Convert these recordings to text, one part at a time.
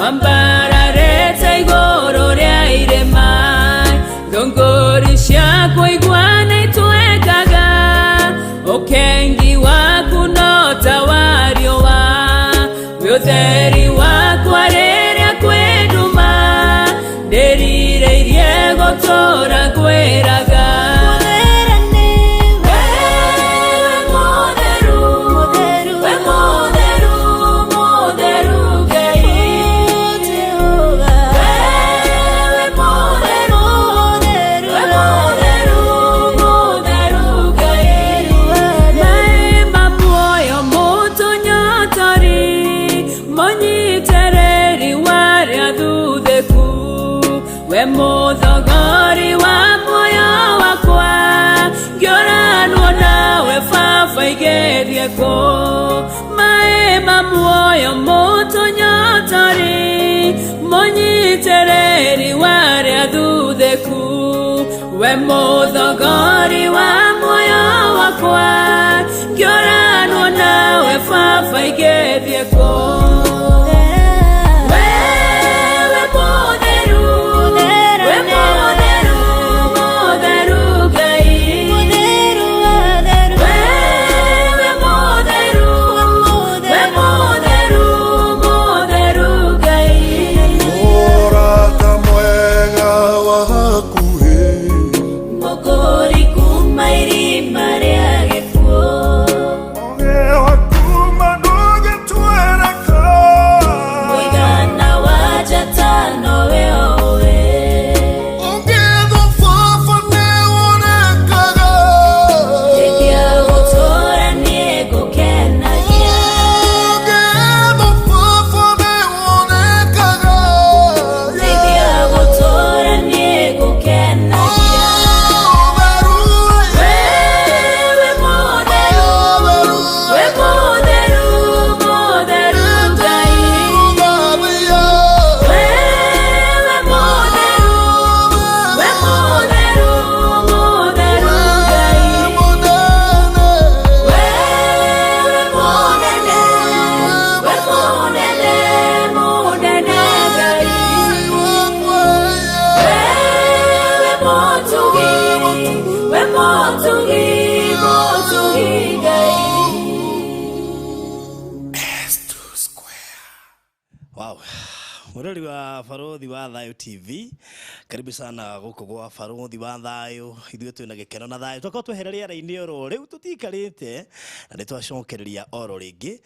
Wambararĩte igũrũ rĩa irĩma, thũngũri ciaku iguana itwekaga, ũkengi waku no ta wa riũa, wĩ ũtheri wakwa rĩrĩa kwĩ nduma, ndĩrirĩirie gũtũũra ngwĩraga. Wewe mũtheru, we mũtheru, mũtheru Ngai. Wewe mũtheru, we mũtheru, mũtheru Ngai. Maĩ ma muoyo mũtũnyotori, mũnyitĩrĩri warĩa thuthĩku, we mũthogori wa muoyo wakwa, ngĩũranwo nawe baba igĩthiĩ kũ? Maĩ ma muoyo mũtũnyotori, mũnyitĩrĩri warĩa thuthĩku, we mũthogori wa muoyo wakwa, ngĩũranwo nawe baba igĩthiĩ kũ? Wewe mũtheru, we mũtheru, mũtheru Ngai. Wewe mũtheru, we mũtheru, mũtheru Ngai. Mũrata mwega wa hakuhĩ. Mũkũri kuma irima rĩa gĩkuũ. Ũgĩ waku ndũngĩtuĩrĩka. Mũigana wa njata nowe ũĩ. Ũngĩthwo baba nĩwonekaga. Hĩndĩ ya gũtũũra niĩ ngũkenagia. Ũngĩthwo baba nĩwonekaga. Hĩndĩ ya gũtũũra niĩ ngũkenagia. Ũtheru. Wewe mũtheru, we mũtheru, mũtheru Ngai. Wewe mũtheru, we mũtheru, mũtheru Ngai. Wewe mũnene, we mũnene, mũnene Ngai. Wewe mũtugi, we mũtugi, mũtugi Ngai. Wow. Mũrori wa Barothi wa Thayo TV, karibu sana gũkũ gwa Barothi wa Thayo. Ithuĩ twĩna gĩkeno na thayũ, twakorwo twehere rĩera-inĩ oro rĩu tũtikarĩte na nĩ twacokereria oro rĩngĩ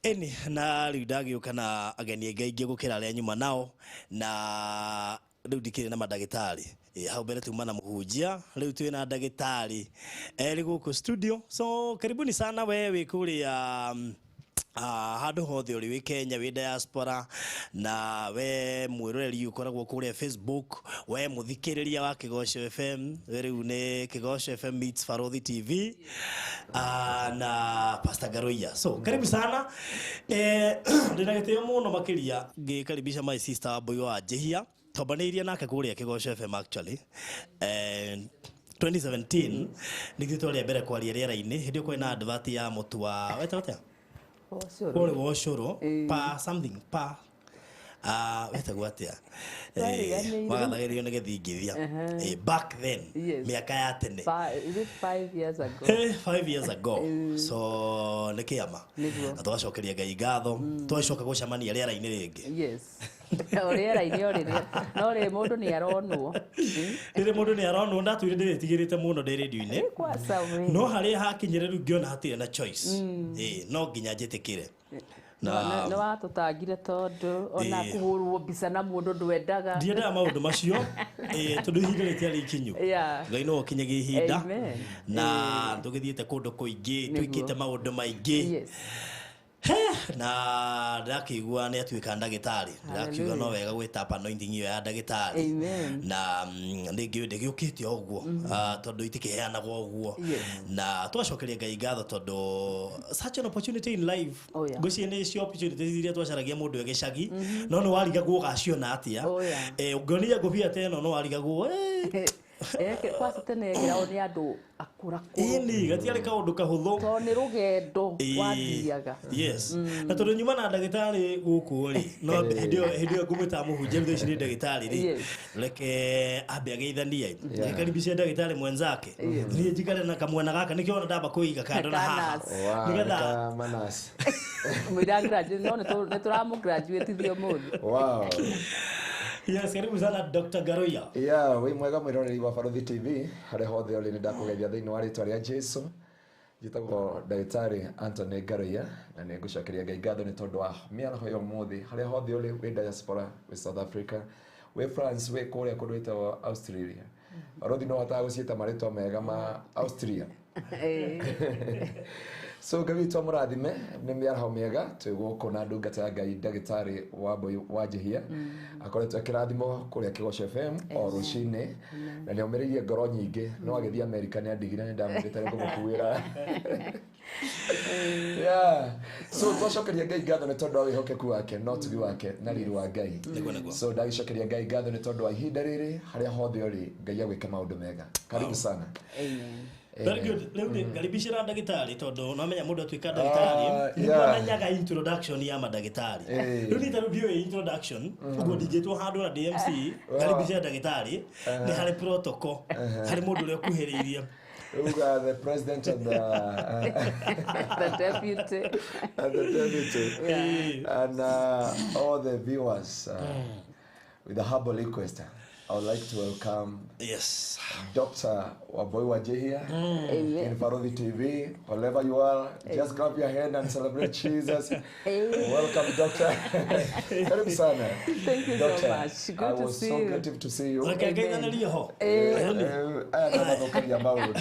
ĩni, na rĩu ndagĩũka na ageni aingĩ aingĩ gũkĩra arĩa nyuma nao, na rĩu ndikĩrĩ na mandagĩtarĩ. Hau mbere tuma na mũhunjia, rĩu twĩna ndagĩtarĩ erĩ gũkũ studio. So karibuni sana we wĩ kũrĩa handũ hothe ũrĩ, wĩ Kenya, wĩ diaspora, na we mwĩroreri ũkoragwo kũrĩa Facebook, we mũthikĩrĩria wa Kĩgoco FM. We rĩu nĩ Kĩgoco FM meets Barothi TV na Pastor Garoia. So karibu sana. Ndĩna gĩtĩo mũno makĩria ngĩkaribisha my sister Wambui wa Njĩhia, twambanĩirie nake kũrĩa Kĩgoco FM actually. 2017 nĩthuĩ twarĩ a mbere kwaria rĩera-inĩ, hĩndĩ ĩyo kwarĩ na advert ya mũtu wa wetagwo atĩa? Kũrĩ wa ũcũrũ pa something pa wetagwo atĩa? Twariganĩirwo. Wagathagĩrĩrio nĩ gĩthingithia. Back then, mĩaka ya tene. Is it 5 years ago? 5 years ago, so nĩ kĩama. Na tũgacokeria Ngai ngatho twacoka gũcemania rĩera-inĩ rĩngĩ. Yes. O rĩera-inĩ o rĩrĩa. No rĩ mũndũ nĩ aronwo. Rĩrĩ mũndũ nĩ aronwo, ndatuire ndĩrĩtigĩrĩte mũno ndĩ rĩndio-inĩ. Kwaca we. No harĩa hakinyire rĩu ngĩona hatirĩ na choice. No nginya njĩtĩkĩre na Nĩ watũtangire tondũ ona kũhũrwo mbica na mũndũ ndwendaga. Ndiendaga maũndũ macio, tondũ ihinda rĩtiarĩ ikinyu. Ngai no ũkinyagia ihinda. Amen. Na tũgĩthiĩte kũndũ kũingĩ, twĩkĩte maũndũ maingĩ. He, na ndĩrakĩigua nĩ atuĩka ndagĩtarĩ, ndĩrakiuga no wega gwĩtapa anointing ĩyo ya ndagĩtarĩ. Amen. Na nĩngĩ ndĩgĩũkĩte o ũguo. Tondũ itikĩheanagwo ũguo. Na tũgacokeria Ngai ngatho tondũ such an opportunity in life. Ngwĩciria nĩ cio opportunities iria twacaragia mũndũ e gĩcagi, no nĩ warigagwo ũgaciona atĩa. Ũngĩonire ngũbia ta ĩno no warigagwo. Kwaca tene yekĩragwo nĩ andũ akũrakũrũ. Ĩni gatiarĩ kaũndũ kahũthũ. Tondũ nĩ rũgendo wathiaga. Yes, na tondũ nyuma na ndagĩtarĩ gũkũ rĩ, no hĩndĩ ĩyo ngũmwĩtaga mũhunjia, thutha ici nĩ ndagĩtarĩ rĩ. Reke ambe ageithanie, karibishe ndagĩtarĩ mwenzake. Niĩ njikare na kamwena gaka nĩkĩo ona ndamba kwĩiga kando na haha. Nĩgetha Manas mũira graduate, no nĩ tũramũ graduate thio mũthĩ. Wow. Yes, karibu sana Dr. Ngaruiya. Yeah, wĩ mwega mwĩroreri wa Baruthi TV harĩa hothe ũrĩ, nĩ ndakũgeithia thĩinĩ wa rĩtwa rĩa Jesu. Njĩtagwo ndagĩtarĩ Anthony Ngaruiya na nĩ ngũcokeria Ngai ngatho nĩ tondũ wa mĩaraho ya ũmũthĩ. Harĩa hothe ũrĩ, wĩ diaspora, wĩ South Africa, wĩ France, wĩ kũrĩa kũndũ gwĩtagwo Australia. Baruthi no hotaga gũciĩta marĩtwa mega ma Austria. So Ngai witũ amũrathime nĩ mĩaraho mĩega. Twĩ gũkũ na ndungata ya Ngai, ndagĩtarĩ Wambui Wanjihia, akoretwo akĩrathimwo kũrĩa Kĩgoco FM o rũcinĩ na nĩ aumĩrĩirie ngoro nyingĩ, no agĩthiĩ Amerika nĩ andigire, nĩ ndamwĩrĩte nĩ ngũmũkuĩra. Yeah. So twacokeria Ngai ngatho nĩ tondũ wa wĩhokeku wake na ũtugi wake na riri wa Ngai. So ndagĩcokeria Ngai ngatho nĩ tondũ wa ihinda rĩrĩ. Harĩa hothe ũrĩ, Ngai agwĩke maũndũ mega. Karibu sana. Amen. Very good. Rĩu rĩ, karibicĩra ndagĩtarĩ, tondũ no menya mũndũ atuĩka ndagĩtarĩ nĩguo amenyaga introduction ya mandagĩtarĩ. Rĩu niĩ ta rĩu ndiũĩ introduction, ũguo ndingĩtwo handũ na DMC karibicĩra ndagĩtarĩ, nĩ harĩ protocol harĩ mũndũ ũrĩa ũkuhĩrĩirie. Uga the president and the the deputy and the deputy and all the viewers, with a humble request, I would like to welcome Dr. Wambui Wanjihia Amen. in Baruthi TV. Wherever you are, just clap your hand and celebrate Jesus. Welcome, Doctor. Karibu sana. Thank you so Doctor, much. Good I to was see so you. grateful to see you. Reke ngeithanĩrie ho. Aya nĩ mathũkagia maũndũ.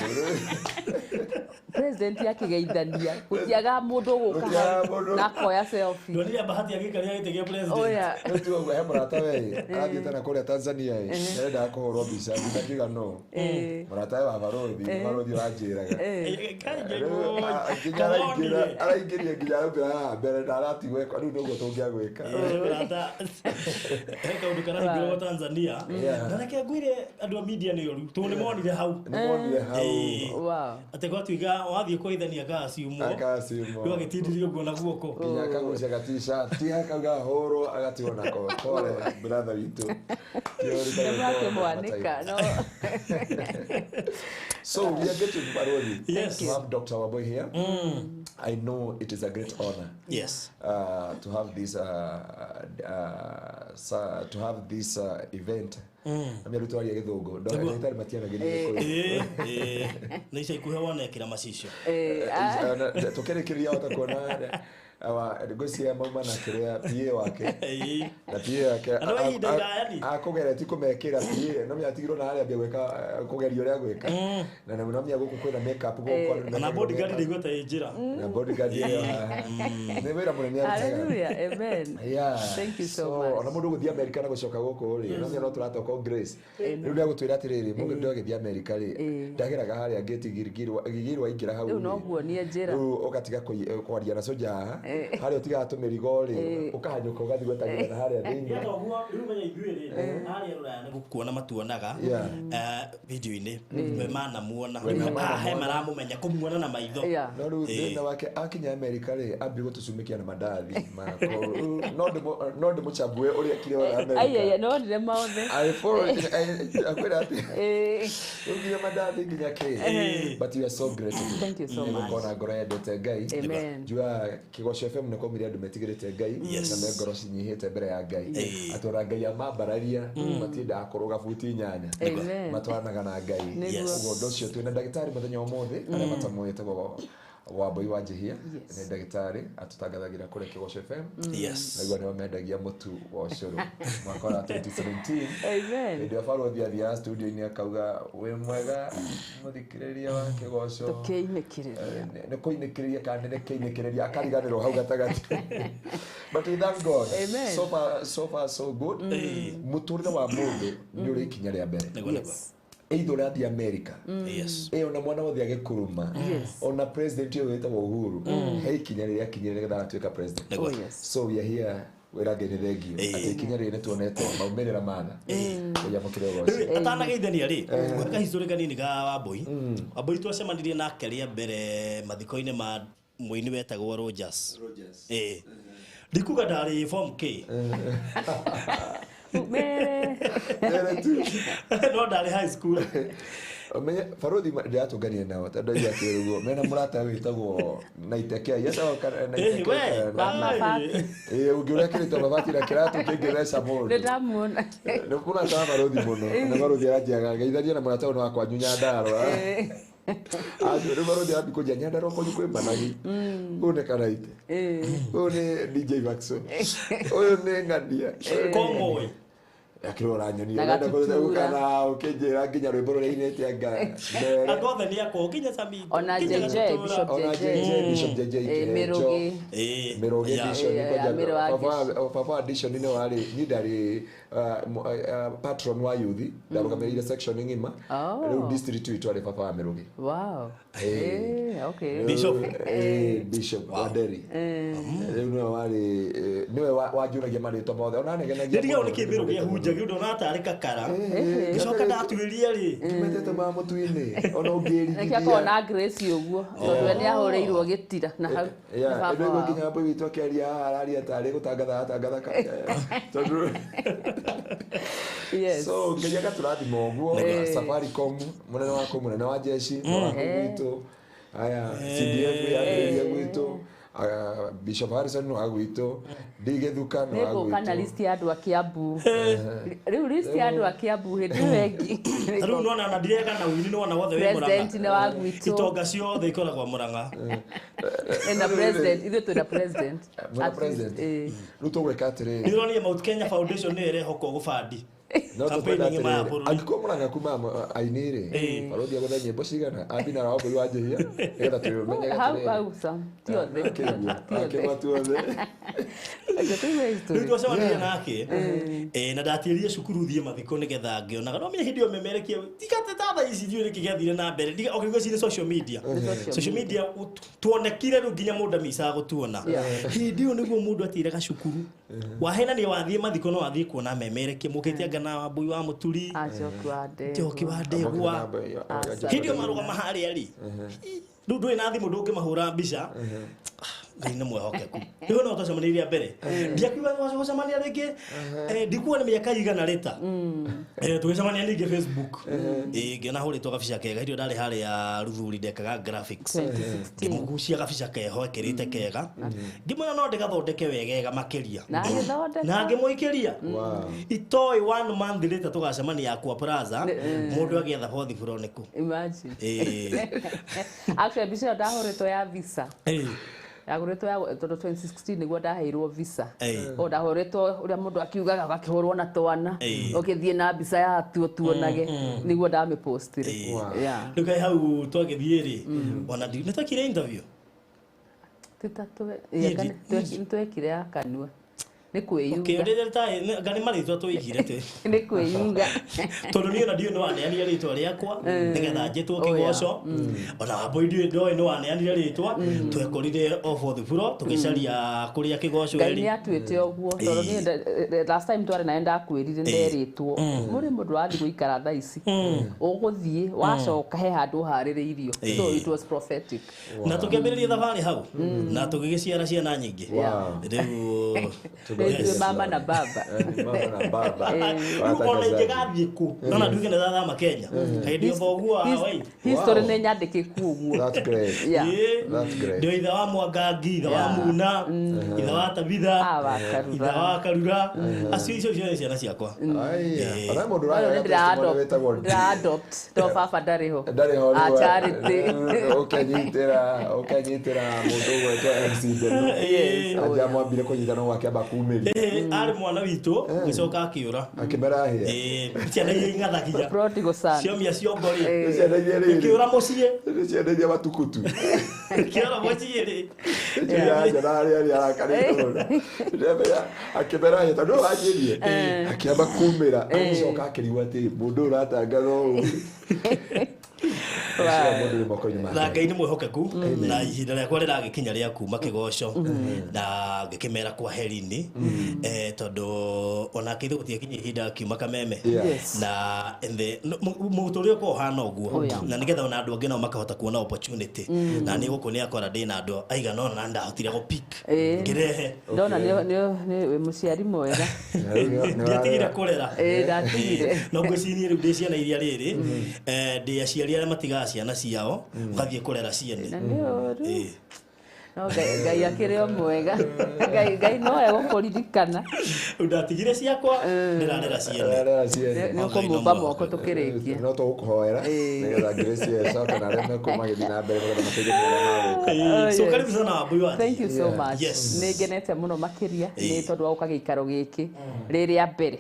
President akĩgeithania gũtiaga mũndũ ũgũka Gũtiagaga hau mũndũ. na akoya selfie. Ndonire bahati agĩikaria gĩtĩ gĩa president. Oya. Rĩu tiga ũguo, he mũrata we arathiĩte na kũrĩa Tanzania ĩ, nĩarendaga kũhũrwo mbica nginya ngiuga no mũrata we wa barothi, barothi ũranjĩraga. Rĩu, nginya araingĩria nginya araumĩra haha mbere na aratigwo rĩu nĩguo tũngĩagwĩka. Mũrata he kaũndũ karahingĩrwo Tanzania. Na reke ngwĩre, andũ a media nĩ oru tondũ nĩ monire hau. Nĩmonire hau. Atĩ gwatuĩka wathiĩ kũgeithania akaciumwo. Akaciumwo. Rĩu agĩtindirio ũguo na guoko. Nginya akagucia gati-shirt akauga hũrwo agatigwo nako. Pole brother witũ. Nĩmũrakĩmwanĩka no. So we are getting Baruthi Yes. to have Dr. Wambui here. I know it is a great honor to have this event. Amia rutu aria gĩthũngũ. Ndagĩtarĩ matiaragĩria Gĩkũyũ. Ĩĩ, nĩ ica ikuhĩ wonekĩra macicio. Tũkĩrĩkĩrĩria hota kuona ngwĩciria mauma na kĩrĩa PA wake na PA yake. Na no ihinda iraya ni. Akũgeretie kũmekĩra PA no mĩatigirwo na harĩa ambia gwĩka kũgeria ũrĩa gwĩka na no mĩa gũkũ kwĩna makeup gũkũ andũ Na mekagĩrwo bodyguard makeup. ndaigua ta ĩ njĩra. Na bodyguard ĩyo haha nĩ wĩra mũnene arutaga. Hallelujah. Amen. Thank you so much. Ona mũndũ gũthiĩ Amerika na gũcoka gũkũ rĩ, no no tũratoka Grace rĩu nĩ agũtwĩra atĩrĩrĩ, mũndũ agĩthiĩ Amerika rĩ, ndageraga harĩa ngĩti Gigiri waingĩra hau Rĩu rĩ, no nguonie njĩra. Rĩu ũgatiga kwaria na soja haha harĩa ũtigaga tũmĩrigo rĩ, ũkahanyũka ũgathiĩ gwetagĩra na harĩa thĩinĩ. Ya toguo rĩu menya ithuĩ rĩ harĩa rũraya nĩ gũkuona matuonaga video-inĩ, we manamuona. We Rĩu haha he manamuona. maramũmenya kũmuona na maitho. No rĩu thĩna wake akinya Amerika rĩ, ambie gũtũcumĩkia na mandathi mako. Rĩu no ndĩmũchambue ũrĩa ekire wa Ai ai Amerika. nonire maothe. I follow akwĩra atĩ rĩu nginya mandathi nginya kĩ, but you are so grateful. Thank you so Nĩ much. gũkorwo na ngoro yendete Ngai. Amen. Njugaga Kĩgoco FM nĩ kwaumire andũ metigĩrĩte Ngai na me ngoro cinyihĩte mbere ya Ngai, atĩ ona Ngai amambararia matiendaga kũrũga buti 8. Amen. Matwaranaga na Ngai. Nĩguo. Ũguo ũndũ ũcio twĩna ndagĩtarĩ mũthenya wa ũmũthĩ, arĩa matamũĩ etagwo Wambui Wanjihia, nĩ ndagĩtarĩ atũtangathagĩra kũrĩa Kĩgoco FM. Naigua nĩo mendagia mũtu wa ũcũrũ mwaka wa 2017. Amen. Hĩndĩ ĩyo barothi athiaga studio-inĩ akauga, "Wĩ mwega mũthikĩrĩria wa Kĩgoco." Tũkĩinĩkĩrĩria. Nĩ kũinĩkĩrĩria kana nĩ kĩinĩkĩrĩria, akariganĩrwo hau gatagatĩ, but we thank God. Amen. So far, so far so good. Mũtũrĩre wa mũndũ nĩ ũrĩ ikinya rĩa mbere. Nĩguo, nĩguo. Either ũrathiĩ America, ĩ ona mwana wothe agĩkuruma, ona president ũyũ wĩtagwo Uhuru he ikinya rĩrĩa akinyire nĩgetha agatuĩka president. Nĩguo. Oh, yes. So we are here Wĩra Ngai nĩ thengio atĩ ikinya rĩrĩ nĩ tuonete maumĩrĩra mana yamũkĩre ũgoci. Atanageithania rĩ, gweka history kanini ga Wambui. Wambui twacemanirie nake rĩa mbere mathiko-inĩ ma mũini wetagwo Rogers. Ĩĩ, ndikuga ndarĩ form K. Mere. Mere tu. No ndarĩ high school. Ũmenye barothi ndĩratũngania nao tondũ aigua atĩ ũguo mena mũrata wĩtagwo Naitekea yetagwo Ĩĩ, we. Wa mabati. Ĩĩ, ũngĩ ũrĩa kĩrĩtwo mabati na kĩratũ kĩngĩtheca mũndũ. Nĩ ndamuona. Nĩ mũrata wa barothi mũno, na barothi aranjĩraga geithania na mũrata ũyũ nĩ wakwa Nyandarũa. Acio rĩu barothi arambi kũnjia Nyandarũa kwanyu kwĩ managi. Ũyũ nĩ Karaite. Ũyũ nĩ DJ Maxo. Ũyũ nĩ Ng'ania. Kong'oe. Akĩrora nyoni Na ũrenda gatutura. gũka na ũkĩnjĩra nginya rwĩmbo rũrĩa inĩte anga mere. Andũ othe nĩ akwa nginya Sami. Ona nginya JJ, Gatutura. Bishop Ona JJ. JJ, Bishop JJ Eh, Kĩhenjo. Mĩrũgĩ. Ĩĩ. Mĩrũgĩ Yeah. Dishon, Yeah, kwanja yeah, Mĩrũ wa baba wa Dishon nĩ warĩ niĩ ndarĩ patron wa youth, ndarũgamĩrĩire section ng'ima. Oh. Rĩu district itũ arĩ baba wa Mĩrũgĩ. Wow. Eh. Eh, okay. Bishop. Bishop Wanderi. Rĩu nĩwe warĩ nĩwe wanjũragia marĩtwa mothe ona anegenagia Ndirigagwo mũno. nĩ kĩ Mĩrũgĩ ahunjagia ũndũ ona tarĩ kakara. Ngĩcoka ndatuĩria rĩ. Kimetete ma mũtu-inĩ ona Nĩkĩo akoragwo ũngĩrigithia. na Grace ũguo tondũ we nĩ ahũrĩirwo gĩtira na hau. Nĩ Yeah, baba ĩno wao. nginya mbui witũ akĩaria haha araria tarĩ gũtangatha aratangatha tondũ Yes. so Ngai agatũrathima ũguo. Safaricom mũnene wa kũu, mũnene wa jeshi wa kũu gwitũ, aya CDF yambĩrĩria gwitũ, Bishop Harrison nĩ wa gwitũ, Ndigĩthuka nĩ wa Nĩngũka na gwitũ. list ya andũ a Kiambu. Rĩu list ya andũ a Kiambu hĩndĩ ĩyo ĩngĩ. Ta rĩu nona na ndireka na ũini nĩwona wothe wĩ President Mũrang'a. nĩ wa gwitũ. Itonga ciothe ikoragwo Mũrang'a. Na president, ithuĩ twĩna president. Mwena At least, president. eh. Rĩu tũgwĩka atĩrĩrĩ. Nĩ ũronire Mount Kenya Foundation nĩ ĩrehokwo gũbandi No campaign tũkwenda ng'ima ya atĩrĩrĩ, bũrũri. angĩkorwo Mũrang'a kuma aini rĩ, barothi agũthe nyĩmbo cigana ambi na Wambui wa Njihia nĩgetha tũmenye Hau atĩrĩrĩ. hau Sam, ti othe. Akĩigua, Ti othe. akĩigua tu othe. Reke tũigue history. Rĩu twacemanirie nake na ndatiĩrire cukuru thiĩ mathiko nĩgetha ngĩonaga no menya hĩndĩ ĩyo memerekie tigate ta thaa ici ndiũĩ nĩkĩ gĩathire na mbere. Okay, ngwĩciria social media. Social media tuonekire rĩu nginya mũndũ amicaga gũtuona. Hĩndĩ ĩyo nĩguo mũndũ atiraga cukuru wahenania wathiĩ mathiko no wathiĩ kuona memerekie mũkĩte anga na Wambui wa Mũturi, Ah, Njoki wa Ndegwa. Njoki wa Ndegwa. Hĩndĩ ĩyo marũgama harĩa rĩ, rĩu ndũrĩ na thimũ ndũngĩmahũra mbica. Ngai nĩ mwehokeku. Rĩu no twacemanirie mbere, ndiakiuga gũcemania rĩngĩ, ndikuona mĩaka igana rĩta. Tũgĩcemania ningĩ Facebook. Ngĩona hũrĩtwo gabica kega. Hĩndĩ ĩyo ndarĩ harĩa Ruthuri ndekaga graphics. 2016. Ngĩmũgucia gabica keho ekĩrĩte kega, ngĩmwĩra no ndĩgathondeke wegega makĩria. Na agĩthondeka. Na ngĩmũikĩria. Wow. Itoĩ one month later tũgacemania Aqua Plaza, mũndũ agĩetha fourth floor nĩkũ. Imagine. Ĩĩ. Actually, mbica ĩyo ndahũrĩtwo ya visa. Yagũrĩtwo ya tondũ 2016 nĩguo ndaheirwo visa. O ndahũrĩtwo ũrĩa mũndũ akiugaga gakĩhũrwo na twana. Ũkĩthiĩ na mbica yatuo tuonage nĩguo ndamĩpostire. Wow. Yeah. Rĩu kaĩ hau twagĩthiĩ rĩ, ona nĩ twekire interview. Nĩ twekire ya kanua. Nĩ kwĩyuga. Nga nĩ marĩtwa tũigire tĩ. Nĩ kwĩyuga. Tondũ niĩ ona ndiũĩ nĩ waneanire rĩtwa rĩakwa nĩgetha njĩtwo Oh, yeah. kĩgoco. Ona Wambui ndiũĩ ndoĩ nĩ waneanire rĩtwa. Twekorire o fourth floor tũgĩcaria kũrĩa kĩgoco Ngai ĩrĩ. nĩ atuĩte ũguo tondũ niĩ last time twarĩ nawe ndakwĩrire nderĩtwo mũrĩ mũndũ wathiĩ gũikara thaa ici ũgũthiĩ wacoka he handũ ũharĩrĩirio, so it was prophetic. Na tũkĩambĩrĩria thabarĩ hau na tũgĩgĩciara ciana nyingĩ. Wow. Rĩu Rĩu ithuĩ mama na baba. Mama na baba. Rĩu ona ingĩgathiĩ kũ nona nduge nĩ thathama Kenya hĩndĩ ĩyo thoguo wa Hawaii. History Wow. nĩ nyandĩkĩku ũguo. That's great. Yeah. That's great. Ndio ithe wa Mwangangi, ithe wa Muna, ithe wa Tabitha, Ah, wa Karura. ithe wa Karura, acio icio ciothe ciana ciakwa. Aya. Ona mũndũ Ũyũ nĩ ũraya ndĩra-adopt, wĩtagwo ndĩra-adopt to baba ndarĩ ho. Ndarĩ ho Ah, rĩu. Charity. Ũkenyitĩra ũkenyitĩra mũndũ ũgwetwo MC Ndenu. Yes. Anja mwambire kũnyita no akĩamba kumĩria. Arĩ mwana witũ gĩcoka akĩũra. Akĩmera hĩa. Ciana iria ing'athagia Prodigal son. ciomia ciongo rĩ, Nĩ ciana iria rĩrĩ. ikĩũra mũciĩ. Nĩ ciana iria matukutu. Ikĩũra mũciĩ rĩ. Njana harĩa arĩ arakarĩte mũno. Ndĩramenya akĩmera hĩa tondũ wanjĩrie. Akĩamba kumĩra agĩcoka akĩrigwo atĩ mũndũ ũyũ ũratangatha ũũ. Mũndũ wĩ moko-inĩ Na make. Ngai nĩ mwĩhokeku, na ihinda rĩakwa rĩragĩkinya rĩa kuma kĩgoco na ngĩkĩmera kwa heri-inĩ, tondũ onake ithe gũtiakinya ihinda akiuma Kameme. Na mũtũrĩre ũkoragwo ũhana ũguo. Oh, yeah. Na nĩgetha ona andũ angĩ nao makahota kuona opportunity, na nĩ gũkũ nĩ akora ndĩna andũ aigana ũna na ndahotire gũ pick ngĩrehe. Ndona nĩ wĩ mũciari mwega. Ndiatigire kũrera. Ĩĩ, ndatigire. No ngwĩciria rĩu ndĩ ciana iria rĩrĩ, ndĩ aciari arĩa matigaga ciana ciao ũgathiĩ kũrera ciene. Na nĩ ũru. No Ngai akĩrĩ o mwega. Ngai no egũkũririkana. Rĩu ndatigire ciakwa, ndĩrarera ciene. Ũrarera ciene. Nĩ ũkũmũmba moko tũkĩrĩkia. No tũgũkũhoera nĩgetha grace ĩyo ĩcoke na arĩa mekũu magĩthiĩ na mbere nĩgetha mateithie arĩa magũka. So karibu sana, Wambui wa Thank you so much. Nĩ ngenete mũno makĩria nĩ tondũ wa gũka gĩikaro gĩkĩ rĩrĩa mbere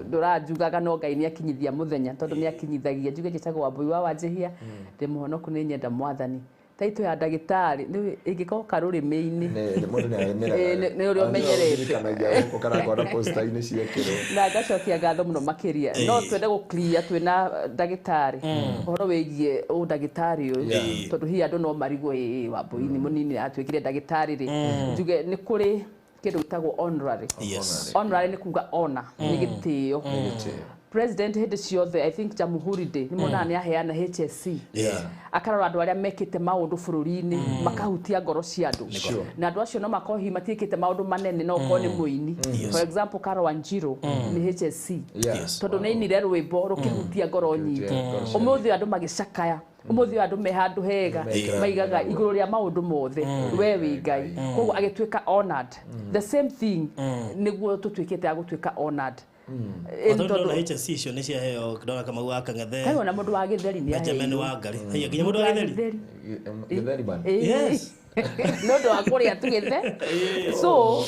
ndũranjugaga, no Ngai nĩ akinyithia mũthenya, tondũ nĩ akinyithagia. Njuge njĩtagwo Wambui wa Wanjĩhia, ndĩ mũhonoku, nĩ nyenda Mwathani. Taitũ ya ndagĩtarĩ nĩ ĩngĩkorwo karũrĩmĩ-inĩ. Mũndũ nĩ arĩmĩraga. Nĩ ũrĩa ũmenyerete. Ndirikanagia gũkũ kana ngona posta-inĩ ciekĩrwo. Na ngacokia ngatho mũno makĩria. No twende gũ clear twĩna ndagĩtarĩ ũhoro wĩgiĩ ũndagĩtarĩ ũyũ, tondũ hihi andũ no marigwo, ĩ Wambui nĩ mũnini atuĩkire ndagĩtarĩ rĩ. Njuge nĩ kũrĩ kĩndũ gĩtagwo honorary. Honorary nĩ kuga honor, nĩ gĩtĩo. President hĩndĩ ciothe, I think Jamhuri Day, nĩ monaga nĩ aheana HSC, akarora andũ arĩa mekĩte maũndũ bũrũri-inĩ makahutia ngoro cia andũ. Na andũ acio no makorwo hihi matiĩkĩte maũndũ manene, no ũkorwo nĩ mũini. For example, Caro Wanjiru nĩ HSC, tondũ nĩ ainire rwĩmbo rũkĩhutia ngoro nyingĩ. Ngoro cia Ũmũthĩ andũ magĩcakaya, ũmũthĩ andũ me handũ hega, Mekĩraga maigaga igũrũ rĩa maũndũ mothe we wĩ Ngai, koguo agĩtuĩka honored. The same thing nĩguo tũtuĩkĩte a gũtuĩka honored. Tondũ ndona HSC icio nĩ ciaheo, ndona Kamau wa Kang'ethe. Kaĩ ona mũndũ wa gĩtheri nĩ Benjamin aheirwo. wa Ngari. Haiya, nginya mũndũ wa gĩtheri. Gĩtheri man. Ĩĩ. Nĩ ũndũ wa kũrĩa tu gĩthe, so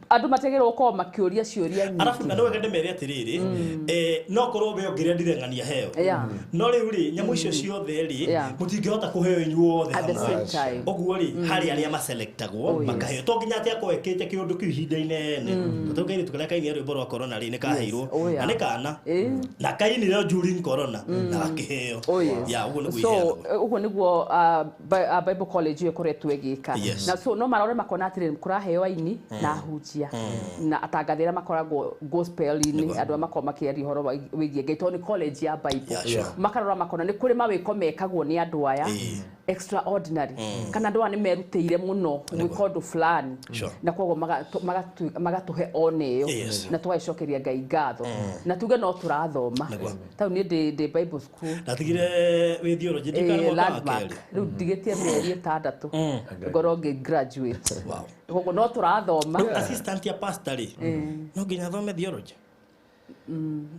andũ matiagĩrĩirwo gũkorwo makĩũria ciũria Arabu nyingĩ. na no wega ndĩmere atĩrĩrĩ, no korwo we ũngĩrendire ng'ania heo, no rĩu rĩ, nyamũ icio ciothe rĩ, mũtingĩhota kũheo inyuothe At the hamwe. same time. Ũguo rĩ, harĩ arĩa maselectagwo makaheo, to nginya atĩ akorwo ekĩte kĩũndũ kĩu ihinda inene, tondũ kairĩtu karĩa kainire rwĩmbo rwa corona rĩ, nĩ kaheirwo. Na nĩ kana na kainire during corona na gakĩheo. Oh, yes. Ya, ũguo nĩguo So iheanagwo. ũguo nĩguo Bible College ĩyo ĩkoretwo ĩgĩka. Na so no marore makona atĩrĩrĩ, kũraheo aini na ahunjia na atangathi arĩa makoragwo gospel-inĩ, andũ arĩa makoragwo makĩaria ũhoro wĩgiĩ Ngai, tondũ nĩ college ya Bible. Makarora makona nĩ kũrĩ mawĩko mekagwo nĩ andũ aya extraordinary, kana andũ aya nĩ merutĩire mũno gwĩka ũndũ fulani, na koguo magatũhe ona ĩyo, na tũgagĩcokeria Ngai ngatho na tuge no tũrathoma. Tau niĩ ndĩ Bible school. Ndatigire wĩ theology ndikana mwaka wa Landmark. kerĩ. Rĩu ndigĩtie mĩeri 6 ngorwo ngĩ graduate. Koguo no tũrathoma. Rĩu assistant ya pastor rĩ, no nginya athome theology?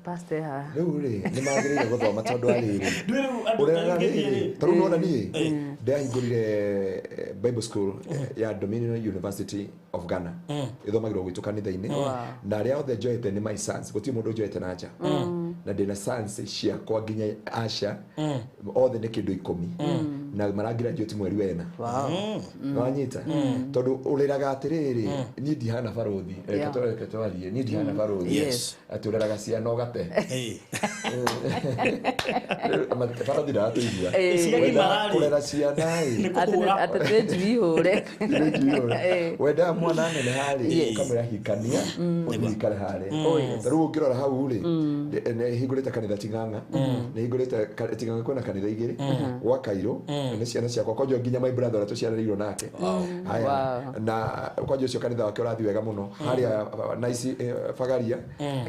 Pastor haha. Rĩu rĩ, nĩ magĩrĩire gũthoma tondũ arĩrĩ Ndũĩ rĩu andũ ũrera ta rĩngĩ rĩrĩ rĩ. ta rĩu nona niĩ ndĩrahingũrire Bible school ya Dominion University of Ghana, ĩthomagĩrwo gwitũ kanitha-inĩ, na arĩa othe njoete nĩ my sons, gũtirĩ mũndũ njoete na nja, na ndĩna sons ciakwa nginya Asha, othe nĩ kĩndũ 10 na maragraduate mweri wena. Wanyita, tondũ ũreraga atĩrĩrĩ, niĩ ndihana barũthi. Reke twarie, niĩ ndihana barũthi atĩ ũreraga ciana ũgate. Barũthi ndaratũigua. Ciagimara rĩ. Kũrera ciana ĩ Nĩ kũhũra. Atĩ nĩ njui hũre. Wendaga mwana nene harĩ, ũkamwĩra hikania ũthiĩ ikare harĩa. Ta rĩu ũngĩrora hau rĩ, nĩ hingũrĩte kanitha Ting'ang'a, nĩ hingũrĩte Ting'ang'a, kwĩna kanitha igĩrĩ gwa Kairũ, nĩ ciana ciakwa kwanja, nginya my brother ũrĩa tũciaranĩirwo nake. Haya, na kwanja ũcio kanitha wake ũrathiĩ wega mũno harĩa na ici Bagaria.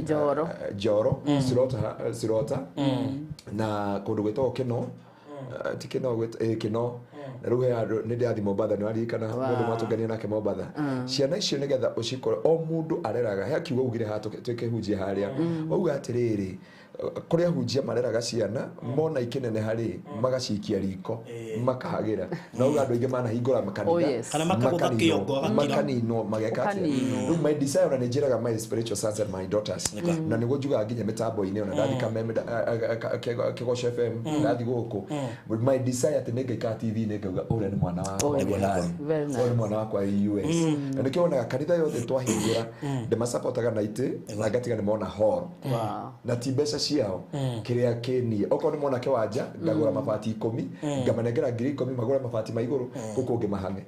Njoro. Njoro, Sirota, Sirota, na kũndũ gwĩtagwo Kĩno. Ti Kĩno, Kĩno. Na rĩu he handũ nĩ ndĩrathiĩ Mombatha, nĩ waririkana mũndũ mwatũngania nake Mombatha. Ciana icio nĩgetha ũcikore, o mũndũ areraga he kiugo ugire haha tũkĩhunjia harĩa, wauga atĩrĩrĩ, kũrĩ ahunjia mareraga ciana mona ikĩneneha rĩ, magacikia riko makahagĩra, na uga andũ aingĩ manahingũra makanitha. Kana makagũtha kĩongo agakira. Makaninwo mageka atĩa. Ũkaninwo. Rĩu my desire, ona nĩ njĩraga my spiritual sons and my daughters, na nĩguo njugaga nginya mĩtambo-inĩ, ona ndathi Kameme, Kĩgoco FM, ndathi gũkũ, my desire atĩ nĩngaikara TV-inĩ ngauga ũrĩa nĩ mwana wakwa Oh, wĩ yes. harĩa. Very nice. Ũyũ nĩ mwana wakwa wĩ US, na nĩkĩo wonaga kanitha yothe twahingũra ndĩmacapotaga na itĩ na ngatiga nĩ mona hall, na ti mbeca ciao kĩrĩa kĩniĩ okorwo nĩ mwanake wa nja ngagũra mabati 10 ngamanengera ngiri 10 magũre mabati ma igũrũ kũu kũngĩ mahange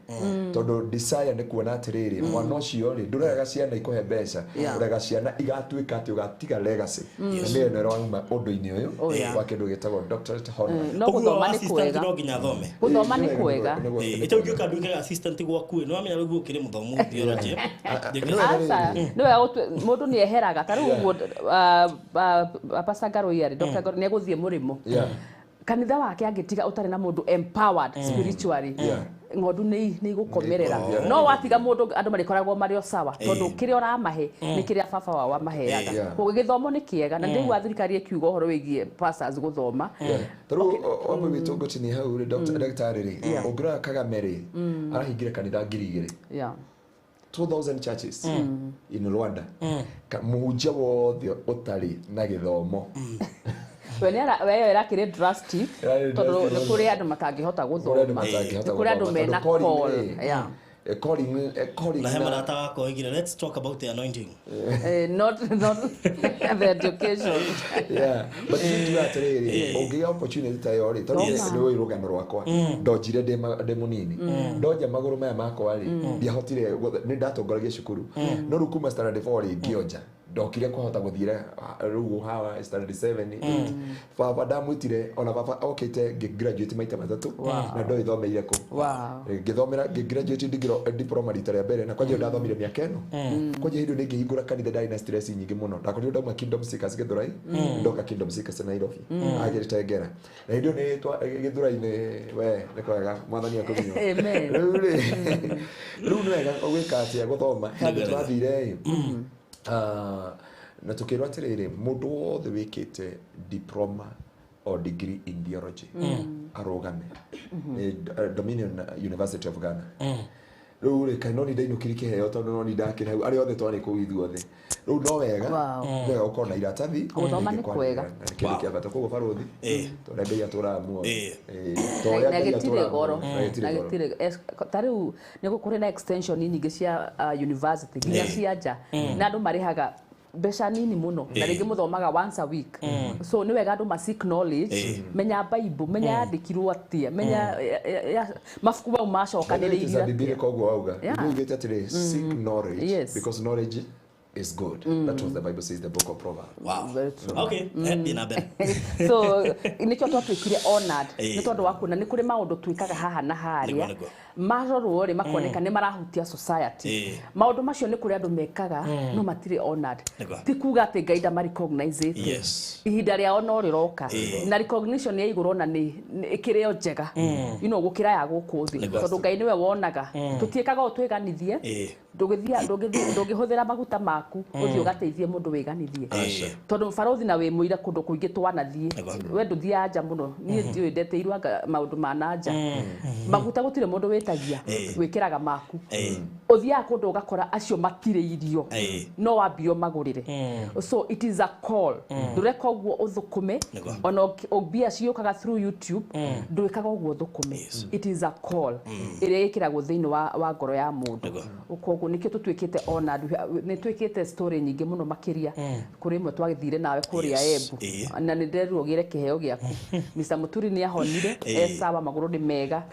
tondũ desire nĩ kuona atĩrĩrĩ mwana ũcio rĩ ndũregaga ciana ikũhe mbeca ũrega ciana igatuĩka atĩ ũgatiga legacy na nĩyo ĩno ĩrauma ũndũ-inĩ ũyũ wa kĩndũ gĩtagwo doctorate honor. No gũthoma nĩ kwega. No nginya thome. Gũthoma nĩ kwega. Ĩta ũngĩũka nduĩke assistant gwaku nĩ wamenya rĩu ũkĩrĩ mũthomu theology. Aca nĩ wega mũndũ nĩ eheraga ta rĩu ũguo Pastor Ngaruiya rĩ, Dr. Ngaruiya nĩ egũthiĩ mũrĩmo. Kanitha wake angĩtiga ũtarĩ na mũndũ empowered spiritually ng'ondu nĩ igũkomerera no watiga mũndũ andũ marĩkoragwo marĩ o sawa tondũ kĩrĩa ũramahe nĩ kĩrĩa baba wao amaheaga. Koguo gĩthomo nĩ kĩega na ndĩraigua thirikari ĩkiuga ũhoro wĩgiĩ pastors gũthoma. Tarĩu wambe witũ ngũtinie hau rĩ ndagĩtarĩ rĩ ũngĩrora Kagame rĩ arahingire kanitha 2000 2000 churches in Rwanda. Mũhunjia wothe ũtarĩ na gĩthomo we ĩrakĩrĩ drastic tondũ nĩ kũrĩ andũ matangĩhota gũthoma, nĩ kũrĩ andũ mena call. Calling na he marata wakwa oigire let's talk about the anointing not the education. Yeah, but you atĩrĩrĩ ũngĩgĩa opportunity ta ĩyo rĩ tondũ nĩ ũĩ rũgano rwakwa ndonjire ndĩ mũnini ndonja magũrũ maya makwa rĩ ndiahotire nĩ ndatongoragia cukuru no rĩu kuma standard 4 rĩ ngĩonja ndokire kũhota gũthiĩra rĩu hawa standard 7 8 baba ndamwĩtire ona baba okĩte ngĩgraduate maita matatũ na ndoĩ thomeire kũ ngĩthomera ngĩgraduate diploma rita rĩa mbere na kwanja ndathomire mĩaka ĩno kwanja hĩndĩ nĩ ngĩhingũra kanitha ndarĩ na stress nyingĩ mũno ndakorirwo ndauma Kingdom Seekers Gĩthũrai ndoka Kingdom Seekers Nairobi agĩrĩte ngera na hĩndĩ ĩyo nĩ Gĩthũrai-inĩ we nĩ kwega mwathani akũminyo rĩu rĩ rĩu nĩ wega ũgwĩka atĩa gũthoma he handũ tũrathire ĩ na tukirwo atiriri mundu wothe wikite diploma or degree in theology arugame Dominion University of Ghana riu ri kai no ni ndainukiri kiheo tondu no ni ndakire hau aria othe twari kuu ithuothe riu no wega wega ukorwo na iratathi gũthoma nĩ kwega kindu kia bata koguo baruthi toria Ngai atũraga muoyo na gĩtirĩ goro na gĩtirĩ ta rĩu nĩ kũrĩ na extension nyingĩ cia university nginya cia nja na andũ marĩhaga mbeca nini mũno na rĩngĩ mũthomaga once a week so nĩ wega andũ ma seek knowledge menya Bible menya yandĩkirwo atĩa menya mabuku mau macokanĩrĩirio atĩa koguo wauga ugĩte atĩrĩ seek knowledge because knowledge is good. That was the Bible says, the book of Proverbs. Wow. Very true. Okay. So, nikio twatuĩkire honored nĩ tondũ wa kuona nĩ kũrĩ maũndũ twĩkaga haha na harĩa marorwo rĩ makoneka nĩ marahutia society maũndũ macio nĩ kũrĩ andũ mekaga no matirĩ honored ti kuga atĩ Ngai ndamarecognize ihinda rĩao no rĩroka na recognition ya igũrũ ona nĩ ĩkĩrĩ o njega you know gũkĩra ya gũkũ thĩ tondũ Ngai nĩwe wonaga tũtiĩkaga o twĩganithie ndũngĩhũthĩra maguta maku ũthiĩ ũgateithie mũndũ wĩganithie tondũ barothi na wĩ mũira kũndũ kũingĩ twanathiĩ we ndũthiaga nja mũno niĩ ndiũĩ ndeteirwo anga maũndũ ma na nja maguta gũtirĩ mũndũ wĩtagia wĩkĩraga maku ũthiaga kũndũ ũgakora acio matirĩ irio no wambire ũmagũrĩre so it is a call ndũreka ũguo ũthũkũme ona mbia ciũkaga through YouTube ndwĩkaga ũguo ũthũkũme it is a call ĩrĩa ĩkĩragwo thĩinĩ wa ngoro ya mũndũ koguo nĩkĩo tũtuĩkĩte honored nĩ twĩkĩte story nyingĩ mũno makĩria kũrĩ ĩmwe twagĩthire nawe kũrĩa Embu na nĩ nderirwo ũgĩre kĩheo gĩaku Mr. Muturi nĩ ahonire e sawa magũrũ nĩ mega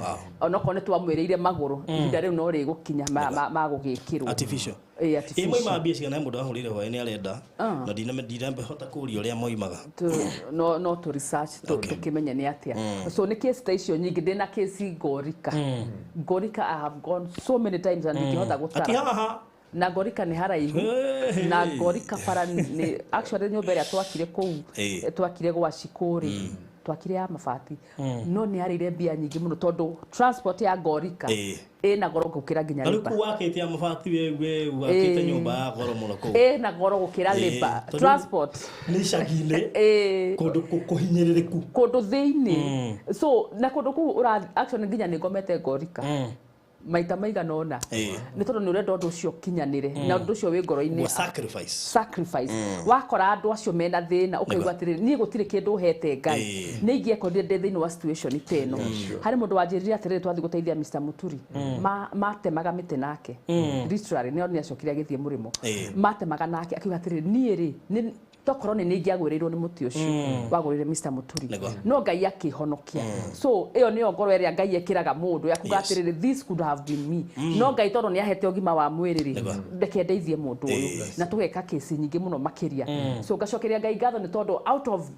onokorwo nĩ twamwĩrĩire magũrũ ihinda rĩu no rĩgũkinya magũgĩkĩrwo artificial moimaga mbia cigana mũndũ ahũrĩre hwaĩ nĩ arenda na ndinahota kũũria ũrĩa moimaga no tũ research tũkĩmenye nĩ atĩa so nĩ case ta icio nyingĩ ndĩna case Ngorika Ngorika I have gone so many times and ndingĩhota gũtara ati haha na Ngorika nĩ haraihu na Ngorika bara nĩ actually nyũmba ĩrĩa twakire kũu twakire gwa Cikũrĩ twakire ya mabati no nĩ yarĩire mbia nyingĩ mũno tondũ transport ya Ngorika ĩna goro gũkĩra nginya Labour. Rĩu wakĩte ya mabati we wakĩte nyũmba ya goro mũno kũu ĩna goro gũkĩra Labour transport nĩ icagi-inĩ kũndũ kũhinyĩrĩrĩku kũndũ thĩinĩ so na kũndũ kũu actually nginya nĩ ngomete Ngorika maita maigana ũna nĩ tondũ nĩ ũrenda ũndũ ũcio ũkinyanĩre na ũndũ ũcio wĩ ngoro-inĩ sacrifice wakora andũ acio mena thĩna ũkaigua atĩrĩrĩ niĩ gũtirĩ kĩndũ ũhete Ngai nĩ ingĩekorire ndĩ thĩinĩ wa situation ta ĩno harĩ mũndũ wanjĩrire atĩrĩrĩ twathiĩ gũteithia Mr. Muturi matemaga mĩtĩ nake literally nĩ acokire agĩthiĩ mũrĩmo matemaga nake akiuga atĩrĩrĩ niĩ rĩ Tokorwo nĩ nĩ ingĩagwĩrĩirwo nĩ mũtĩ ũcio wagũrĩire Mr. Muturi, no Ngai akĩhonokia. So ĩyo nĩyo ngoro ĩrĩa Ngai ĩkĩraga mũndũ ya kuga atĩrĩrĩ, this could have been me, no Ngai tondũ nĩ ahete ũgima wa mwĩrĩ rĩ, reke ndeithie mũndũ ũyũ, na tũgeka kesi nyingĩ mũno makĩria. So ngacokeria Ngai ngatho nĩ tondũ out of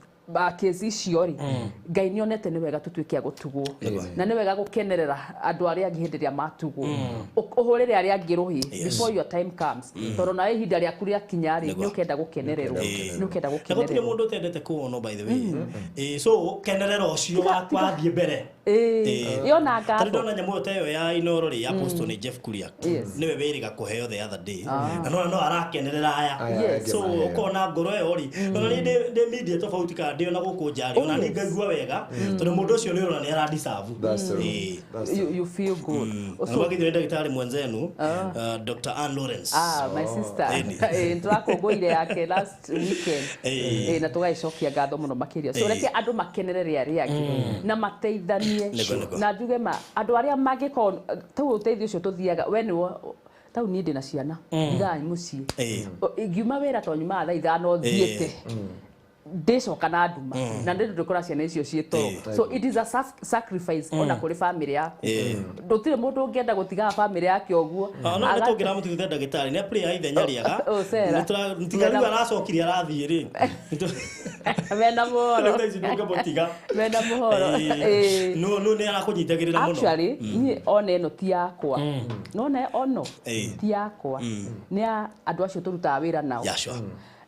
kesi icio rĩ, Ngai nĩ onete nĩ wega tũtuĩke a gũtugwo, na nĩ wega gũkenerera andũ arĩa angĩ hĩndĩ ĩrĩa matugwo, ũhũrĩre arĩa angĩ rũhĩ before your time comes, tondũ nawe ihinda rĩaku rĩakinya rĩ, nĩ ũkenda gũkenererwo, nĩ ũkenda Na gũtirĩ gũkenererwo. Mũndũ ũtendete kuonwo, by the way. So kenerera ũcio wathiĩ mbere. Ĩyo na Tarĩ ngatho. ndona nyamũ ĩyo ta ĩyo ya Inoro rĩ, ya posto nĩ Jeff Kuria, nĩwe wĩrĩga kũheo the other day, na nona no arakenerera aya. So ũkona ngoro ĩyo rĩ, ona niĩ ndĩ media tofauti kana ndĩ ona gũkũ nja rĩ, ona niĩ ngaigua wega tondũ mũndũ ũcio nĩ ũrona nĩ ara deserve. That's true. That's true. You feel good. Na mwagithio nĩ ndagĩtarĩ mwenzenu, Dr. Ann Lawrence. Ah, my sister. Ĩni. Tũrakũngũire yake last weekend. Na tũgagĩcokia ngatho mũno makĩria. So reke andũ makenerere arĩa angĩ na mateithanie. Nĩguo. Na njuge ma andũ arĩa mangĩkorwo tau ũteithio ũcio tũthiaga we nĩwo tau niĩ ndĩ na ciana ithaa mũciĩ, ingiuma wĩra to nyumaga thaa 5 thiĩte ndĩcoka na nduma na ndĩ ndũkora ciana icio ciĩ toro. So it is a sacrifice ona kũrĩ family yaku. Ndũtirĩ mũndũ ũngĩenda gũtigaga family yake ũguo. No nĩ tũngĩramũtigithia ndagĩtarĩ nĩ aprĩa ithenya rĩega. Oh, Sarah. Tiga rĩu aracokire arathiĩ rĩ, mena mũhoro. Rĩu thaa ici ndũngĩmũtiga. Mena mũhoro. No no nĩ arakũnyitagĩrĩra mũno. Actually, niĩ ona ĩno ti yakwa, nona ono ti yakwa, nĩ ya andũ acio tũrutaga wĩra nao Yeah, sure.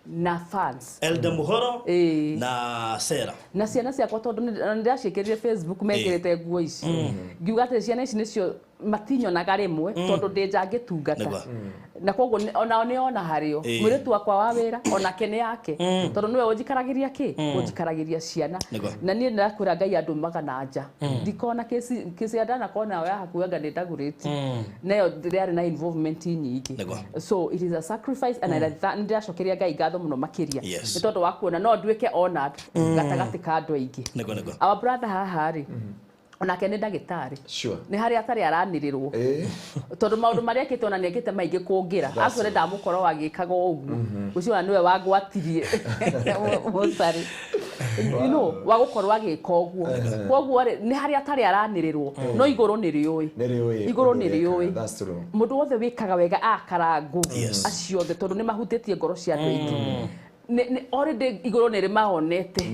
na fans. Elda Muhoro na Sarah. Na ciana ciakwa, tondũ nĩ ndĩraciĩkĩrire Facebook mekĩrĩte nguo ici, ngiuga atĩ ciana ici nĩcio matinyonaga rĩmwe tondũ ndĩ nja ngĩtungata, na koguo onao nĩ ona harĩo. Mũirĩtu wakwa wa wĩra onake nĩ yake, tondũ nĩwe ũnjikaragĩria kĩ ũnjikaragĩria ciana. Na niĩ ndĩrakwĩra Ngai andũmaga na nja ndikona kesi ya ndanakorwo nayo ya hakuhĩ anga nĩ ndagũrĩti nayo ndĩrarĩ na involvement nyingĩ. So it is a sacrifice and nĩ ndĩracokeria Ngai ngatho mũno makĩria nĩ tondũ wa kuona no nduĩke honored gatagatĩ ka andũ aingĩ. Nĩguo nĩguo. Our brother haha rĩ, onake nĩ ndagĩtarĩ, nĩ harĩa atarĩ aranĩrĩrwo, tondũ maũndũ marĩa ekĩte ona nĩ ekĩte maingĩ kũngĩra. Actually ndamũkorwo agĩkaga ũguo ũcio ona nĩwe wangwatirie mũcarĩ wa gũkorwo agĩka ũguo. Koguo rĩ, nĩ harĩa atarĩ aranĩrĩrwo, no igũrũ nĩ rĩũĩ. Nĩ rĩũĩ Igũrũ ũndũ nĩ ũreka. rĩũĩ. That's true. Mũndũ wothe wĩkaga wega akarangũ acio othe, tondũ nĩ mahutĩtie ngoro cia andũ aingĩ. Already igũrũ nĩ rĩmahonete.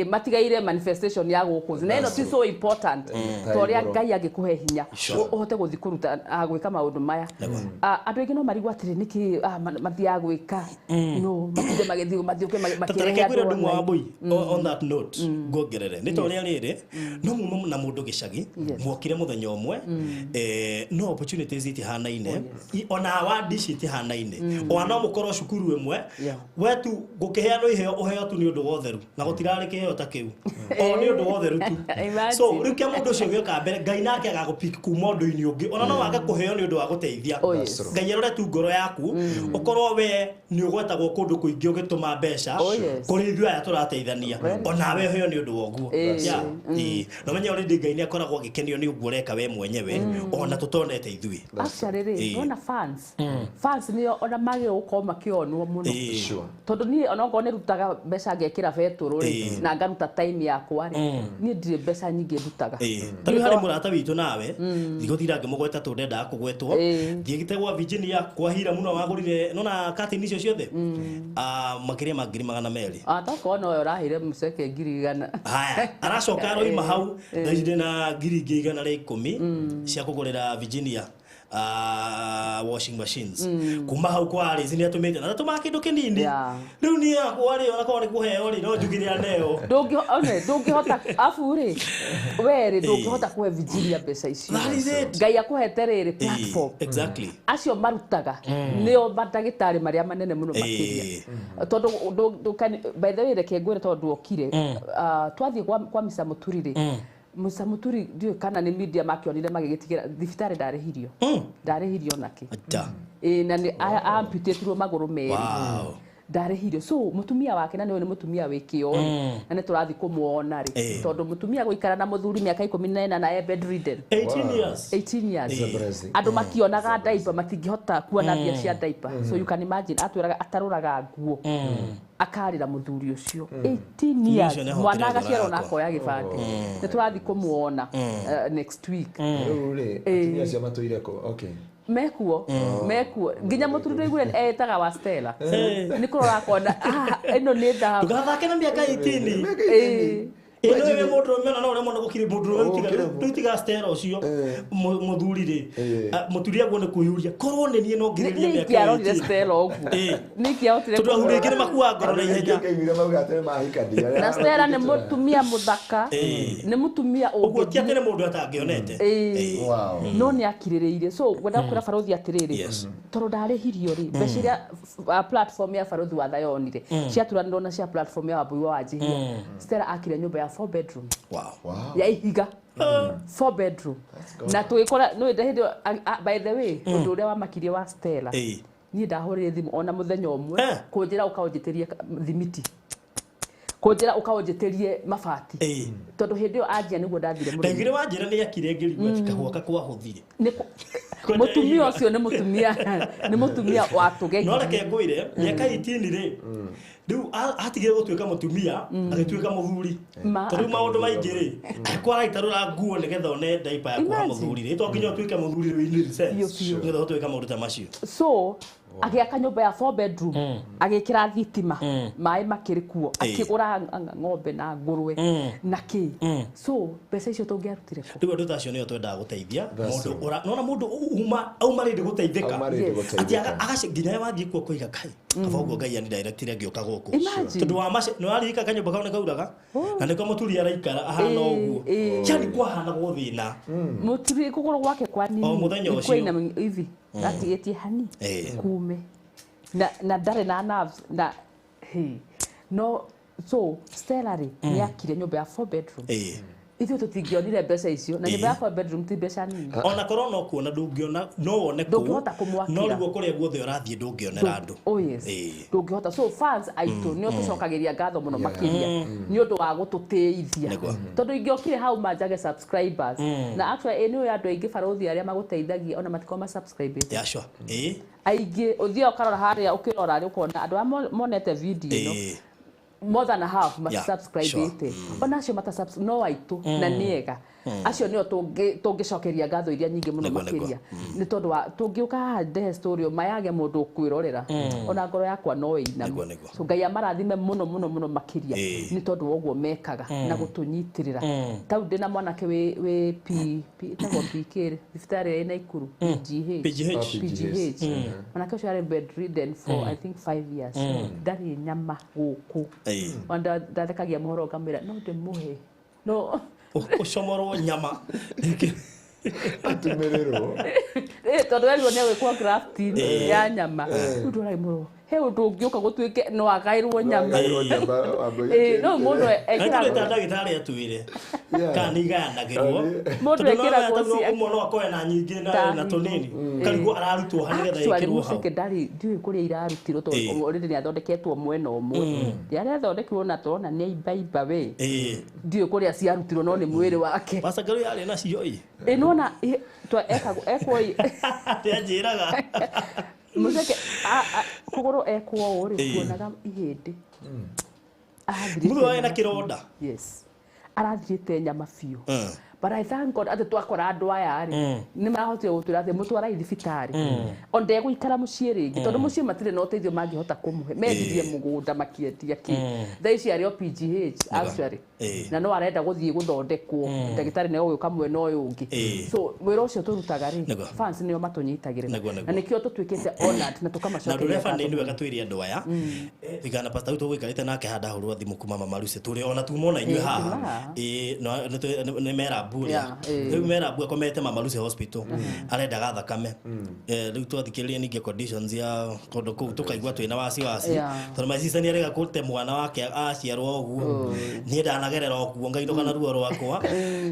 Matigaire manifestation ya gũkũ thĩ, na ĩno ti so important ta ũrĩa Igũrũ. Ngai angĩkũhe hinya ũhote gũthiĩ kũruta gwĩka maũndũ maya. Andũ aingĩ no marigwo atĩrĩ, nĩkĩ mathiaga gwĩka no matinde magĩthiĩ mathiũke Tareke makĩrehe ngwĩre andũ ũndũ online. Wambui, on that note nguongerere nĩ ta ũrĩa rĩrĩ no muma na mũndũ gĩcagi, mwokire mũthenya ũmwe, no opportunities itihanaine, ona award ici itihanaine, ona no mũkorwo cukuru ĩmwe, we tu gũkĩheanwo iheo ũheo tu nĩ ũndũ wa ũtheru, na gũtirarĩ kĩheo ta kĩu o nĩ ũndũ wa ũtheru tu. Imagine. So rĩu kĩa mũndũ ũcio gĩoka mbere, Ngai nake agagũpick kuma ũndũ-inĩ ũngĩ, ona no wage kũheo nĩ ũndũ wa gũteithia. Oh, yes. Ngai arore tu ngoro yaku, ũkorwo we nĩ ũgwetagwo kũndũ kũingĩ ũgĩtũma mbeca Oh, yes. kũrĩ ithuĩ aya tũrateithania, onawe ũheo nĩ ũndũ wa ũguo. Yeah. Na ũmenye already Ngai nĩ akoragwo agĩkenio nĩ ũguo ũreka we mwenyewe ona tũtonete ithuĩ. Actually rĩ, nona fans nĩo ona magĩrĩirwo gũkorwo makĩonwo mũno, tondũ niĩ ona okorwo nĩ rutaga mbeca ngekĩra betũrũ rĩ, na ngaruta time yakwa rĩ, niĩ ndirĩ mbeca nyingĩ ndutaga. Ta rĩu harĩ mũrata witũ nawe ndigũtinda ngĩmũgweta tondũ ndendaga kũgwetwo, thiĩte gwa Virginia kwa hira mũno wagũrire nona curtain icio ciothe, makĩria ma 200,000. Tokorwo noyo ũraheire mũceke 100,000. Haya, aracoka aroima hau thaa ici ndĩna 110,000 cia kũgũrĩra Virginia washing machines. Kuma hau kwa Alice nĩ atũmĩte na atũmaga kĩndũ kĩnini. Rĩu niĩ yakwa rĩ, ona korwo nĩ kũheo rĩ, no njugire aneo. Ndũngĩhota abu rĩ, we rĩ, ndũngĩhota kũhe Virginia mbeca icio. That is it. Ngai akũhete rĩrĩ platform. Acio marutaga nĩo mandagĩtarĩ marĩa manene mũno makĩria, tondũ by the way, reke ngwĩre, tondũ okire twathiĩ kwa Mr. Muturi rĩ, Mr. Muturi ndiũĩ kana nĩ media makĩonire magĩgĩtigĩra thibitarĩ, ndarĩhirio nake. Acha. Ĩ, na nĩ amputatirwo magũrũ merĩ. Ndarĩhirio. So mũtumia wake na nĩwe nĩ mũtumia wĩ kĩo na nĩ tũrathiĩ kũmuona rĩ, tondũ mũtumia gũikara na mũthuri mĩaka 14 na e bedridden 18 years. 18 years. It's a blessing. Andũ makĩonaga diaper matingĩhota kuona mbia cia diaper. So you can imagine atwĩraga atarũraga nguo akarĩra mũthuri ũcio 18 years. Ũcio nĩahotire Mwana ngoro agaciarwo na yakwa. akoya gĩbandĩ. Nĩ tũrathiĩ kũmuona next week. Rĩu rĩ, atumia acio matũire kũ? Okay. Mekuo mekuo nginya mũthuri ndũiguire etaga wa Stella nĩ kũrora akona ĩno nĩ thahabu. Ndũgathake na mĩaka 18. Mĩaka 18. Ĩno ĩwe mũndũ ũrũme ona no ũremwo nĩ gũkiri mũndũ ũrũme Gũkĩra rĩu tiga Stella ũcio mũthuri rĩ, mũtumia guo nĩ kwĩyũria korwo nĩ niĩ no ngirĩrĩrie Nĩ mĩaka ingĩarorire 18. Stella ũguo nĩ ingĩahotire Tondũ ahuri aingĩ nĩ makuaga ngoro na ihenya. Ngĩiguire mauga atĩ nĩmahikania. Na Stella nĩ mũtumia mũthaka, nĩ mũtumia Ũguo ti ũngĩthiĩ atĩ nĩ mũndũ atangĩonete. Wow. No nĩ akirĩrĩirie. So ngwenda kwĩra barothi atĩrĩrĩ, tondũ ndarĩhirio rĩ, mbeca iria platform ya barothi wa Thayũ yonire ciaturanĩrwo na cia platform ya Wambui wa Wanjihia, Stella akire nyũmba ya 4 bedroom Wow. Wow. ya ihiga, 4 bedroom, na tũgĩkora nĩ hĩndĩ ĩyo by the way, ũndũ ũrĩa wamakirie wa Stella, niĩ ndahũrire thimũ ona mũthenya ũmwe kũnjĩra ũkaũnjĩtĩrie thimiti, kũnjĩra ũkaũnjĩtĩrie mabati, tondũ hĩndĩ ĩyo anjia nĩguo ndathire mũrĩmi. Ndaiguire wanjĩra nĩ akire ngĩrigwo atĩ kahũa kwahũthire. Nĩ mũtumia ũcio nĩ mũtumia watũgegirie. No reke ngwĩre, mĩaka 18 rĩ, rĩu atigire gũtuĩka mũtumia agĩtuĩka mũthuri, tondũ maũndũ maingĩ rĩ, kwaraitarũra nguo nĩgetha one diaper ya kuoha Imagine. mũthuri rĩ, to nginya ũtuĩke mũthuri rĩu in real sense Biũ, biũ. nĩgetha ũhote gwĩka maũndũ ta macio. So agĩaka nyũmba ya 4 bedroom, agĩkĩra thitima, maĩ makĩrĩ kuo, akĩgũra ng'ombe na ngũrwe na kĩ. So mbeca icio tũngĩarutire kũ? Rĩu andũ ta acio nĩo twendaga gũteithia. That's Mũndũ true. nona mũndũ uma auma rĩndĩ gũteithĩka Auma rĩndĩ Yes. atĩ gũteithĩka. agaci nginya we wathiĩ kuo kũiga kai kaba ũguo Ngai anidirectire ngĩũka gũkũ. Imagine. Tondũ wa mace nĩ waririka kanyũmba kau nĩ kauraga na nĩko mũturi araikara ahana ũguo, yani kwahanagwo thĩna. Mũturi kũgũrũ gwake kwa nini O mũthenya ũcio. kwĩna hivi atigĩtie hani kume na ndarĩ na nerves na hey. No so Stella rĩ, nĩ akire nyũmba ya 4 bedroom. Ithuĩ tũtingĩonire mbeca icio na nyũmba ya 4 bedroom ti mbeca nini. Ona korwo no kuona ndũngĩona, no wone kũu, Ndũngĩhota kũmwakĩra. no rĩu kũrĩa guothe ũrathiĩ ndũngĩonera andũ. Oh yes. Ndũngĩhota. So fans aitũ nĩo tũcokagĩria ngatho mũno makĩria nĩ ũndũ wa gũtũtĩithia, tondũ ingĩokire hau manjage subscribers na actually nĩ ũĩ andũ aingĩ barothi arĩa magũteithagia ona matikorwo ma subscribe. Yeah, sure. Aingĩ ũthiaga ũkarora harĩa ũkĩrora rĩ, ũkona andũ arĩa monete video ĩno, more than a half matisubscribĩte. Ona acio matasubscribe no aitũ na nĩ ega, acio nĩo tũngĩcokeria ngatho iria nyingĩ mũno makĩria, nĩ tondũ wa tũngĩũka haha ndehe story mayage mũndũ ũkwĩrorera, ona ngoro yakwa no ĩiname. Nĩguo, nĩguo. So Ngai amarathime mũno mũno mũno makĩria nĩ tondũ wa ũguo mekaga na gũtũnyitĩrĩra. Tau ndĩna mwanake wĩ P P ĩtagwo PK thibitarĩ ĩ Naikuru, PGH. PGH. Oh, PGH. Mwanake ũcio arĩ bedridden for I think 5 years, ndarĩ nyama gũkũ. Ona ndathekagia mũhoro ngamwĩra no ndĩmũhe no Ũcomorwo nyama. Atumĩrĩrwo. Tondũ werirwo nĩ egwĩkwo grafting ya nyama, rĩu ndũragĩ mũro he ũndũ ũngĩũka gũtuĩke no agaĩrwo nyama. Agaĩrwo nyama, wambui No mũndũ Na ekĩragwo tũrĩ ta ndagĩtarĩ atwĩre kana nĩ igayanagĩrwo. Mũndũ Tondũ no ekĩragwo ũmwe no akoya na nyingĩ na tũnini, karigwo ararutwo ha nĩgetha Actually, ĩkĩrwo hau. mũceke ndarĩ, ndiũĩ kũrĩa irarutirwo, tondũ already nĩ athondeketwo mwena ũmwe, ndiarathondekirwo na tũrona nĩ aibaimba we. Ndiũĩ kũrĩa ciarutirwo, no nĩ mwĩrĩ wake. Pastor Ngaru yarĩ nacio ĩ. Ĩ nĩwona ekagwo ekwo Nĩanjĩraga. Mũceke kũgũrũ ekwo ũũ rĩ, tuonaga ihĩndĩ. Arathirĩte Mũthũ warĩ na nyama. kĩronda. Yes, arathirĩte nyama biũ. But I thank God atĩ twakora andũ aya rĩ, nĩ marahotire gũtwĩra atĩ mũtwarai thibitarĩ, o ndegũikara mũciĩ rĩngĩ, tondũ mũciĩ matirĩ na ũteithio mangĩhota kũmũhe. Mendirie mũgũnda makĩendia kĩ, thaa ici arĩ o PGH actually, na no arenda gũthiĩ gũthondekwo, ndagĩtarĩ nĩ egũgĩũka mwena ũyũ ũngĩ. So wĩra ũcio tũrutaga rĩ, fans nĩo matũnyitagĩrĩra na nĩkĩo tũtuĩkĩte honored na Na tũkamacokeria ũndũ ũrĩa ngatho bani nĩ wega twĩre andũ aya tigana pastor witũ gũikarĩte nake haha, ndahũrwo thimũ kuma Mama Lucy tũrĩ ona tuma ona inyuĩ haha. Tuma. No nĩ mera Rambu Yeah, ũrĩa rĩu me Rambu akomete Mama Lucy Hospital, arendaga thakame. Rĩu twathikĩrĩria ningĩ conditions ya kũndũ kũu, tũkaigua twĩna wasiwasi, tondũ my sister nĩarega kũte mwana wake aciarwo ũguo. Niĩ ndanagerera ũguo, ngainũka na ruo rwakwa.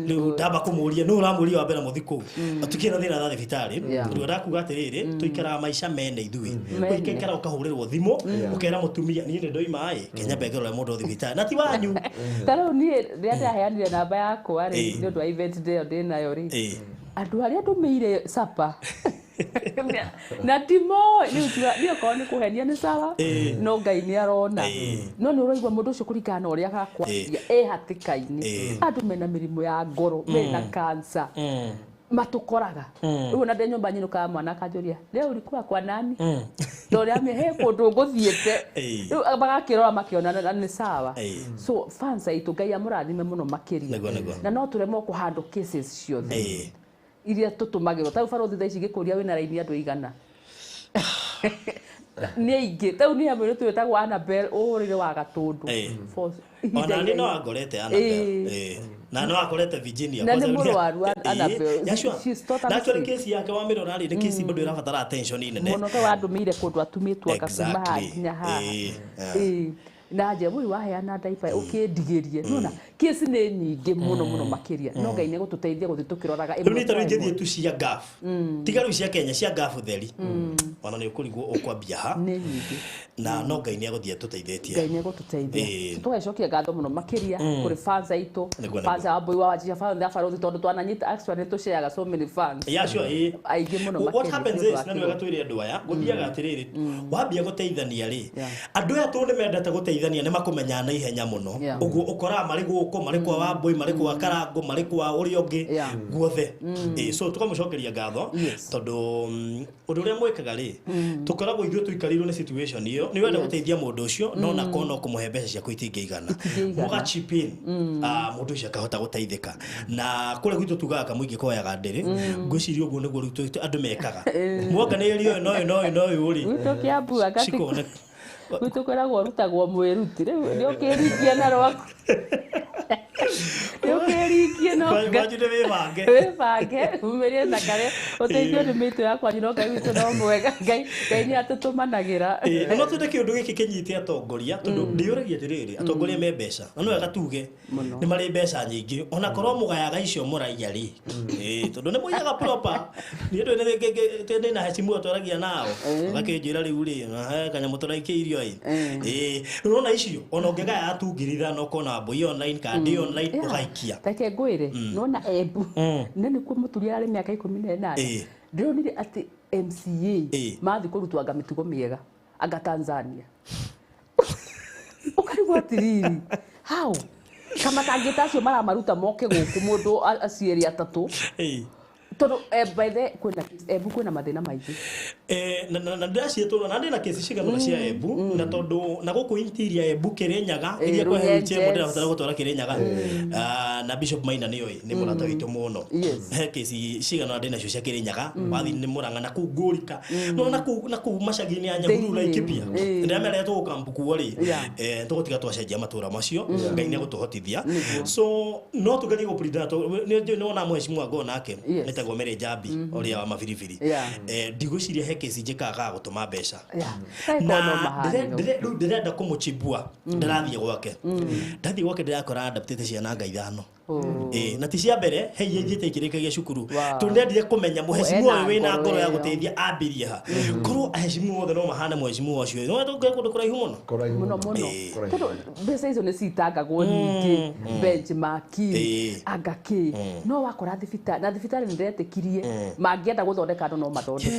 Rĩu ndamba kũmũria, nũ ũramũria wa mbere mũthi kũu, tukĩna thĩna na thibitarĩ. Rĩu ndakuga atĩrĩrĩ, tũikaraga maica mene ithuĩ. Mene. Ũikaikara ũkahũrĩrwo thimũ, ũkera mũtumia, niĩ nĩ ndoima ĩ Kenya, mbengero rĩa mũndũ thibitarĩ na ti wanyu. Ta rĩu niĩ rĩrĩa ndĩraheanire namba yakwa rĩ, nĩ ũndũ wa event ĩyo ndĩnayo rĩ, andũ arĩa ndũmĩire sapa na timoĩ rĩu tiga niĩ okorwo nĩ kũhenia nĩ sawa, no Ngai nĩ arona. No nĩ ũraigua mũndũ ũcio kũringana na ũrĩa agakwaria e hatĩka-inĩ. Andũ mena mĩrimũ ya ngoro, mena cancer, matũkoraga rĩu. Ona ndĩ nyũmba nyinũkaga, mwana akanjũria, "Leo ulikuwa kwa nani?" Tondũ ũrĩa he kũndũ ngũthiĩte. Rĩu magakĩrora makĩona na nĩ sawa. So fans aitũ, Ngai amũrathime mũno makĩria. Nĩguo, nĩguo. Na no tũremwo kũhandle cases ciothe iria tũtũmagĩrwo. Ta rĩu barũthi thaa ici ngĩkũria wĩna raini andũ igana, nĩ aingĩ. Ta rĩu nĩ hamwe nĩ twĩtagwo Annabel ũhũrĩre wa Gatũndũ. Ona Ihinda nĩ no iraihu. angorete Annabel. Na no akorete Virginia. Na nĩ Kwanza mũrwaru Annabel. Yeah, sure. She's totally Na actually sick. case yake wamĩrora rĩ, nĩ case bado ĩrabatara attention nene. Mũno, ta wandũmĩire kũndũ atumĩtwo akakuma haha nginya haha. Na nje ũyũ waheana ndaipa ũkĩndigĩrie nona kesi nĩ nyingĩ mũno mũno makĩria, no Ngai nĩ egũtũteithia gũthiĩ tũkĩroraga Rĩu ĩmwe nĩ tarĩu kwa ĩmwe. ingĩthiĩ tu cia gaf, tiga rĩu cia Kenya, cia gaf theri, ona nĩ ũkũrigwo ũkwambia ha. Nĩ nyingĩ. Na no Ngai nĩ agũthiĩ atũteithĩtie. Ngai nĩ egũtũteithia. Tũgacokia ngatho mũno makĩria kũrĩ fans aitũ, Nĩguo, fans a Wambui wa Wanjicĩa, fans a Barũthi, tondũ twananyita, actually tũshareaga so many fans. Yeah, sure, ĩĩ. Aingĩ mũno What makĩria happens nĩ ũndũ is, wa na nĩ wega kĩgo. twĩre andũ aya, gũthiaga atĩrĩrĩ, wambia gũteithania rĩ, andũ aya tondũ nĩ mendete gũteithania, nĩ makũmenyaga na ihenya mũno. Ũguo ũkoraga marĩ gũkũ, marĩ kwa Wambui, marĩ kwa Karango, marĩ kwa ũrĩa ũngĩ, guothe. So tũkamũcokeria ngatho, tondũ ũndũ ũrĩa mwĩkaga rĩ, tũkoragwo ithuĩ tũikarĩirwo nĩ situation ĩyo, nĩ wenda gũteithia mũndũ ũcio, no nako no kũmũhe mbeca ciaku itingĩigana. Itingĩigana. Mũga chip in, mũndũ ũcio akahota gũteithĩka. Na kũrĩa gwitũ tugaga kamũingĩ koyaga ndĩrĩ. Ngwĩciria ũguo nĩguo rĩu andũ mekaga, mwonganĩrĩria ũyũ na ũyũ na ũyũ na ũyũ rĩ, Gwitũ Kĩambu akati cikoneka. Gwitũ kwĩragwo ũrutagwo mwĩruti. Rĩu nĩ ũkĩringie na rwaku, nĩ ũkĩringie no Kwanyu nĩ wĩbange. Wĩbange umĩrie na karĩa ũteithio nĩ mĩitũ yakwanyu, no Ngai witũ no mwega. Ngai nĩ atũtũmanagĩra. Ĩĩ, no twende kĩũndũ gĩkĩ kĩnyite atongoria, tondũ ndĩũragia atĩrĩrĩ, atongoria me mbeca, na no wega tuge Mũno. nĩ marĩ mbeca nyingĩ, ona korwo mũgayaga icio mũraiya rĩ. Ĩĩ, tondũ nĩ mũiyaga proper. Niĩ ndĩ na hecimu twaragia nao, ũgakĩnjĩra rĩu rĩ, he kanyamũ tũraikĩirio ĩ. Ĩĩ, rĩu ona icio ona ũngĩgaya tu 5,000, ũkona Wambui online kana ndĩ online, ũgaikia. Reke ngwĩre, nona Embu na nĩkuo mũturi ararĩ mĩaka 18, ndĩronire atĩ MCA mathiĩ kũrutwo anga mĩtugo mĩega anga Tanzania. Ũkarigwo atĩrĩrĩ, how kama tangĩta acio maramaruta moke gũkũ mũndũ aciĩre atatũ? Tondũ by the kwĩna Embu kwĩna mathĩna maingĩ. Na ndĩraciĩtũra na ndĩna kesi cigana cia Embu, na tondũ na gũkũ interior Embu, Kĩrĩnyaga, iria kwa Runyenjes. wheelchair mũndũ ndĩrabatara gũtwara Kĩrĩnyaga. Ah, na Bishop Maina nĩoĩ, nĩ mũrata witũ mũno. He kesi cigana ndĩ nacio cia Kĩrĩnyaga, wathi nĩ Mũrang'a na kũu Ngũrika, no na kũu macagi-inĩ ya Nyahururu, Thĩinĩ. Laikipia. Ndĩramerera tũgũkampu kuo rĩ, tũgũtiga twacenjia matũra macio, Ngai nĩ egũtũhotithia. So no tũgerie gũprinda nĩ wona mheshimiwa ngo nake etagwo Mary Njambi ũrĩa wa mabiribiri. Ndigwĩciria he kesi njĩkaga ga gũtũma mbeca. Na Na rĩu ndĩrenda kũmũchibua. Ndĩrathiĩ gwake, ndathiĩ gwake ndĩrakora adaptĩte ciana nga ithano. Ĩĩ, na ti cia mbere, he iria ithiĩte ikĩrĩkagia cukuru. Tondũ ndendire kũmenya mũhecimu Ena ũyũ wĩna ngoro ngoro ya ĩyo. gũteithia ambirie ha. Korwo ahecimu othe no mahane mũhecimu ũcio, no tũngĩ kũndũ kũraihu mũno. Kũraihu. Mũno mũno. Kũraihu. Tondũ mbeca icio nĩ citangagwo nyingĩ, benchmark, anga kĩ, no wakora thibitarĩ, na thibitarĩ nĩ ndetĩkirie mangĩenda gũthondeka andũ no mathondeke,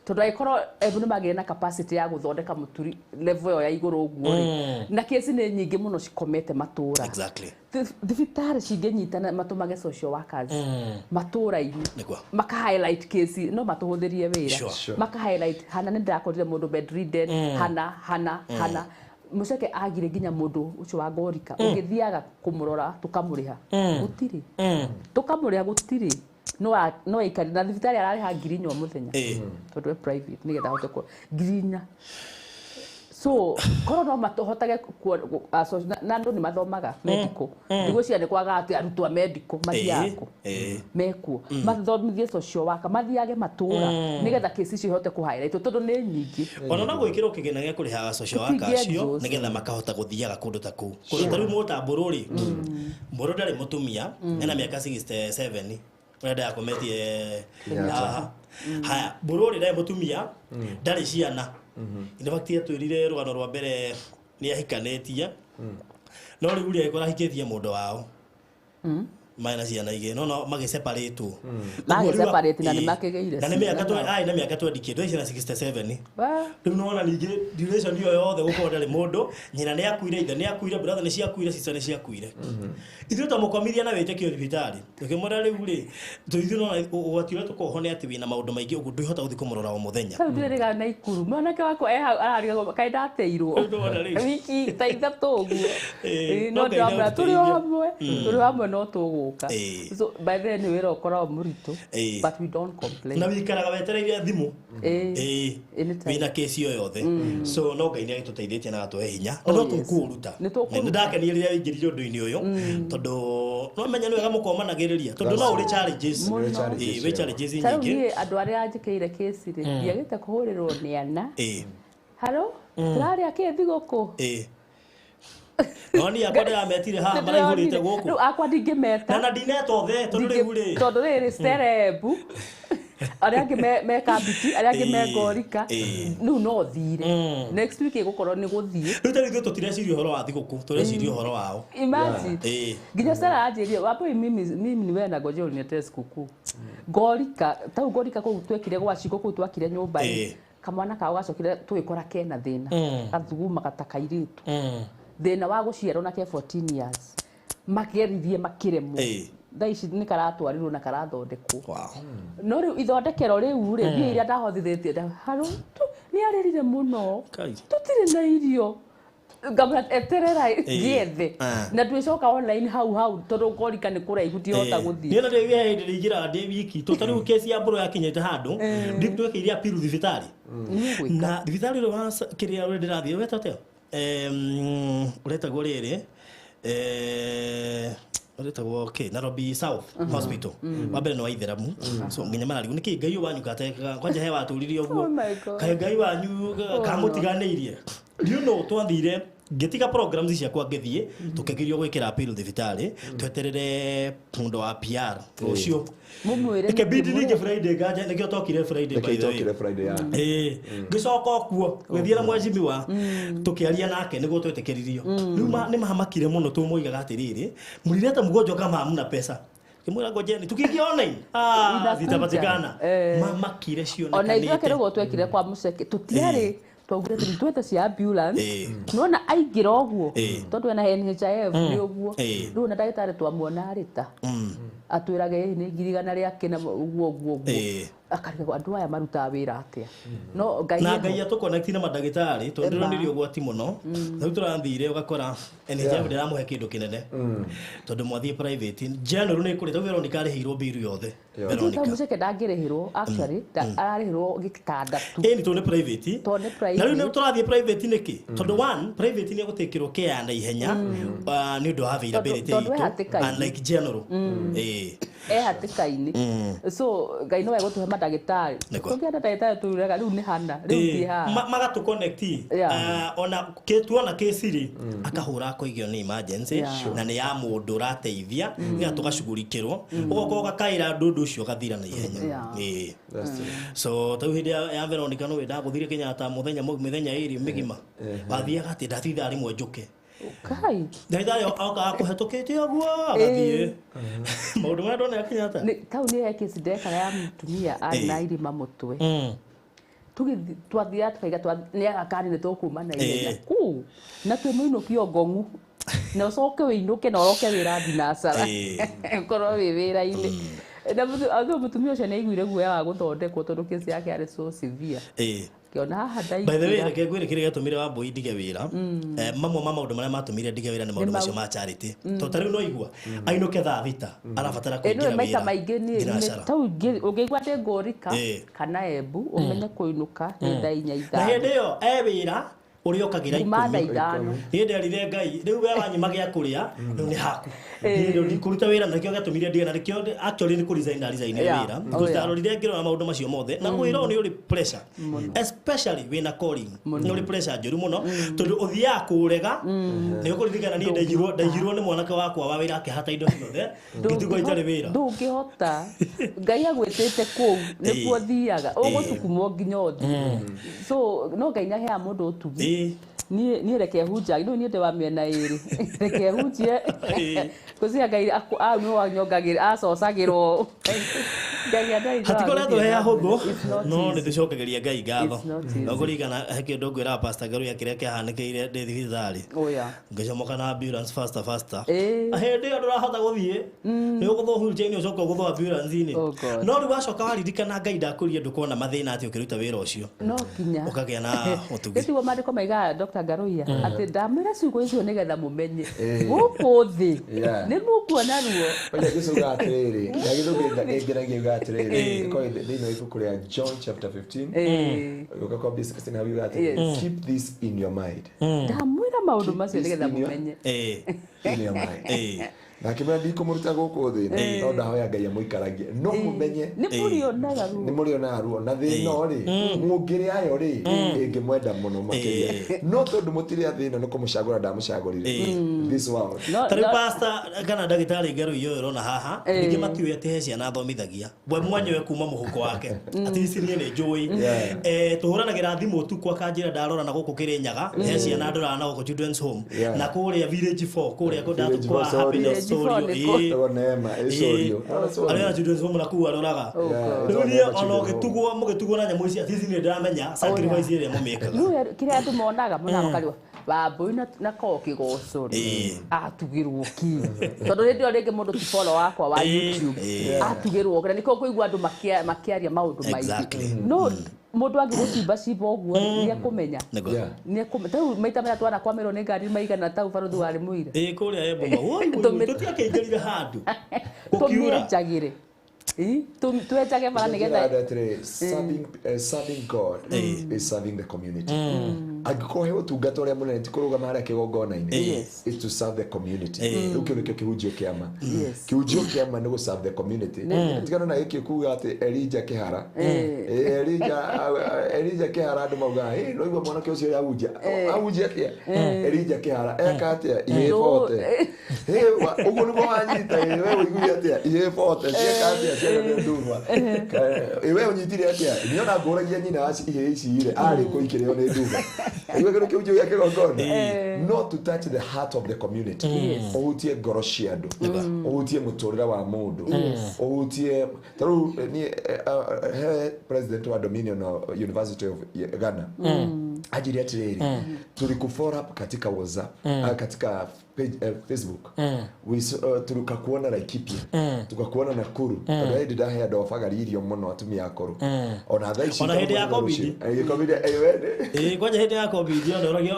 tondũ angĩkorwo Embu nĩ magĩre na capacity ya gũthondeka mũturi level ĩyo ya igũrũ ũguo rĩ, na kesi nĩ nyingĩ mũno cikomete matũra. Thibitarĩ cingĩnyitana matũmage social workers matũra-inĩ, maka highlight case, no matũhũthĩrie wĩra. Maka highlight hana nĩ ndĩrakorire mũndũ bedridden, hana hana hana mũceke agire nginya mũndũ ũcio wa ngorika, ũngĩthiaga kũmũrora tũkamũrĩha gũtirĩ, tũkamũrĩha gũtirĩ, no aikari na thibitarĩ ararĩha 4,000 o mũthenya, tondũ e private, nĩgetha ahote kũ 4,000. So korwo no matohotage na andũ nĩ mathomaga medical, ndigwĩciria nĩ kwaga atĩ arutwo a medical mathiaga kũ mekuo mathomithie social worker, mathiage matũra nĩgetha kesi icio ihote kũhighlightwo tondũ nĩ nyingĩ. Ona no gwĩkĩrwo kĩgĩna gĩa kũrĩhaga social worker Tũtingĩ acio exhaust. nĩgetha makahota gũthiaga kũndũ ta kũu, kũndũ ta rĩu mũtambũrũ rĩ, mbũrũ ndarĩ mũtumia, ena mĩaka 67 ũrĩa ndakometie haha. Haya, mbũrũ rĩ ndarĩ mũtumia, ndarĩ ciana. In fact atwĩrire rũgano rwa mbere nĩ ahikanĩtie, no rĩu rĩ agĩkorwo ahikĩtie mũndũ wao mena ciana igĩrĩ, no magĩseparĩtwo. Magĩseparate na nĩmakĩgĩire na nĩ mĩaka ciana. Arĩ na mĩaka 20 kĩndũ, ciana 67. Wa- Rĩu nĩwona ningĩ duration ĩyo yothe gũkorwo ndarĩ mũndũ, nyina nĩ akuire, ithe nĩ akuire, brother nĩ ciakuire, sister nĩ ciakuire. Ithuĩ twamũkomithia na wĩtĩkio thibitarĩ, tũkĩmwĩra rĩu rĩ, ithuĩ nĩwona ũgwati ũrĩa tũkoragwo ho nĩ atĩ wĩna maũndũ maingĩ ũguo ndwĩhota gũthiĩ kũmũrora o mũthenya. Rĩu ndĩrĩga na ikuru mwanake wakwa e hau ararigagwo kaĩ ndateirwo Rĩu nĩwona rĩu. wiki ta ithatũ ũguo. Ĩĩ, Ĩĩ, no no Ngai ndĩramwĩra tũrĩ o nĩagũteithia. hamwe, tũrĩ o hamwe, no tũgũka. So by then nĩ wĩra ũkoragwo mũritũ, but we don't complain. Na wĩikaraga wetereire thimũ. Ĩĩ. Ĩĩ, Anytime. wĩna kesi o yothe. So no Ngai nĩ agĩtũteithĩtie na agatũhe hinya na Oh, no yes. tũkũũruta. Nĩ tũkũũruta. Nĩ ndakenire rĩrĩa waingĩrire ũndũ-inĩ ũyũ, tondũ no menya nĩ wega mũkomanagĩrĩria, tondũ no ũrĩ challenges. Nĩ challenges, Ĩĩ, wĩ challenges Ta rĩu nyingĩ. niĩ andũ arĩa njĩkĩire kesi rĩ, ndiagĩte kũhũrĩrwo nĩ ana, haro tũrarĩa kĩ thigũkũ. Ĩĩ, no niĩ akwa ndĩrametire haha maraihũrĩte gũkũ. Rĩu akwa ndingĩmeta. Na ndineta othe tondũ rĩu rĩ Tondũ rĩrĩ Stella Embu, arĩa angĩ me Kambiti, arĩa angĩ me Ngorika. Rĩu no thire next week ĩgũkorwo nĩ gũthiĩ. Rĩu ta rĩu ithuĩ tũtireciria ũhoro wa thigũkũ, tũreciria ũhoro wao. Imagine, nginya Stella anjĩrire, "Wambui, mimi ni wewe nangojea uniletee sikukuu." Ngorika tau, Ngorika kũu twekire gwa Ciko, kũu twakire nyũmba ĩ, kamwana kao gacokire tũgĩkora kena thĩna, gathugumaga ta kairĩtu, thĩna wa gũciarwo na ke 14 years, makeririe makĩremwo. Thaa ici nĩ karatwarirwo na karathondekwo. No rĩu ithondekero rĩu rĩ, mbia iria ndahothithĩtie harũ nĩ arĩrire mũno. Kai. Tũtirĩ na irio, ngamwĩra eterera ngĩethe. Na twĩcoka online hau hau tondũ Ngorika nĩ kũraihu, ndihota gũthiĩ. Niĩ na ndĩ hĩndĩ ndĩingĩraga ndĩ wiki, tondũ ta rĩu kesi ya mbũrũ yakinyĩte handũ twekĩire apiru thibitarĩ. Nĩ gwĩka. Na thibitarĩ ũrĩa wa kĩrĩa ũrĩa ndĩrathiĩ wetwo atĩa, ũretagwo rĩrĩ, ũretagwo kĩ, Nairobi South Hospital, wa mbere nĩ wa itheramu, so nginya mararigwo nĩkĩ Ngai ũyũ wanyu katekaga kwanja he watũririe ũguo. Oh my God. Kaĩ Ngai wanyu kamũtiganĩirie? You know, twathire ngĩtiga programs ciakwa ngĩthiĩ, tũkĩgirio gwĩkĩra appeal thibitarĩ, tweterere mũndũ wa PR rũciũ. Mũmwĩre. Ĩkĩbidi ningĩ Friday nganja nĩkĩo tokire Friday, by Nĩkĩo the way. itokire Friday ya. Ĩĩ, ngĩcoka o kuo gũthiĩ na mwecimiwa tũkĩaria nake nĩguo twĩtĩkĩririo. Rĩu nĩ mahamakire mũno tũmoigaga atĩrĩrĩ, mlileta mgonjwa kama hamna pesa. Kĩmwĩra ngojeni tukiingia online, ah, Inakuja. zitapatikana. Mamakire Ona ithuĩ cionekanĩte. akĩrĩgwo twekire kwa mũceke tũtiarĩ, twaugire atĩ twete cia ambulance. Nona aingĩra ũguo tondũ ena NHIF nĩ ũguo. Rĩu ona ndagĩtarĩ twamuona arĩta atwĩrage ĩ nĩ 100,000 rĩa kĩna ũguo ũguo ũguo. Akarigagwo andũ aya marutaga wĩra atĩa, no Ngai Na eho. Ngai atũconnect na mandagĩtarĩ tondũ Ema. ndĩronire ũgwati mũno. Rĩu tũrathire ũgakora NHIF ndĩramũhe kĩndũ kĩnene tondũ mwathiĩ private general nĩ kũrĩ tondũ Veronica arĩhĩirwo biru yothe. Yothe. Rĩu ta Veronica mũceke ndangĩrĩhĩrwo, actually ararĩhĩrwo gĩtanda tu. Ĩni tondũ nĩ private. Tondũ nĩ private. Na rĩu nĩ tũrathiĩ private nĩkĩ? Tondũ one, private nĩ egũtĩkĩrwo care na ihenya, nĩ ũndũ wa availability Tondũ e itũ, hatĩka-inĩ. unlike general. Ĩĩ. E hatĩka-inĩ, so Ngai no egũtũhe mandagĩtarĩ. Nĩguo. Tũngĩenda ndagĩtarĩ turaga rĩu nĩ hana rĩu ti haha. Magatũ connect. Ona tuona kesi rĩ, akahũra akoigio nĩ emergency. Na nĩ ya mũndũ ũrateithia nĩgetha tũgacugurikĩrwo, ũgoka ũgakaĩra andũ, ũndũ ũcio ũgathira na ihenya. Ĩĩ. That's true. So tau hĩndĩ ya Veronica no ndagũthire Kenyatta mũthenya mĩthenya ĩrĩ mĩgima, wathiaga atĩ ndathiĩ ithaa rĩmwe njũke. Kai. Ndagĩtarĩ okaga kũhetũkĩte ũguo agathiĩ, maũndũ marĩa ndonera Kenyatta. Tau nĩ he kesi ndekaga ya mũtumia arĩ na irima mũtwe. Tũgĩthiĩ twathiaga tukaiga nĩ agakani nĩ tũkuma na ihenya kũu na twĩ mũinũkio ngong'u na ũcoke wĩinũke na ũroke wĩra thinacara, ũkorwo wĩ wĩra-inĩ na mũtumia ũcio nĩ aiguire guoya wa gũthondekwo tondũ kesi yake yarĩ so severe. Kĩona haha By the way, ndaingĩra. reke ngwĩre kĩrĩa gĩatũmire Wambui ndige wĩra. Mamwe ma maũndũ marĩa matũmire ndige wĩra nĩ maũndũ Nĩ macio ma charity, tondũ ta rĩu no igua ainũke thaa 6 arabatara Ĩ kũingĩra nĩwe maita wĩra maingĩ niĩ thinacara. tau ũngĩigua ndĩ Ngũrika Ĩĩ. kana Embu, ũmenye kũinũka nĩ thaa 4 Na 5. hĩndĩ ĩyo e wĩra. Ũrĩa ũkagĩra Kuma thaa 10. 5. Niĩ nderire Ngai rĩu we wanyima gĩa kũrĩa rĩu nĩ haku. Niĩ rĩu ndikũruta wĩra na nĩkĩo gĩatũmire ndige na nĩkĩo actually nĩ kũresign ndaresign wĩra. Oh, Because yeah. ndarorire ngĩrora maũndũ macio mothe na wĩra ũyũ nĩ ũrĩ pressure, especially wĩna calling, nĩ ũrĩ pressure njũru mũno tondũ ũthiaga kũrega nĩ ũkũririkana niĩ ndaiyirwo nĩ mwanake wakwa wa wĩra akĩhata indo ciothe ngĩtigwo itarĩ wĩra. Ndũngĩhota. Ngai agwĩtĩte kũu nĩkuo thiaga ũgũcukumwo nginya ũthiĩ. So no Ngai nĩaheaga mũndũ ũtugi. Niĩ reke hunjagie rĩu niĩ ndĩ wa mĩena ĩrĩ, reke hunjie ngwĩciria Ngai au nĩwe wanyongagĩra acocagĩrwo ngagĩa na hinya wa Hatikoretwo gũthiĩ he na ahũthũ mbere. It's not no nĩ easy. tũcokagĩria Ngai ngatho. It's not easy. No kũringana he kĩndũ ngwĩraga Pastor Ngaruiya kĩrĩa kĩahanĩkĩire ndĩ thibitarĩ. Oh, yeah. Ngĩcomoka na ambulance faster faster. Hĩndĩ ĩyo ndũrahota gũthiĩ nĩ ũgũthwo wheelchair-inĩ ũcoke ũgũthwo ambulance-inĩ. Oh, God. No rĩu wacoka waririkana Ngai ndakũria ndũkona mathĩna atĩ ũkĩruta wĩra ũcio No nginya ũkagĩa na ũtugi. Gĩtiguo maandĩko maigaga Dr. Ngaruiya atĩ ndamwĩra ciugo icio nĩgetha mũmenye gũkũ thĩ nĩ mũkuona ruo. Oja Jesu uga atĩrĩrĩ, na gĩthũngũ ĩngeragia uga atĩrĩrĩ, ĩkorwo thĩinĩ wa ibuku rĩa John chapter 15, ũgĩũka kwambia 16 hau yuga atĩrĩrĩ, keep this in your mind. Ndamwĩra maũndũ macio Keep this nĩgetha in your- mũmenye. In your mind. Na akĩmwĩra ndikũmũruta gũkũ thĩ no ndahoya Ngai amũikaragie no mũmenye Nĩ mũrĩonaga nĩ ruo. mũrĩonaga ruo na thĩna rĩ mũngĩrĩa yo rĩ ĩngĩmwenda mũno makĩria no tondũ mũtirĩ a thĩna nĩ kũmũcagũra ndamũcagũrire this world. No- Ta rĩu no- pastor kana ndagĩtarĩ Ngaruiya ũyũ ũrona haha ningĩ matiũĩ atĩ he ciana athomithagia we mwenyewe kuma mũhuko wake atĩ ici niĩ nĩ njũĩ. Tũhũranagĩra thimũ ũtukũ akanjĩra ndarora na gũkũ Kĩrĩnyaga he ciana ndoraga na gũkũ children's home na kũrĩa village 4 kũrĩa Village kwa four, sorry. Happiness Village four Story. nĩ kũ- Ĩtagwo Neema, ĩcorio. Arĩa na children's home na kũu aroraga. Oh, God. Rĩu niĩ ona ũgĩtugwo mũgĩtugwo na nyamũ ici atĩ ici nĩ ndĩramenya sacrifice ĩrĩa mũmĩkaga. Rĩu kĩrĩa andũ monaga monaga makariwa Wambũi na korwo kĩgoco rĩ atugĩrwo ki tondũ hĩndĩ ĩyo rĩngĩ mũndũ ti follow wakwa wa YouTube atugĩrwo na nĩkĩo kũigua andũ makĩaria maũndũ maingĩ. No mũndũ angĩgũcimba cimba ũguo nĩ ekũmenya. Nĩguo. Nĩ ekũmenya tarĩu maita marĩa twanakwamĩrwo nĩ ngari maigana tau barothi warĩ mũira. Ĩĩ kũrĩa Emboma woi woi tũtiakĩingĩrire handũ gũkiura. Tũmĩenjagĩre. Twenjage bara nĩgetha Ndĩrenda atĩrĩrĩ, serving God is serving the community. Angĩkorwo he ũtungata ũrĩa mũnene ti kũrũgama harĩa kĩgongona-inĩ, is to serve the community. Rĩu kĩu nĩkĩo kĩhunjio kĩa ma. Kĩhunjio kĩa ma nĩ gũ serve the community. Tigana na gĩkĩ kuga atĩ Elijah Kĩhara. Elijah Kĩhara andũ maugaga, "Ĩ, no igua mwanake ũcio ahunjia. Ahunjia atĩa? Elijah Kĩhara eka atĩa? Ihĩ bote. Ĩ, ũguo nĩguo wanyita, ĩ, we ũiguire atĩa? Ihĩ bote, cieka atĩa? Ciana nĩ nduma. Ĩ, we ũnyitire atĩa? Niĩ ona ngũragia nyina wa ihĩ ici rĩ, arĩ kũ ikĩrĩo nĩ nduma. Igua kĩndũ kĩu gĩa kĩgongona. Not to touch the heart of the community. Ũhutie ngoro cia andũ. Ũhutie mũtũrĩre wa mũndũ. Ũhutie ta rĩu niĩ he president wa Dominion University of Ghana anjĩre atĩrĩrĩ, tulikufollow up katika WhatsApp, katika page, Facebook. Tukakuona Laikipia, tukakuona Nakuru tondũ hĩndĩ ndahe andũ abagari irio mũno atumia akũrũ ona thaa ici. Ona hĩndĩ ya COVID? COVID wende. Ĩĩ kwanja hĩndĩ ya COVID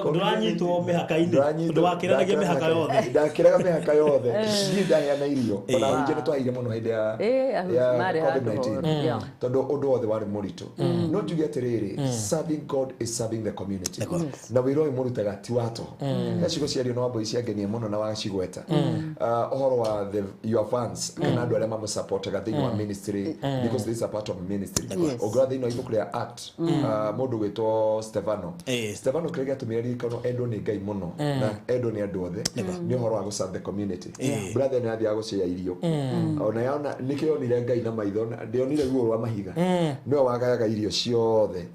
ndũranyitwo mĩhaka-inĩ ũndũ wakĩranagia mĩhaka yothe. Ndakĩraga mĩhaka yothe niĩ ndaheana irio ona ahunjia nĩ twaheire mũno hĩndĩ ya Ahunjia ya marĩ handũ COVID-19 hothe, yeah. tondũ ũndũ wothe warĩ mũritũ no njuge atĩrĩrĩ, serving God is serving the community na wĩra ũyũ mũrutaga ti wa tũhũ. He ciugo ciario na Wambũi ciangenia mũno na wacigweta ũhoro wa your fans kana andũ arĩa mamũsupportaga thĩinĩ wa ministry, because this is a part of ministry. Ũngĩrora thĩinĩ wa ibuku rĩa Act, mũndũ gwĩtwo Stefano. Stefano kĩrĩa gĩatũmire ririkano endwo nĩ Ngai mũno na endwo nĩ andũ othe nĩ ũhoro wa gũ serve the community. Brother nĩ athiaga gũcĩa irio ona yona nĩkĩo onire Ngai na maitho na ndĩonire ruo rwa mahiga nĩwe wagayaga irio ciothe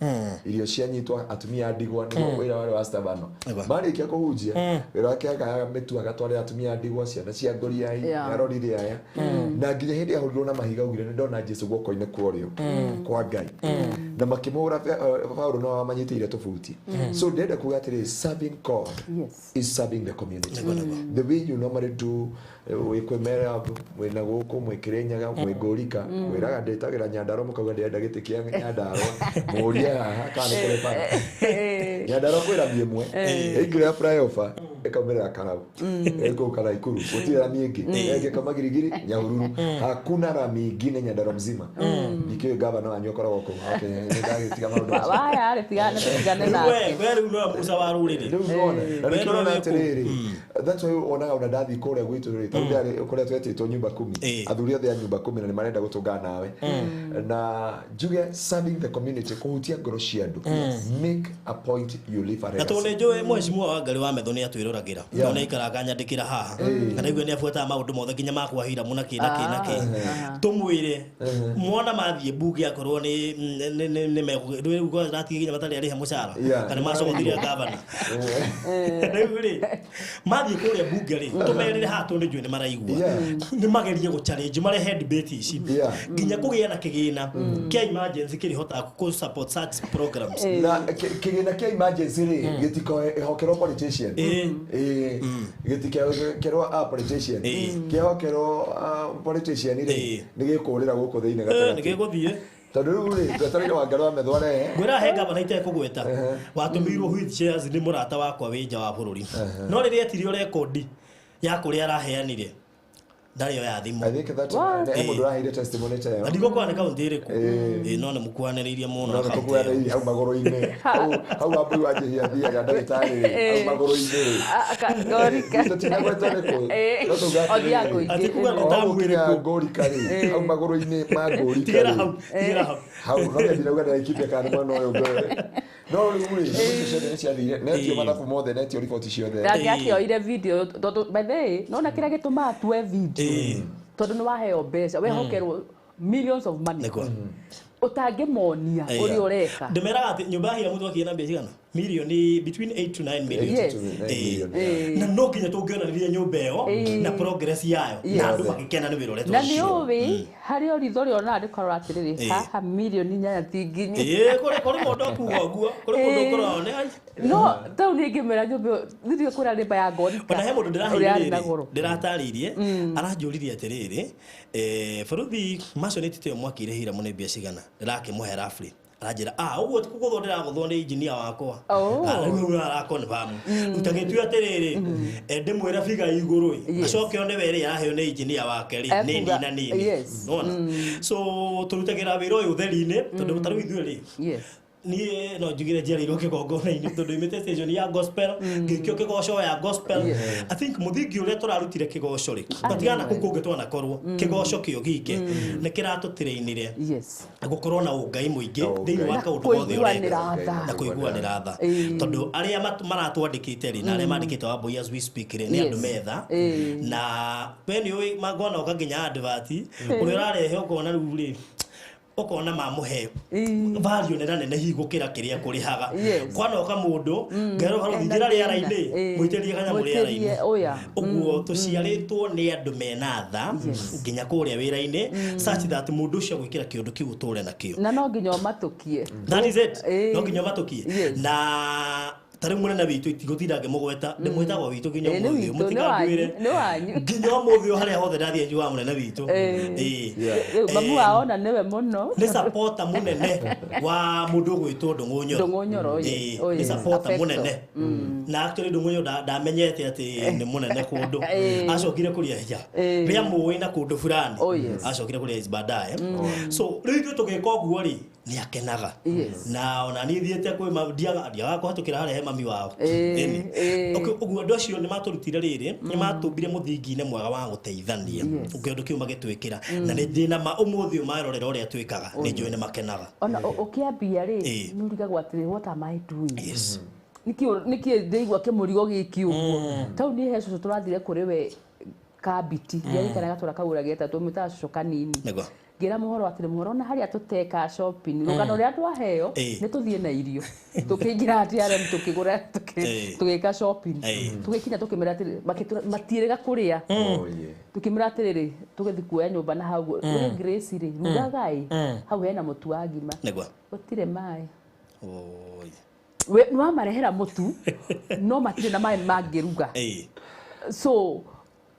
irio cianyitwo atumia a ndigwa nĩguo wĩra warĩ wa Stefano. Marĩkia kũhunjia wĩra wake agayaga mĩtu agatwarĩra atumia a ndigwa ciana cia ngoriai arorire aya na nginya hĩndĩ ahũrirwo na mahiga augire nĩ ndona Jesu guoko-inĩ kwa ũrĩo kwa Ngai na makĩmũhũra Paulo no amanyitĩire tũbuti. So ndĩrenda kuga atĩrĩ, serving God is serving the community the way you normally do. Wĩ kwĩmera mwĩna gũkũ mwĩ Kĩrĩnyaga mwĩ Ngũrika mwĩraga ndĩtagĩra Nyandarua mũkauga ndĩrenda gĩtĩ kĩa Nyandarua mũrie haha kana nĩ kũrĩ bara Nyandarua kwĩ rami ĩmwe ĩingĩra flyover. Ĩkaumĩrĩra Karau, ĩkũu Karaikuru, gũtirĩ rami ĩngĩ. Ĩngĩ ĩkauma Girigiri, Nyahururu, hakuna rami ingine Nyandarua mzima. Ndikĩũĩ gavana wanyu akoragwo kũ. Okay, nĩ ndagĩtiga maũndũ macio. Waya rĩ, tigane, tũtigane Rĩu nake. we rĩu nowe Musa wa rũrĩrĩ. Rĩu nĩwona, na We nĩkĩo nowe ũrona wĩ kũu. atĩrĩrĩ, that's why wonaga ona ndathiĩ kũrĩa gwitũ rĩ, tarĩu ndĩrarĩ kũrĩa twetĩtwo nyumba kumi, athuri othe a nyumba kumi na nĩ marenda gũtũngana nawe, na njuge serving the community, kũhutia ngoro cia andũ, make a point, you leave a Na tondũ legacy. nĩ njũĩ mheshimiwa Wangarĩ wa Metho nĩ atwĩroragĩra, tondũ nĩ aikaraga akanyandĩkĩra haha, na ndaigua nĩ abuataga maũndũ mothe nginya ma kwa Hiramu na kĩ na kĩ na kĩ. Tũmwĩre mwana mathiĩ mbunge, akorwo nĩ rĩu ratigie nginya matarĩ arĩhe mũcara, kana macogothire gavana rĩu rĩ, mathiĩ kũrĩa mbunge rĩ, tũmerĩre haha, tondũ nĩ njũĩ nĩ maraigua, nĩ magerie gũ challenge, marehe debate ici, nginya kũgĩa na kĩgĩna kĩa emergency kĩrĩhotaga kũ support such programs. Na kĩgĩna kĩa emergency rĩ, gĩtikohokerwo politician. Ĩĩ, gĩtikehokerwo a politician. Kĩhokerwo politician rĩ, nĩ gĩkũrĩra gũkũ thĩinĩ nĩ gatagatĩ. Gĩgũthiĩ. Tondũ rĩu rĩ, twetereire Wangarĩ wa Metho arehe. Ngwĩra he gavana itekũgweta watũmĩirwo wheelchairs nĩ mũrata wakwa wĩ nja wa bũrũri, no rĩrĩa etirio rekondi ya kũrĩa araheanire, ndarĩ oya thimũ. I think that What? he mũndũ ũraheire testimony ta Na ĩyo. ndigũkwana nĩ kaũntĩ ĩrĩkũ. Ĩĩ, no nĩ mũkuanĩrĩirie mũno No na kaũntĩ ĩyo. nĩtũkuanĩirie hau magũrũ-inĩ, hau Wambui wa Njihia athiaga ndagĩtarĩ, hau magũrũ-inĩ. Ngorika. Tũtinagweta nĩkũ, no tuge Othiaga atĩrĩrĩ, kũingĩ. Ati kuga nĩ o tamu gũkinya ĩrĩkũ? Ngorika rĩ, hau magũrũ-inĩ ma Ngorika Tigĩra rĩ. hau, tigĩra hau. Hau no ndĩrauga na Laikipia kana nĩ mwena ũyũ ũngĩ, no rĩu rĩ, icio ciothe nĩ ciathire, netio mathabu mothe, netio riboti ciothe. Nake akĩoire video, tondũ by the way, nona kĩrĩa gĩtũmaga tue video, tondũ nĩ waheo mbeca, wehokerwo millions of money, Nĩguo. ũtangĩmonia ũrĩa ũreka. Ndĩmeraga atĩ nyũmba ya Hiramu twakirie na mbia cigana? Milioni between 8 to 9 million. Yes. Na no nginya tũngĩonanirie nyũmba ĩyo na progress yayo, na andũ magĩkena nĩ wĩra ũrĩa Na nĩ tũrutire. ũĩ harĩ o ritho rĩonaga rĩkorwo atĩrĩrĩ, haha 8 milioni ti nginyu. Ĩĩ, kũrĩ mũndũ ũkuga ũguo, kũrĩ mũndũ ũkoragwo nĩ ai. No tau niĩ ngĩmwĩra nyũmba ĩyo nithiĩ kũrĩa nĩmba ya Ngorika, Ona he mũndũ ũrĩa yarĩ na ndĩraheire goro. ndĩratarĩirie, aranjũririe atĩrĩrĩ, bũrũthi maconĩtite ĩyo mwakire Hiramu nĩ mbia cigana? Ndĩrakĩmũhe roughly, aranjĩra, ah, ũguo ti kũgũthwo ndĩragũthwo nĩ engineer wakwa. Ah, rĩu ara confirm tagĩtue atĩrĩrĩ, ndĩmwĩre biga igũrũ ĩ, acoke one we ĩrĩa araheo nĩ engineer wake rĩ, nĩ Ekuga, nina nini. Nona so tũrutagĩra wĩra ũyũ ũtheri-inĩ, tondũ ta rĩu ithuĩ rĩ, niĩ no njugire njiarĩirwo kĩgongona-inĩ, tondũ imĩte station ya gospel, ngĩikio kĩgoco ya gospel. I think mũthingi ũrĩa tũrarutire kĩgoco rĩ, tũtigana kũu kũngĩ twanakorwo kĩgoco kĩo gike nĩ kĩratũtĩrĩinire gũkorwo na ũngai mũingĩ Na ũngai. thĩinĩ wa Na kaũndũ gothe kũiguanĩra ũreka. tha. Na kũiguanĩra tha, tondũ arĩa maratwandĩkĩte rĩ, na arĩa mandĩkĩte Wambui as we speak rĩ, nĩ andũ metha. Na we nĩ ũĩ mangona ũka nginya advert ũrĩa ũrarehe, ũkona rĩu rĩ, ũkona mamũhe value nena nene hihi gũkĩra kĩrĩa kũrĩhaga. Kwanoka mũndũ ngerwo Ena ingĩra thĩna. Rĩera-inĩ, mũitĩrie kanyamũ rĩera-inĩ. Mũitĩrie, oya. Ũguo tũciarĩtwo nĩ andũ mena tha nginya kũrĩa wĩra-inĩ, such that mũndũ ũcio agwĩkĩra kĩũndũ kĩu ũtũre nakĩo. Na no nginya ũmatũkie. That is it. No nginya matũkie. Na ta rĩu mũnene witũ, itigũtinda ngĩmũgweta, ndĩmwĩtagwo witũ nginya Ĩĩ, nĩ ũmũthĩ ũyũ, witũ, nĩ wanyu, mũtikanduĩre. nĩ wanyu. Nginya ũmũthĩ ũyũ, harĩa hothe ndathiĩ njugaga mũnene witũ. Rĩu mamu wao ona nĩwe mũno. Nĩ supporter mũnene wa mũndũ ũgwĩtwo Ndũng'ũ Nyoro. Ndũng'ũ Nyoro, yes. Ĩĩ, Oh, nĩ yes. supporter Affecto. mũnene, na actually Ndũng'ũ Nyoro ndamenyete atĩ nĩ mũnene kũndũ, acokire kũrĩa hinya rĩa mũĩ na kũndũ fulani. Oh, yes. Acokire kũrĩa baadaye. So rĩu ithuĩ tũgĩka ũguo rĩ, nĩ akenaga. Na ona niĩ thiĩte kwĩ ndiagaga kũhatũkĩra harĩa he mami wao. Ĩni. Okay, ũguo andũ acio nĩ matũrutire rĩrĩ, nĩ matũmbire mũthingi-inĩ mwega wa gũteithania. Kĩũndũ kĩu magĩtwĩkĩra, na nĩ ndĩna ma ũmũthĩ ũyũ marorera ũrĩa twĩkaga, nĩ njũĩ nĩ makenaga. Ona ũkĩambia rĩ, nĩ ũrigagwo atĩrĩ, what am I doing? Nĩkĩ ndĩigua kĩmũrigo gĩkĩ ũguo? Tau niĩ he cũcũ tũrathire kũrĩ we kambiti, ndiarikana gatũra kau ũrĩa getagwo, tũmwĩtaga cũcũ kanini. Ngĩra mũhoro atĩrĩ, mũhoro, ona harĩa tũteka shopping, rũgano rũrĩa twaheo, nĩ tũthiĩ na irio. Tũkĩingĩra TRM, tũkĩgũra, tũgĩka shopping. Tũgĩkinya, tũkĩmera atĩrĩ, matiĩrĩga kũrĩa. Oh, yeah. Tukĩmwĩra atĩrĩrĩ, tũgĩthiĩ kuoya nyũmba na hau we Grace rĩ, rugagai hau hena mũtu wa ngima, gũtirĩ maĩ. Oi. We nĩwamarehera mũtu, no matirĩ na maĩ mangĩruga. So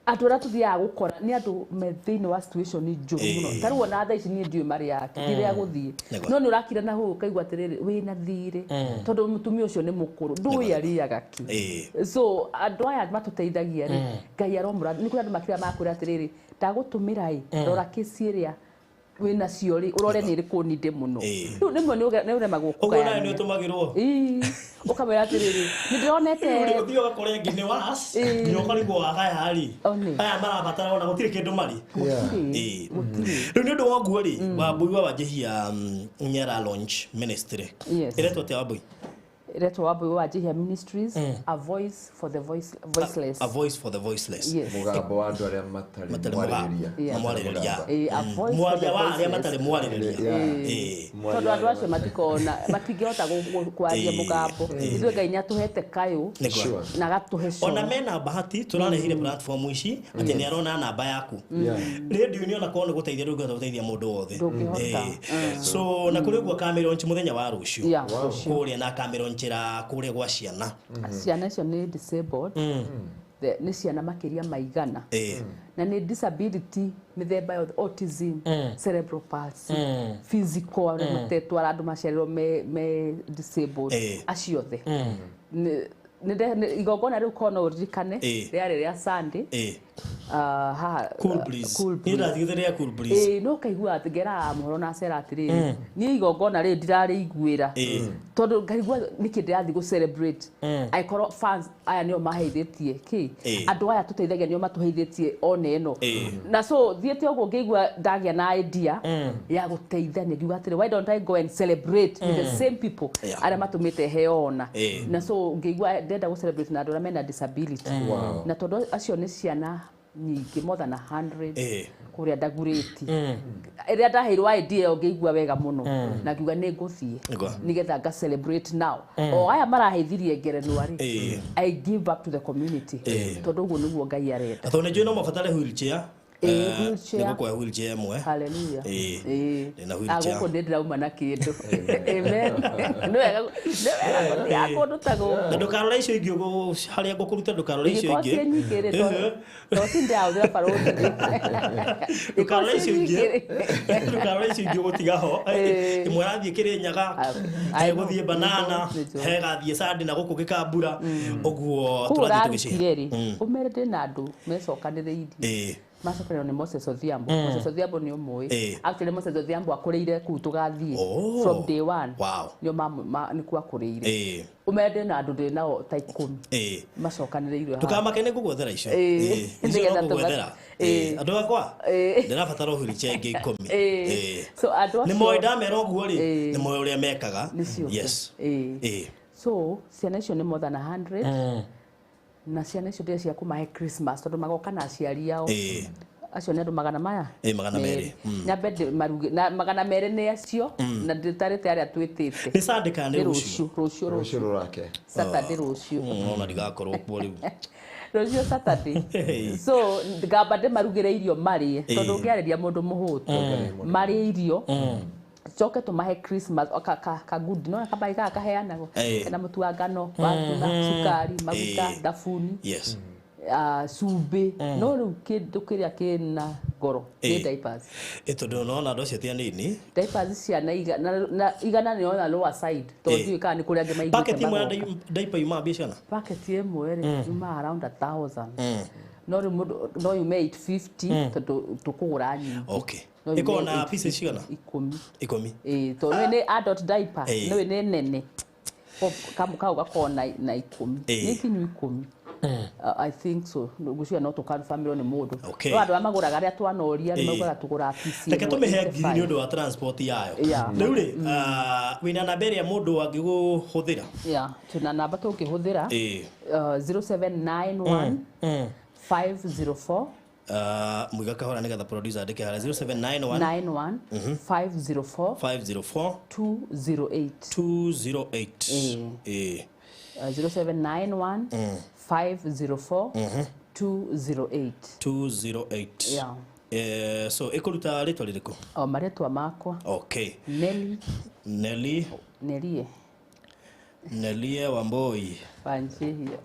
Andũ arĩa tũthiaga gũkora nĩ andũ me thĩinĩ wa situation njũru mũno. Ta rĩu ona thaa ici niĩ ndiũĩ marĩ ake, ndirĩa gũthiĩ. No nĩ ũrakira na hau ũkaigua atĩrĩrĩ wĩna thirĩ tondũ mũtumia ũcio nĩ mũkũrũ, ndũĩ arĩaga kĩ. So andũ aya matũteithagia rĩ, Ngai aromũra. Nĩ kũrĩ andũ makĩria makwĩra atĩrĩrĩ, ndagũtũmĩra ĩ, rora kĩci ĩrĩa wĩna cio rĩ, ũrore nĩ ĩrĩkũ ninde mũno. Rĩu rĩmwe nĩ ũremagwo Ũguo nawe nĩ ũtũmagĩrwo. Ũkamwĩra atĩrĩrĩ, nĩ ndĩronete. Ũthiĩ ũgakora ĩngĩ nĩ was nginya ũkarigwo wagaya rĩ, aya marabatara ona gũtirĩ kĩndũ marĩ. Rĩu nĩ ũndũ wa ũguo rĩ, Wambui wa Wanjihia nĩ launch ministry. Ĩretwo atĩa Wambui? Ĩretwo Wambui wa Wanjihia Ministries, a voice for the voiceless. A voice for the voiceless. Mũgambo wa andũ arĩa matarĩ mwarĩrĩria. A voice for the Mwaria wa arĩa matarĩ mwarĩrĩria. Tondũ andũ acio matikona, matingĩhota kwaria mũgambo. Ithuĩ Ngai nĩ atũhete kayũ na agatũhe coro. Ona mena bahati tũrarehire platform ici atĩ nĩ arona namba yaku. Radio-inĩ ona korwo nĩ gũteithia ndũngĩhota gũteithia mũndũ wothe. So na kũrĩ ũguo kamĩronchi mũthenya wa rũciũ. Kũrĩa na kamĩronchi kũrĩa gwa ciana. Ciana icio nĩ disabled. Nĩ ciana makĩria maigana. Na nĩ disability mĩthemba yothe, autism, cerebral palsy, physical, arĩa matetwara andũ maciarirwo me disabled, acio othe. Igongona rĩu korwo no ũririkane rĩarĩ rĩa Sunday. Cool breeze. Niĩ ndatigĩte rĩa cool breeze. No kaigua atĩ ngeraga mohoro na acera atĩrĩrĩ, niĩ igongona rĩrĩ ndirarĩiguĩra tondũ ngaigua nĩkĩ ndĩrathiĩ gũ celebrate. Angĩkorwo fans aya nĩo maheithĩtie kĩ, andũ aya tũteithagia nĩo matũheithĩtie ona ĩno. Na so thiĩte ũguo ngĩigua ndagĩa na idea ya gũteithania, ngiuga atĩrĩ, why don't I go and celebrate with the same people arĩa matũmĩte heo ona. Na so ngĩigua ndenda gũ celebrate na andũ arĩa mena disability. Na tondũ acio nĩ ciana nyingĩ, more than 100 kũrĩa ndagurĩti. Ĩrĩa ndaheirwo idea ĩyo ngĩigua wega mũno na ngiuga nĩ ngũthiĩ nĩgetha nga celebrate now. O aya maraheithirie ngerenwa rĩ, I give back to the community tondũ ũguo nĩguo Ngai arenda. Tondũ nĩ njũĩ no mabatare wheelchair. Wheelchair. Nĩ gũkũhe wheelchair ĩmwe. Hallelujah. Ndĩna wheelchair. Gũkũ nĩ ndĩrauma na kĩndũ. Amen. Nĩ wega gũthiaga kũndũ ta gũkũ. Na ndũkarore icio ingĩ harĩa ngũkũruta, ndũkarore icio ingĩ. Ingĩkorwo ciĩ nyingĩ rĩ, tondũ ti ndĩrahũthĩra barũthi. Ndũkarore icio ingĩ. Ndũkarore icio ingĩ ũgũtiga ho. Ĩmwe ĩrathiĩ Kĩrĩnyaga, hegũthiĩ Banana, hegathiĩ Sandi na gũkũ Gĩkambura. Ũguo tũrathiĩ tũgĩcihe. Kũu ũrarutire rĩ, ũmere ndĩna andũ mecokanĩrĩirie. Macokanĩrĩirwo nĩ Moses Odhiambo. Moses Odhiambo nĩ ũmũĩ. Actually Moses Odhiambo akũrĩire kũu tũgathiĩ from day one. Nĩo nĩkuo akũrĩire. Ũmere ndĩna andũ ndĩ nao ta 10. Macokanĩrĩirwo haha. Ndũkamake nĩ ngũgwethera icio. Icio no ngũgwethera. Andũ akwa ndĩrabatara wheelchair ĩngĩ 10. So andũ acio nĩ moĩ ndamera ũguo rĩ, nĩ moĩ ũrĩa mekaga. Yes. So ciana icio nĩ more than 100. Na ciana icio ndĩrĩ cia kũmahe Christmas tondũ magoka na aciari ao. Acio nĩ andũ magana maya? 200. Nyambe maruge na 200 nĩ acio na ndĩtarĩte arĩa twĩtĩte. Nĩ Sunday kana nĩ rũciũ? Rũciũ rũciũ rũrake. Saturday rũciũ. Ona ndigakorwo kuo rĩu. Rũciũ Saturday. So ngamba ndĩmarugĩre irio marĩe tondũ ũngĩarĩria mũndũ mũhũtu marĩe irio coke tũmahe Christmas ka good no kabai gaka kaheanagwo kena mũtu wa ngano, wa tuna, cukari, maguta, thabuni, cumbĩ. No rĩu kĩndũ kĩrĩa kĩna goro nĩ diapers. Tondũ nona andũ acio ti anini. Diapers ciana igana nĩ ona lower side tondũ ndiũĩ kana nĩ kũrĩ angĩ maiguĩte. Packet ĩmwe ya diaper yumaga mbia cigana? Packet ĩmwe rĩ yumaga around 1000. No rĩu mũndũ no yume 850 tondũ tũkũgũra nyingĩ. Okay. Ĩkoragwo na pieces cigana? 10. 10. Tondũ nĩ adult diaper, nĩ nĩ nene. Kau gakoragwo na 10. Nĩ kinyu 10. I think so. Ngwĩciria no tũkanbamĩrwo nĩ mũndũ. No andũ arĩa magũraga arĩa twanoria nĩ maugaga tũgũraga piece. Reke tũmĩhe ngiri nĩ ũndũ wa transport yayo. Rĩu rĩ, wĩna namba ĩrĩa mũndũ angĩgũhũthĩra? Yeah, twĩna namba tũngĩhũthĩra. 0791 504 Muiga kahora nĩgetha producer andĩke harĩa. 0791 91 504 504 208 208. 0791 504 208 208. Yeah. So ĩkũruta rĩtwa rĩrĩkũ? O marĩtwa makwa. Okay. Nelly. Nelly. Nelie. Nelie Wambui. Wanjihia.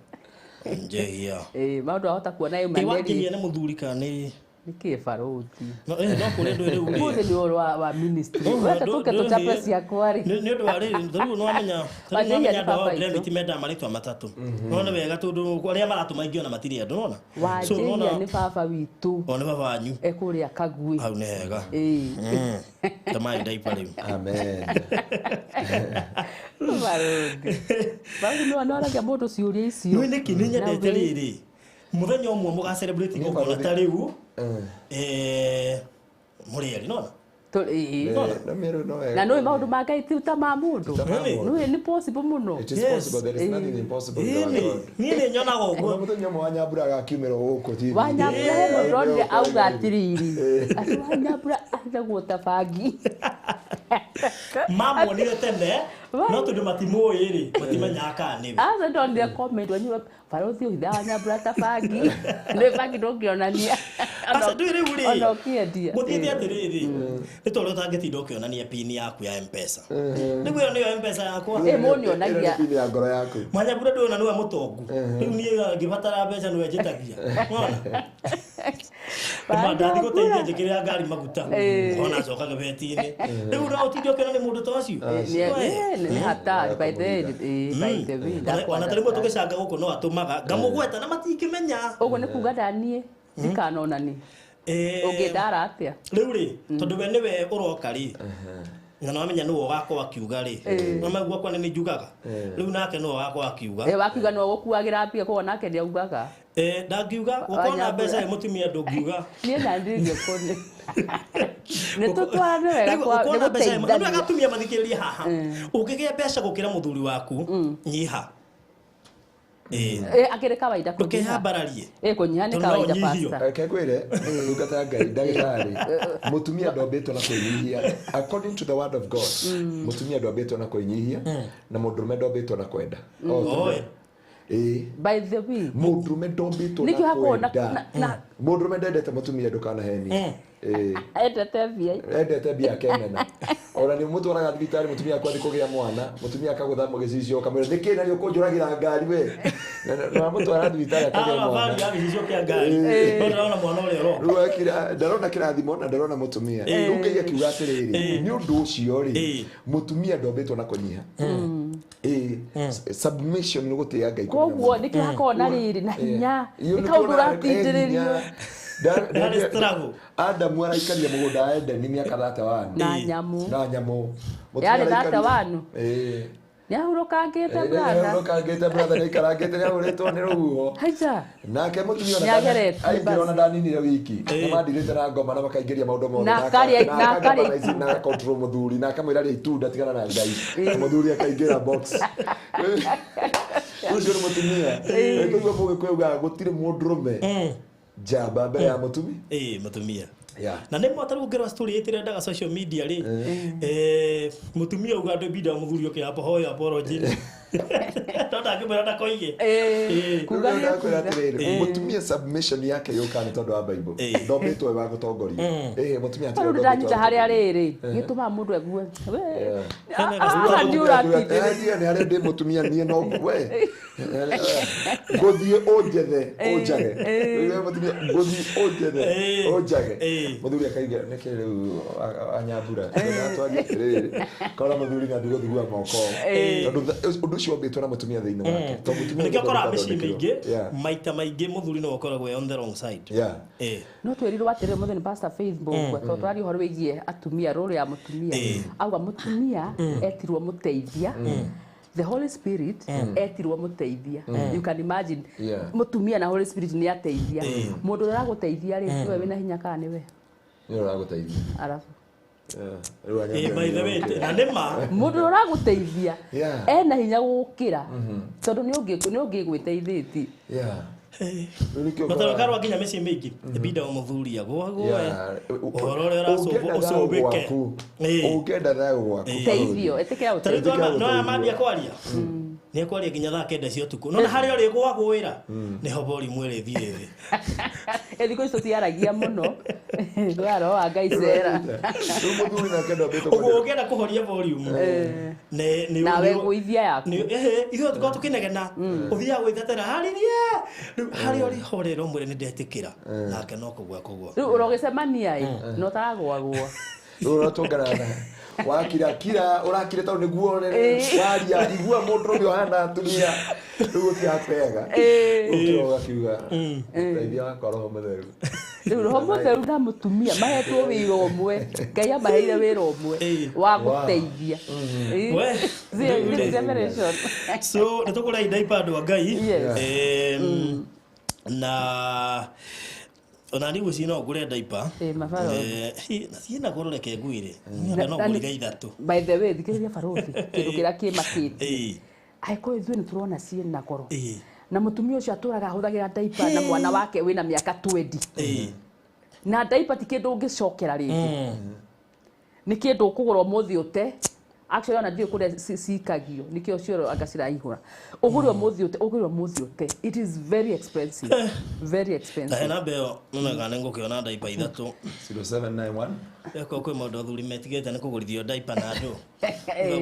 Njehia. Maũndũ ahota kuona Ĩ wakinyia yaumanĩrie nĩ mũthuri kana nĩ nĩkĩ barothi no no kũrĩ ndũ rĩu rĩ. Mũthĩ nĩ ũhoro wa ministry wete tũke tũchape ciakwa rĩ. Nĩ ũndũ wa rĩrĩ rĩu nĩ wamenya rĩu nĩ Wanjehia wamenya nĩ andũ baba a witũ. Granite mendaga marĩtwa matatũ. No nĩ wega tondũ arĩa maratũma aingĩ ona matirĩ andũ nona. Wanjehia nĩ baba witũ O nĩ baba wanyu. ekũrĩa Kagui. Hau nĩ hega. Ĩĩ. Tamai ndaipa rĩu. Amen. Barothi. Barothi nĩ wanoragia mũndũ ciũria icio. Nĩ nĩkĩ nĩ nyendete rĩrĩ. Mũthenya ũmwe mũga celebrate igongona ta rĩu. Mũrĩ erĩ nona. Ĩĩ. No mĩrũ no wega. Na nũĩ maũndũ ma Ngai ti ta ma mũndũ. Ta ma mũndũ. Nũĩ nĩ possible mũno. It is possible. There is nothing impossible with our Ĩni, God. niĩ nĩ nyonaga Ona ũguo. mũthenya ũmwe Wanyambura agakiumĩra gũkũ TV. Wanyambura he mũndũ ũronire auga atĩrĩrĩ atĩ Wanyambura ahithagwo ta bangi. Mamuonire tene no tondũ matimũĩ rĩ matimenyaga kana nĩwe. Aca ndonire comment wanyua barothi ũhithaga Wanyambura ta bangi. Nĩ bangi ndũngĩonania. Aca ndũĩ rĩu rĩ Ona ũkĩendia. Gũthiĩte atĩrĩrĩ nĩ ta ũrĩa ũtangĩtinda ũkĩonania pin yaku ya M-Pesa. Rĩu ĩyo nĩyo M-Pesa yakwa. Ĩ mũnionagia. Ĩno nĩ pin ya ngoro yaku. Mwanyambura ndũĩ ona nĩwe mũtongu. Rĩu niĩ ngĩbatara mbeca nĩwe njĩtagia. Wona? Ndathiĩ gũteithia njĩkĩrĩra ngari maguta. Ona acoka gĩbeti-inĩ. Rĩu no ũtinde ũkĩona nĩ mũndũ ta ũcio. Nĩ hatari by the by the way. Ona ta rĩmwe tũgĩcanga gũkũ no atũmaga ngamũgweta na matingĩmenya. Ũguo nĩ kuga ndaniĩ ndikanonani. Ũngĩndara atĩa? Rĩu rĩ tondũ we nĩwe ũroka rĩ na nĩwamenya nĩwe ũgakorwo akiuga rĩ no maigua kwa nĩ njugaga rĩu nake nĩwe ũgakorwo akiuga. Wakiuga nĩwe ũgũkuagĩra mbia koguo nake nĩaugaga. Ndangiuga gũkorwo mbeca ĩ mũtumia ndũngiuga. Niĩ ndandirie kũnĩ. Nĩ tũtwarane wega kwa nĩ nĩ wega atumia mathikĩrĩrie haha. Ũngĩgĩa mbeca gũkĩra mũthuri waku nyiha. Akĩrĩ kawaida kũnyiha. Ndũkehambararie. Kũnyiha nĩ kawaida pastor. Reke ngwĩre ndungata ya Ngai ndagĩtarĩ mũtumia ndombĩtwo na kwĩnyihia according to the word of God. Mũtumia ndombĩtwo na kwĩnyihia na mũndũrũme ndombĩtwo na kwenda. By the way mũndũrũme ndombĩtwo na kwenda. Mũndũrũme ndendete mũtumia ndũkanahenie. Endete mbia. Endete mbia akenena. Ona nĩ mũtwaraga thibitarĩ mũtumia akwathi kũgĩa mwana mũtumia akagũtha gĩcicio ũkamwĩra nĩkĩ na nĩ ũkũnjũragĩra ngari we. Na mũtwara thibitarĩ akagĩa mwana. Ngari gĩcicio kĩa ngari. No ndarona mwana ũrĩa ũroka. Rĩu akira ndarona kĩrathimo na ndarona mũtumia. Rĩu Ngai akiuga atĩrĩrĩ nĩ ũndũ ũcio rĩ mũtumia ndombĩtwo na kũnyiha. Submission nĩ gũtĩĩa Ngai. Koguo nĩkĩo hakoragwo na rĩrĩ na hinya. Nĩ kaũndũ ũratindĩrĩrio. Adamu araikaria mũgũnda wa Edeni mĩaka 31. Na nyamũ. Na nyamũ. Yarĩ 31. Nĩahurũkangĩte brother. Nĩahurũkangĩte brother nĩaikarangĩte nĩahũrĩtwo nĩ rũhuho. Haija. Nake mũtumia ona aingĩra ona ndaninire wiki. Nĩmandirĩte na ngoma na makaingĩria maũndũ mothe. Na akarĩa na control mũthuri na akamwĩra rĩa itunda tigana na Ngai. Mũthuri akaingĩra box. Ũcio nĩ mũtumia. Koguo mũgĩkũyũ augaga gũtirĩ mũndũrũme njamba mbere ya mũtumia. Mũtumia. Na nĩ mwata rĩu ũngĩrora story ĩtĩrendaga social media rĩ mũtumia auga andũ mbinda mũthuri ũkĩ apohoya apology. No ndangĩmwĩra ndakoige. Kuga nĩ ndakwĩra atĩrĩrĩ mũtumia submission yake yũkaga nĩ tondũ wa Bible. Ndombĩtwo wa gũtongoria. Mũtumia hatirĩ. Rĩu ndanyita harĩa rĩrĩ gĩtũmaga mũndũ aigue. Haha ndiũratindĩrĩria. Nĩ harĩa ndĩ mũtumia niĩ no we. Ngũthiĩ ũnjethe ũnjage. Mũtumia ngũthiĩ ũnjethe ũnjage. Mũthuri akaiga nĩkĩ rĩu Anyambura. Ndatwaria atĩrĩrĩ kora mũthuri na ndigũthugua moko. Tondũ ũndũ ũcio wombĩtwo na mũtumia thĩinĩ wake. Tondũ mũtumia nĩkĩo ũkoraga mĩciĩ mĩingĩ maita maingĩ mũthuri nĩwe ũkoragwo on the wrong side. No twĩrirwo atĩrĩrĩ mũthenya Pastor Faith Mbũgua tondũ twaria ũhoro wĩgiĩ atumia role ya mũtumia. Auga mũtumia etirwo mũteithia. The Holy Spirit etirwo mũteithia. You can imagine mũtumia na Holy Spirit nĩ ateithia. Mũndũ ũrĩa ũragũteithia rĩ nĩwe wĩna hinya kana nĩwe? Nĩwe ũragũteithia. Arabu. By the way, na nĩ ma mũndũ ũrĩa ũragũteithia ena hinya gũgũkĩra tondũ nĩ ũngĩgwĩteithĩtie. Matarwa nginya mĩciĩ mĩingĩ ĩbinda mũthuri agũagũe ũhoro ũrĩa ũracũbĩke. Ũngĩenda thayũ gwaku teithio ĩtĩkĩra ũteithio. No aya mambia kwaria Nĩ ekwaria nginya thaa 9 cia ũtukũ. No na harĩa ũrĩ gwagwĩra nĩho volume ĩrĩthiĩ thĩ. Thikũ ici tũtiaragia mũno. Twara roho wa Ngai cera. Rĩu mũthuri nake ndambĩte Ũguo ũngĩenda kũhoria volume nĩ Nawe ngũithia yaku. Nĩ ithuĩ tũkoragwo tũkĩnegena ũthiaga gwĩtetera harĩrie rĩu harĩa ũrĩ horera ũmwĩre nĩ ndetĩkĩra nake no kũgwa kũgwa. Rĩu ũrogĩcemania ĩ no taragwagwo. Rĩu ũratũngana wakira kira ũrakire tondũ nĩguo waria igua mũndũ ũrĩa ũhana atumia rĩu gũtirakwega ũkĩra ũgakiuga teithia wakwa roho mũtheru. Rĩu roho mũtheru na mũtumia mahetwo wĩra ũmwe. Ngai amaheire wĩra ũmwe wa gũteithia. Generation. So nĩ tũkũra diaper andũ a Ngai. Na ona ni gwĩciria no ngũre diaper. Na ciĩna goro reke ngwĩre. Niĩ no ngũrire 3. By the way, thikĩrĩria barothi kĩndũ kĩrĩa kĩmakĩtie. Angĩkorwo ithuĩ nĩ tũrona ciĩna goro. Na mũtumia ũcio atũraga ahũthagĩra diaper na mwana wake wĩna mĩaka 20. Na diaper ti kĩndũ ũngĩcokera rĩngĩ. Nĩ kĩndũ ũkũgũra ũmũthĩ ũte. Actually ona ndiũĩ kũrĩa cikagio nĩkĩo cioro anga ciraihũra. Ũgũre ũmũthĩ ũte, ũgũre ũmũthĩ ũte. It is very expensive. Very expensive. Na hena mbeo nona nĩ ngũkĩona diaper 3. 0791. Eko kwĩ maũndũ athuri metigĩte nĩ kũgũrithio diaper na andũ.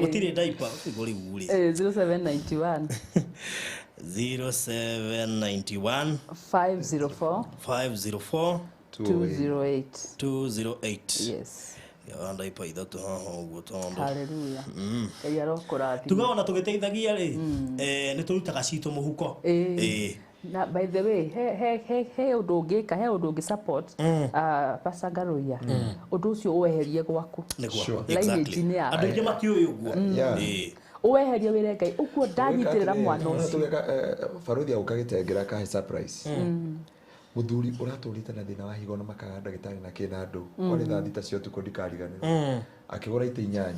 Gũtirĩ diaper ũkĩgũra rĩu. 0791. 0791 504 504 208 208. Yes. Ya diaper 3 haha ũguo tondũ. Hallelujah. Ngai arokũrathima. Tuga ona tũgĩteithagia rĩ, nĩ tũrutaga citũ mũhuko. Na by the way, he ũndũ ũngĩka, he ũndũ ũngĩ support Pastor Ngaruiya. Ũndũ ũcio ũweherie gwaku. Nĩguo. Lineage -inĩ yaku. Andũ aingĩ matiũĩ ũguo. Ũweherie wĩre Ngai ũguo ndanyitĩrĩra mwana ũcio. Baruthi agũka gĩtengera kahe surprise. Mũthuri ũratũrĩte na thĩna wa higo na makaga ndagĩtarĩ na kĩna andũ. Kwarĩ thaa 6 cia ũtukũ ndikariganĩrwo. Akĩgũra itĩ 8.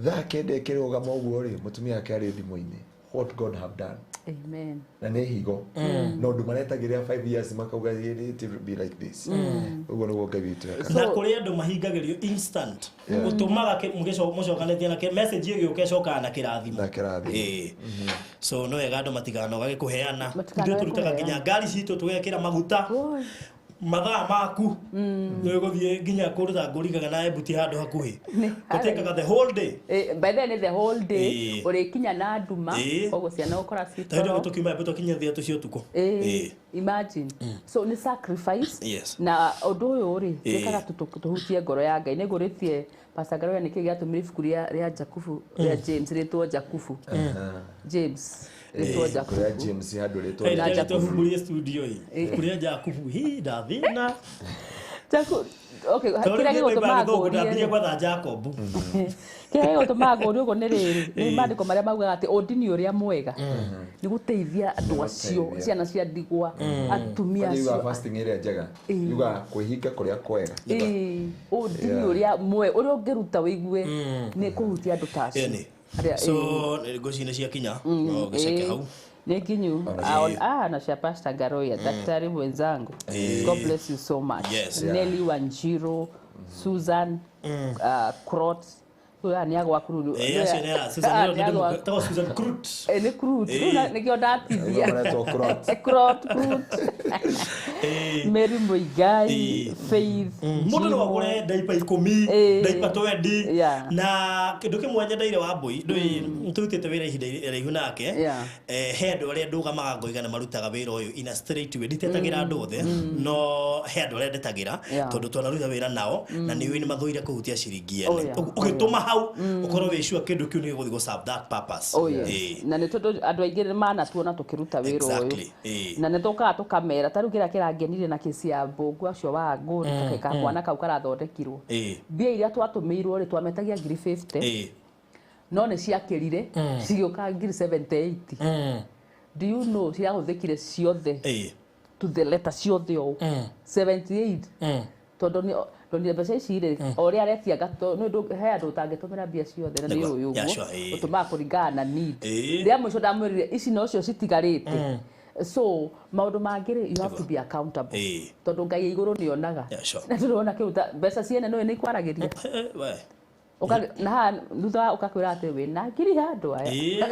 Thaa 9 ĩkĩrũgama ũguo rĩ, mũtumia wake arĩ thimũ-inĩ. What God have done. Amen. Na nĩ higo. No andũ maretagĩrĩra 5 years makauga it will be like this. Ũguo nĩguo Ngai witũ ekaga. Na kũrĩ andũ mahingagĩrio instant. Ũtũmaga mũcokanĩtie na message ĩgĩũka ĩcokaga na kĩrathimo. Na kĩrathimo. So no wega andũ matikanoga gĩkũheana. Ithuĩ tũrutaga nginya ngari citũ tũgekĩra maguta. Mathaa maku. Nĩ ũgũthiĩ nginya kũndũ ta ngũrigaga na embuti handũ hakuhĩ. Gũtĩkaga the whole day. By then the whole day ũrĩkinya na nduma koguo ciana ũkora citoro. Tondũ tũkiuma embu tũkinya thaa 3 cia ũtukũ. Imagine. So nĩ sacrifice. Yes. Na ũndũ ũyũ rĩ twĩkaga tũhutie ngoro ya Ngai. Nĩ ngũrĩtie Pastor Ngaruiya nĩkĩ gĩatũmire ibuku rĩa Jakubu rĩa James rĩtwo Jakubu. James rĩtwo Jakubu. Rĩa James handũ rĩtwo Jakubu. Kũrĩa studio ĩ. Kũrĩa Jakubu hi ndathĩna. Jakubu. Okay, kĩrĩa gĩgũtũma ngũrie. Gwetha Jacob. Kĩrĩa gĩgũtũma ngũrie ũguo nĩ rĩrĩ, nĩ maandĩko marĩa maugaga atĩ ũndini ũrĩa mwega nĩ gũteithia andũ acio, ciana cia ndigwa, atumia acio. Yugaga fasting ĩrĩa njega, yugaga kwĩhinga kũrĩa kwega. Ũndini ũrĩa mwega, ũrĩa ũngĩruta wĩigue nĩ kũhutia andũ ta acio. So ngũci nĩ ciakinya, no gĩceke hau. Nĩ nginyu. Na cia Pastor Ngaruiya, daktari mwenzangu. God bless you so much. Yes. Nelly Wanjiru, Susan Crot. Nĩ agwa Crut. Susan Crut. Nĩ Crut. Nĩkĩo ndatithia. Crot, Crut. Mary Muigai, Faith. Mũndũ no agũre diaper 10, diaper 20. Na kĩndũ kĩmwe nyendeire wa Mbui, ndũĩ tũrutĩte wĩra ihinda iraihu nake. He andũ arĩa ndũgamaga ngoiga nĩ marutaga wĩra ũyũ in a straight way. Nditetagĩra andũ othe, no he andũ arĩa ndetagĩra tondũ twanaruta wĩra nao na nĩ ũĩ nĩ mathũire kũhutia ciringi ene. Ũgĩtũma hau ũkorwo wĩ sure kĩndũ kĩu nĩ gĩgũthiĩ gũ serve that purpose. Na nĩ tondũ andũ aingĩ nĩ manatuona tũkĩruta wĩra ũyũ. Na nĩ tũkaga tũkamera ta rĩu kĩrĩa kĩrangenire na kesi ya mbũngu acio wa ngũri ka mwana kau karathondekirwo. Mbia iria twatũmĩirwo rĩ twametagia 50,000. No nĩ ciakĩrire cigĩũka 78,000. Do you know cirahũthĩkire ciothe to the letter ciothe ũũ 78 tondũ nĩ mbeca ici rĩ o ũrĩa aretia he andũ ũtangĩtũmĩra mbia ciothe na nĩ ũyũ ũguo ũtũmaga kũringana na need. Rĩa mũico ndamwĩrire ici nocio citigarĩte. So maũndũ mangĩ rĩ you have to be accountable tondũ Ngai igũrũ nĩonaga. Na tũrona kĩu mbeca ciene nĩwe nĩ ikwaragĩria. Na haha thutha wa ũkakwĩra atĩ wĩna ngiri handũ aya.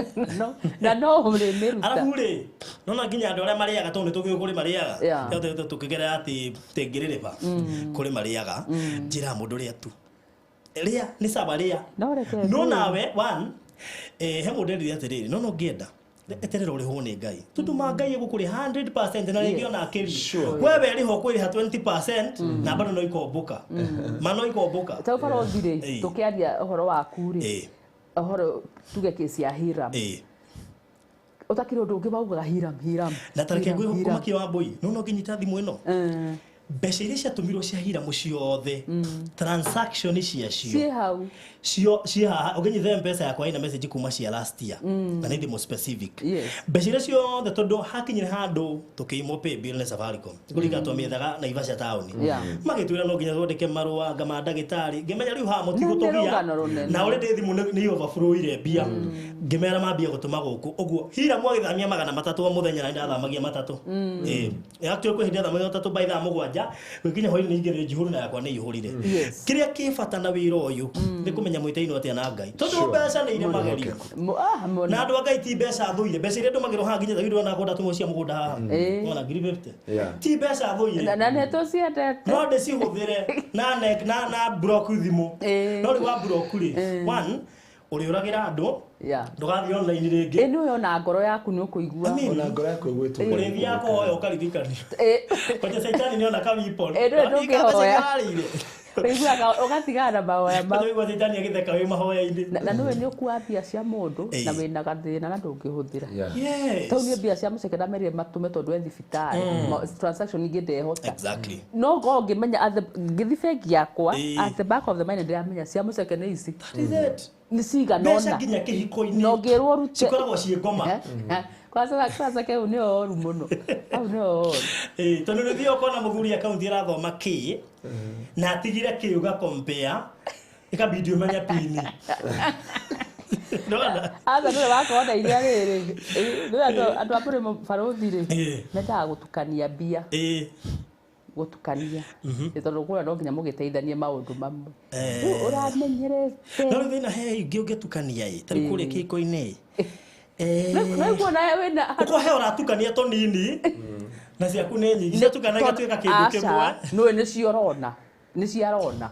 Na no ũrĩmĩruta. Arabu rĩ, nona nginya andũ arĩa marĩaga tondũ nĩ tũgĩũĩ kũrĩ marĩaga. Yeah. Tũkĩgerera atĩ tĩngĩrĩrĩba kũrĩ marĩaga, njĩraga mũndũ rĩa tu. Rĩa nĩ sawa rĩa. No reke No ngwĩre. nawe one he mũndũ erire atĩrĩrĩ, no no ũngĩenda eterera ũrĩhwo nĩ Ngai, tondũ ma Ngai egũkũrĩha 100% na rĩngĩ ona akĩrie. Sure. We werĩha ũkwĩrĩha 20% na bado no ikomboka, ma no ikomboka. Ta ũbarothi rĩ, tũkĩaria ũhoro waku rĩ, ũhoro tuge kesi ya Hiram, ũtakĩrĩ ũndũ ũngĩ waugaga Hiram, Hiram. Na tareke Hiram, Hiram. ngũmakia wa mbũi, no no ngĩnyita thimũ ĩno, mbeca iria ciatũmirwo cia Hiramu ciothe, transaction ciacio ciĩ hau. Cio ciĩ haha. Ũngĩnyita Mpesa yakwa ĩna message kuma cia last year, na nĩ thimũ specific. Mbeca iria ciothe, tondũ hakinyire handũ tũkĩimwo pay bill nĩ Safaricom, kũringa twamĩethaga Naivasha taũni, magĩtwĩra no nginya twandĩke marũa nga ma ndagĩtarĩ. Ngĩmenya rĩu haha Na nĩ mũtigũtũgia rũgano rũnene. Na already thimũ nĩ overflowire mbia. Ngĩmera mambie gũtũma gũkũ ũguo. Hiramu agĩthamia 300 o mũthenya, na ndathamagia matatũ. Ĩĩ, actually kwĩ hĩndĩ athamagia matatũ by thaa 7 gwĩkinya hwainĩ, ningĩ nĩ njihũru na yakwa nĩ ihũrire. Kĩrĩa kĩ bata na wĩra ũyũ nĩ kũmenya mwĩtainwo atĩa na Ngai, tondũ mbeca nĩ irĩ magerio. Mũno. Na andũ a Ngai, ti mbeca thũire, mbeca iria ndũmagĩrwo haha nginya thagirwo na kũnda tũmwe cia mũgũnda haha, ona ngiri 50, ti mbeca thũire. Na nĩ tũciendete. No ndĩcihũthĩre na na block thimũ. No rĩu wa block rĩ, one ũrĩũragĩra andũ, ndũgathiĩ online rĩngĩ. Ĩ nĩwe ona ngoro yaku nĩ ũkũigua. Amen. Ona ngoro yaku ĩgwĩtwo. Ũrĩthiaga kũhoya ũkaririkanio kwanja caitani nĩona kawipon. Ĩ, ndũĩ ndũngĩhoya. Ũiguaga ũgatigana na mahoya mau. Ũigua caitani agĩtheka wĩ mahoya-inĩ. Na nĩwe nĩ ũkua mbia cia mũndũ na wĩna gathĩna na ndũngĩhũthĩra. Tau niĩ mbia cia mũceke ndamerire matũme tondũ e thibitarĩ. Transaction ingĩ ndehota. No ngorwo ngĩmenya ngĩthiĩ bengi yakwa, at the back of the mind ndĩramenya cia mũceke nĩ ici. That is it. Nĩ cigana Mbeca ũna. nginya kĩhiko-inĩ Na ũngĩrwo ũrute cikoragwo ciĩ ngoma. Kwanza kwanza kau nĩ oru mũno. Hau nĩ oru. Ĩ, tondũ nĩ ũthiaga ũkona mũthuri akaunti ĩrathoma kĩ na atigire kĩ, ũgakompea ĩkabidi ũmenye pini. Ndona? Aca nĩwe wakorwo na iria rĩrĩ. Nĩwe andũ a mũrĩmo barũthi rĩ, mendaga gũtukania mbia. Gũtukania. Nĩ tondũ kũrĩa no nginya mũgĩteithanie maũndũ mamwe. Rĩu ũramenyerete. No rĩu thĩna he ingĩ ũngĩtukania ĩ, ta rĩu kũrĩa kĩhiko-inĩ ĩ, Rĩu kuona wĩna ũkohe ũratukania tũnini na ciaku nĩ nyingĩ, ciatukana igatuĩka kĩndũ kĩmwe. Nĩwe nĩcio ũrona. Nĩcio arona.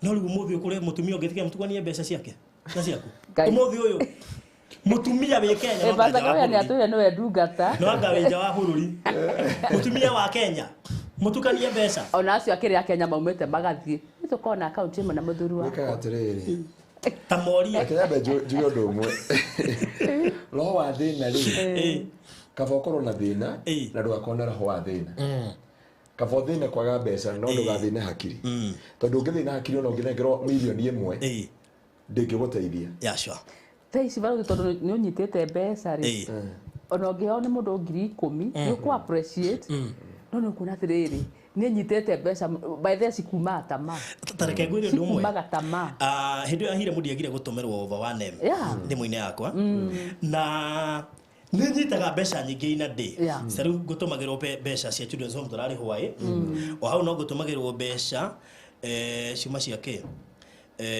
No rĩu ũmũthĩ ũkũrĩ mũtumia ũngĩtĩkĩra mũtukanie mbeca ciake na ciaku? Ngai. Ũmũthĩ ũyũ mũtumia wĩ Kenya no anga Pastor nja wa Kawĩa nĩ bũrũri. atwĩre nĩwe ndungata. No anga wĩ nja wa bũrũri, mũtumia wa Kenya mũtukanie mbeca? Ona acio akĩrĩ a Kenya maumĩte magathiĩ. Nĩ tũkorwo na akaunti ĩmwe na mũthuri wakwa. Wĩkaga atĩrĩrĩ, Ta morie. Reke nyambe njuge ũndũ ũmwe. Roho wa thĩna rĩ, kaba ũkorwo na thĩna na ndũgakorwo na roho wa thĩna. Kaba ũthĩne kwaga mbeca no ndũgathĩne hakiri, tondũ ũngĩthĩna hakiri ona ũngĩnengerwo mirioni 1 ndĩngĩgũteithia. Yeah, sure. Thaa ici barũthi tondũ nĩ ũnyitĩte mbeca rĩ, ona ũngĩheo nĩ mũndũ 10,000 nĩ ũkũ appreciate, no nĩ ũkuona atĩrĩrĩ, niĩ nyitĩte mbeca by the cikumaga tamaa. Ta reke ngwĩre ũndũ ũmwe. Cikumaga tamaa. Ah, hĩndĩ ĩyo ya Hiramu ndiagire gũtũmĩrwo over 1M thimũ-inĩ yakwa, na nĩ nyitaga mbeca nyingĩ ina ndĩ. Ta rĩu ngũtũmagĩrwo mbeca cia children's home tũrarĩhwo ĩ, o hau no ngũtũmagĩrwo mbeca ciuma cia kĩ,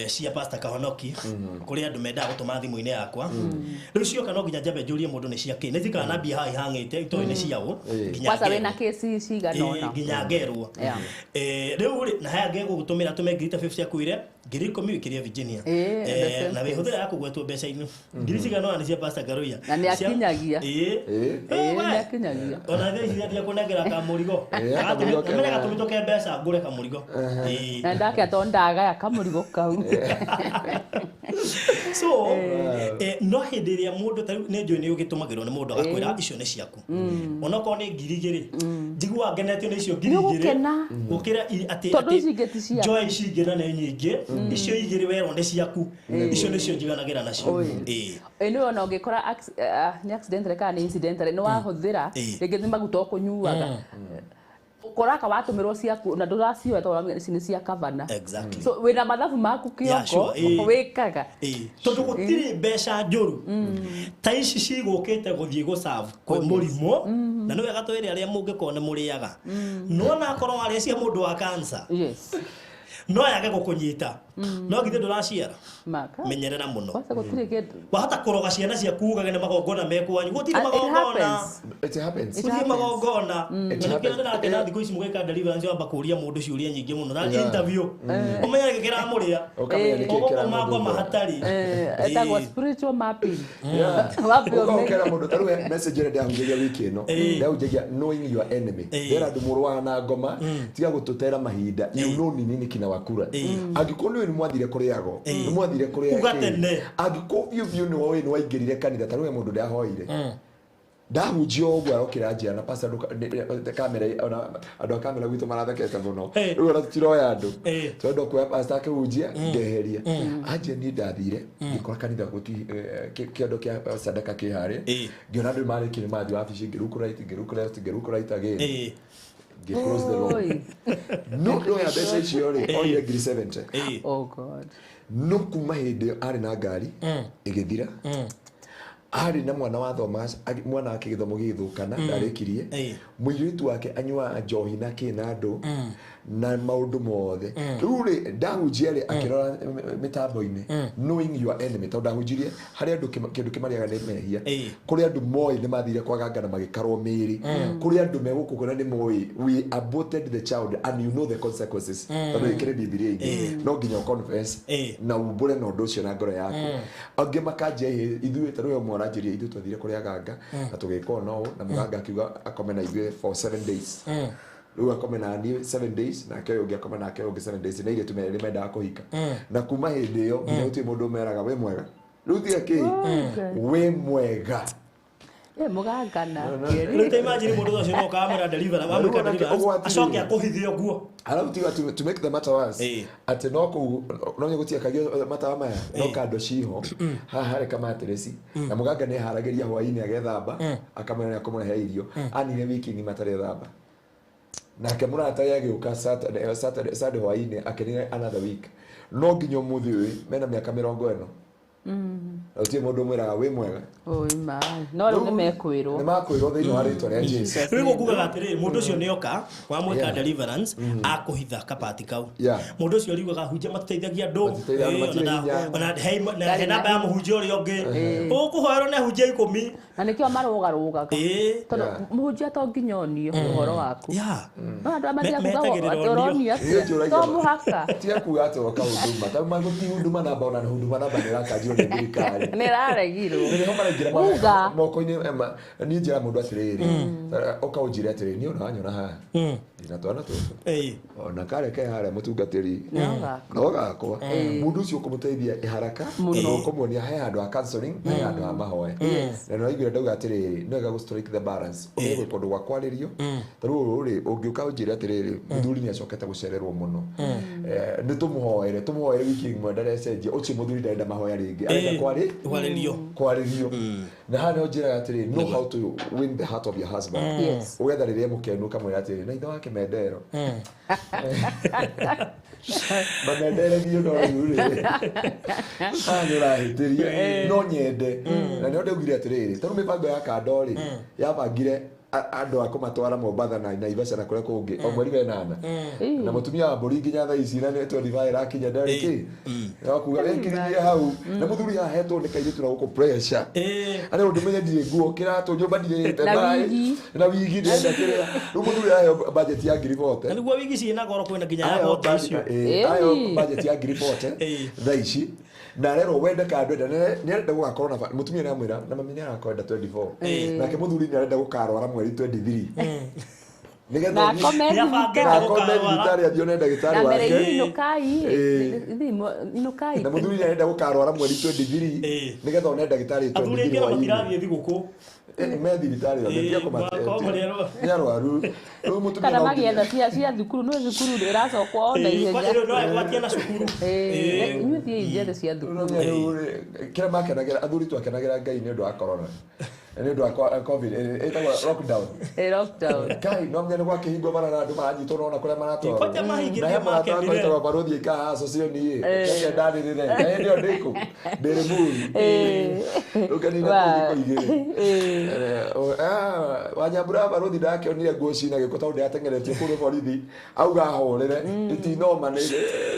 cia Pastor Kahonoki, kũrĩ andũ mendaga gũtũma thimũ-inĩ yakwa. Rĩu cioka no nginya njambe njũrie mũndũ nĩ cia kĩ, nĩ njikaraga na mbia haha ihang'ĩte itoĩ nĩ ciaũ nginya Kwanza ngerwo. wĩna kesi cigana ũna. Nginya ngerwo. Rĩu rĩ, na haya ngegũgũtũmĩra tũme ngiri ta 50 akwĩre 10,000 wĩkĩrie Virginia. The same Na wĩhũthĩra ya kũgwetwo mbeca-inĩ ngiri cigana ũna nĩ cia Pastor Ngaruiya. Na nĩ akinyagia. We. Nĩ akinyagia. Ona thaa ici ndia kũnengera kamũrigo. Kamũrigo kega. Namenye gatũmĩtwo ke mbeca ngũre kamũrigo. Na ndake tondũ ndagaya kamũrigo kau. So no hĩndĩ ĩrĩa mũndũ ta rĩu nĩ njũĩ nĩ ũgĩtũmagĩrwo nĩ mũndũ agakwĩra icio nĩ ciaku, onokorwo nĩ 2,000, njiguaga ngenetio nĩ icio 2,000 Nĩ ũgũkena. Gũkĩra atĩ Tondũ atĩ ici ingĩ ti ciaku. njoe ici ingĩ na nĩ nyingĩ, icio igĩrĩ werwo nĩ ciaku, icio nĩcio njiganagĩra nacio. Ĩ nĩwe ona ũngĩkora nĩ accidental kana nĩ incidental nĩ wahũthĩra, rĩngĩ nĩ maguta ũkũnyuaga, ũkoraka watũmĩrwo ciaku na ndũracioya tondũ ũramenya ici nĩ cia kavana. So wĩna mathabu maku Yeah, kĩoko sure, wĩkaga. Tondũ gũtirĩ mbeca njũru ta ici cigũkĩte gũthiĩ gũserve kwĩ mũrimũ, na nĩ wega twĩre arĩa mũngĩkorwo nĩ mũrĩaga, no onakorwo warĩa cia mũndũ wa cancer. No yage gũkũnyita. No githĩ ndũraciara. Maka. Menyerera mũno. Kwanza gũtirĩ kĩndũ. Wahota kũroga ciana ciaku ugage nĩ magongona mekwanyu. Gũtirĩ It magongona. happens. It happens. It Gũtirĩ happens. magongona. It Na nĩkĩo happens. ndĩrakena thikũ ici mũgĩka deliverance wamba kũria mũndũ ciũria nyingĩ mũno. Na Yeah. interview. Ũmenye nĩkĩ kĩramũrĩa. Ũkamenya nĩkĩ Ũgũkũ kĩramũthumbũra. makwa mahatarĩ. Etagwo spiritual mapping. Yeah. Wambe Ũka ũmenye. ũkera mũndũ ta rĩu message ĩrĩa ndahunjagia wiki ĩno, ndahunjagia knowing your enemy. Ndĩra andũ mũrũaga na ngoma, tiga gũtũtera mahinda. You know ni nini kinawakura. Angĩkorwo nĩũĩ nĩ mwathire kũrĩ ago, nĩ mwathire kũrĩ Uga kĩ. tene. Angĩkorwo biũ biũ nĩ woĩ nĩ waingĩrire kanitha, ta rĩu he mũndũ ndahoire. Ndahunjia o ũguo arokĩra njĩra na pastor kamera ona andũ a kamera gwitũ marathekete mũno. Rĩu ona tũtiroya andũ. Tũrenda kuoya pastor akĩhunjia ngeheria. Anjia niĩ ndathire ngĩkora kanitha gũti kĩondo kĩa sadaka kĩ harĩa. Ngĩona andũ marĩkia nĩ mathiĩ wabici, ngĩ look right, ngĩ look left, ngĩ look right again. Ngĩ close the door. Oi. No ndoya mbeca icio rĩ, oire ngiri 70. Oh God. No kuma hĩndĩ ĩyo arĩ na ngari ĩgĩthira. Arĩ na mwana wathomaga, mwana wake gĩthomo gĩgĩthũkana, ndarĩkirie. Mũirĩtu wake anyuaga njohi na kĩ na andũ na maũndũ mothe. Rĩu rĩ ndahunjia rĩ akĩrora mĩtambo-inĩ, knowing your enemy, tondũ ndahunjirie harĩ andũ kĩndũ kĩmarĩaga nĩ mehia. Kũrĩ andũ moĩ nĩ mathire kwa ganga na magĩkarwo mĩĩrĩ. Kũrĩ andũ megũkũ na nĩ moĩ we aborted the child and you know the consequences. Tondũ ĩkĩrĩ Bibilia-inĩ. No nginya ũ-confess na umbũre na ũndũ ũcio na ngoro yaku. Angĩ makanjia ithuĩ ta rĩu ũmwe aranjĩria ithuĩ twathire kũrĩ aganga na tũgĩka ũũ na ũũ, na mũganga akiuga akome na ithuĩ for 7 days. Rĩu akome na niĩ 7 days, nake ũyũ ũngĩ akome nake ũyũ ũngĩ 7 days, na airĩtu merĩ mendaga kũhika. Na kuma hĩndĩ ĩyo nginya gũtirĩ mũndũ ũmeraga wĩ mwega. Rĩu tiga kĩ wĩ mwega. Mũgangana. Rĩu ta imagine mũndũ ũcio no kamera deliver, wamwĩka Rĩu onake deliverance, ũgwati acoke rĩ. akũhithe ũguo. Alafu tiga to make the matter worse, atĩ no kũu no nĩ gũtiakagio matawa maya, no kando ciho haha harĩ kamatireci, na mũganga nĩ eharagĩria hwaĩ-inĩ agethamba, akamwĩra nĩ akũmũrehe irio. Anire wiki ng'ima atarethamba. Nake mũrata we agĩũka Saturday, Saturday, Sunday hwaĩ-inĩ akenire another week. No nginya ũmũthĩ ũyũ mena mĩaka 40. Na gũtirĩ mũndũ ũmwĩraga wĩ mwega. Oi ma. No rĩu nĩ mekwĩrwo. Nĩ makwĩrwo thĩinĩ wa rĩtwa rĩa Jesũ. Rĩu ngugaga atĩrĩrĩ, mũndũ ũcio nĩoka wamwĩka deliverance akũhitha kabati kau. Mũndũ ũcio riugaga hunjia matiteithagia andũ. Matiteithagia andũ, matirĩ hinya. Ona he namba ya mũhunjia ũrĩa ũngĩ. Ũkũhoerwo nĩ ahunjia 10. Na nĩkĩo marũgarũgaga. Tondũ mũhunjia to nginya onio ũhoro waku. No andũ arĩa mathiaga kuga Metagĩrĩra atĩ ũronio onio. atĩa. To mũhaka. Tiga kuga atĩ woka huduma. Ta magũti huduma namba ona huduma namba nĩ ĩrakanjirwo nĩ thirikari. Nĩ ĩraregirwo. Nĩ ho maraingĩra Uga. moko-inĩ, niĩ njĩra mũndũ atĩrĩrĩ, ũka ũnjĩre atĩrĩrĩ, niĩ ona wanyona haha ndĩna twana tũtũ. Ona karĩa ke harĩa mũtungatĩri. No gakwa. No gakwa. Mũndũ ũcio ũkũmũteithia haraka Mũno. na ũkũmuonia he handũ ha counseling na he handũ ha mahoya. Na nĩ waiguire ndauga atĩrĩrĩ, nĩ wega gũ strike the balance. Ũmenye gwĩ kũndũ gwa kwarĩrio. Ta rĩu ũyũ rĩ, ũngĩũka ũnjĩre atĩrĩrĩ, mũthuri nĩ acokete gũcererwo mũno. Nĩ tũmũhoere, tũmũhoere wiki ĩmwe ndarecenjia, ũcio mũthuri ndarenda mahoya rĩngĩ. Arenda Kwarĩrio. Kwarĩrio. Na haha nĩho njĩraga atĩrĩrĩ, know how to win the heart of your husband. Ũgetha rĩrĩa mũkenu ũkamwĩra atĩrĩrĩ, na ithe wake mendero. Mamendere no rĩu rĩ. Haha nĩ ũrahĩtĩria. No nyende. Na nĩho ndaugire atĩrĩrĩ, ta rĩu mĩbango ya kando rĩ, yabangire andũ a kũmatwara Mombatha na Naivasha na kũrĩa kũngĩ o mweri wenana. Na mũtumia wa mbũri nginya thaa ici na nĩ 25 ĩrakinya ndarĩ kĩ. No kuga wĩkĩrithie hau. Na mũthuri haha hetwo nĩ kairĩtu na gũkũ pressure. Arĩa ũndũ menye ndirĩ nguo kĩratũ nyũmba ndirĩte Na maĩ. wigi. Na wigi ndĩrenda kĩrĩa. Rĩu mũthuri aheo budget ya ngiri 40. Na nĩguo wigi ciĩna goro kwĩna nginya ya Aheo bote icio. aheo budget ya ngiri 40 thaa ici. Na arerwo wende kana ndwenda, nĩ arenda gũgakorwo na mũtumia nĩ amwĩra na mami nĩ arakwenda 24. Nake mũthuri nĩ arenda gũkarwara mweri 23. Nĩgetha Na akome Nĩ abangĩte thibitarĩ. na akome gũkarwara. thibitarĩ athiĩ one ndagĩtarĩ Na mbere wake. inyuĩ inũkai. Ithuĩ inũkai. Na mũthuri nĩ arenda gũkarwara mweri 23 nĩgetha one ndagĩtarĩ Athuri 23 aingĩ ona hwaĩ-inĩ. matirathiĩ thigũkũ. Me thibitarĩ othe, tiga kũmatetia. Makorwo marĩ arwaru. Nĩ arwaru. Rĩu mũtumia Kana no nginya- magĩetha cia thukuru, no thukuru ĩracokwo o na ihenya. Kwani rĩu no egwatie na cukuru. Inyuĩ thiĩi njethe cia thukuru. Rĩu rĩ, kĩrĩa makenagĩra athuri twakenagĩra Ngai nĩ ũndũ wa corona. Nĩ ũndũ wa COVID ĩtagwo lockdown. Lockdown. Kai no menya nĩ gwakĩhingwo bara na andũ maranyitwo nona kũrĩa maratwarwo. Kwanja mahingĩte Na he mũrata wakwa makenire. wĩtagwo Barũthi aikaraga Association ĩ. Kenya ndanĩrĩre. Na hĩndĩ ĩyo ndĩ kũ? Ndĩ Limuru. Rĩu nganina kũu thikũ igĩrĩ. Wanyambura Barũthi ndakĩonire nguo cina gĩko tondũ ndĩrateng'eretie kũrĩ borithi auga ahũrĩre itinoma nĩ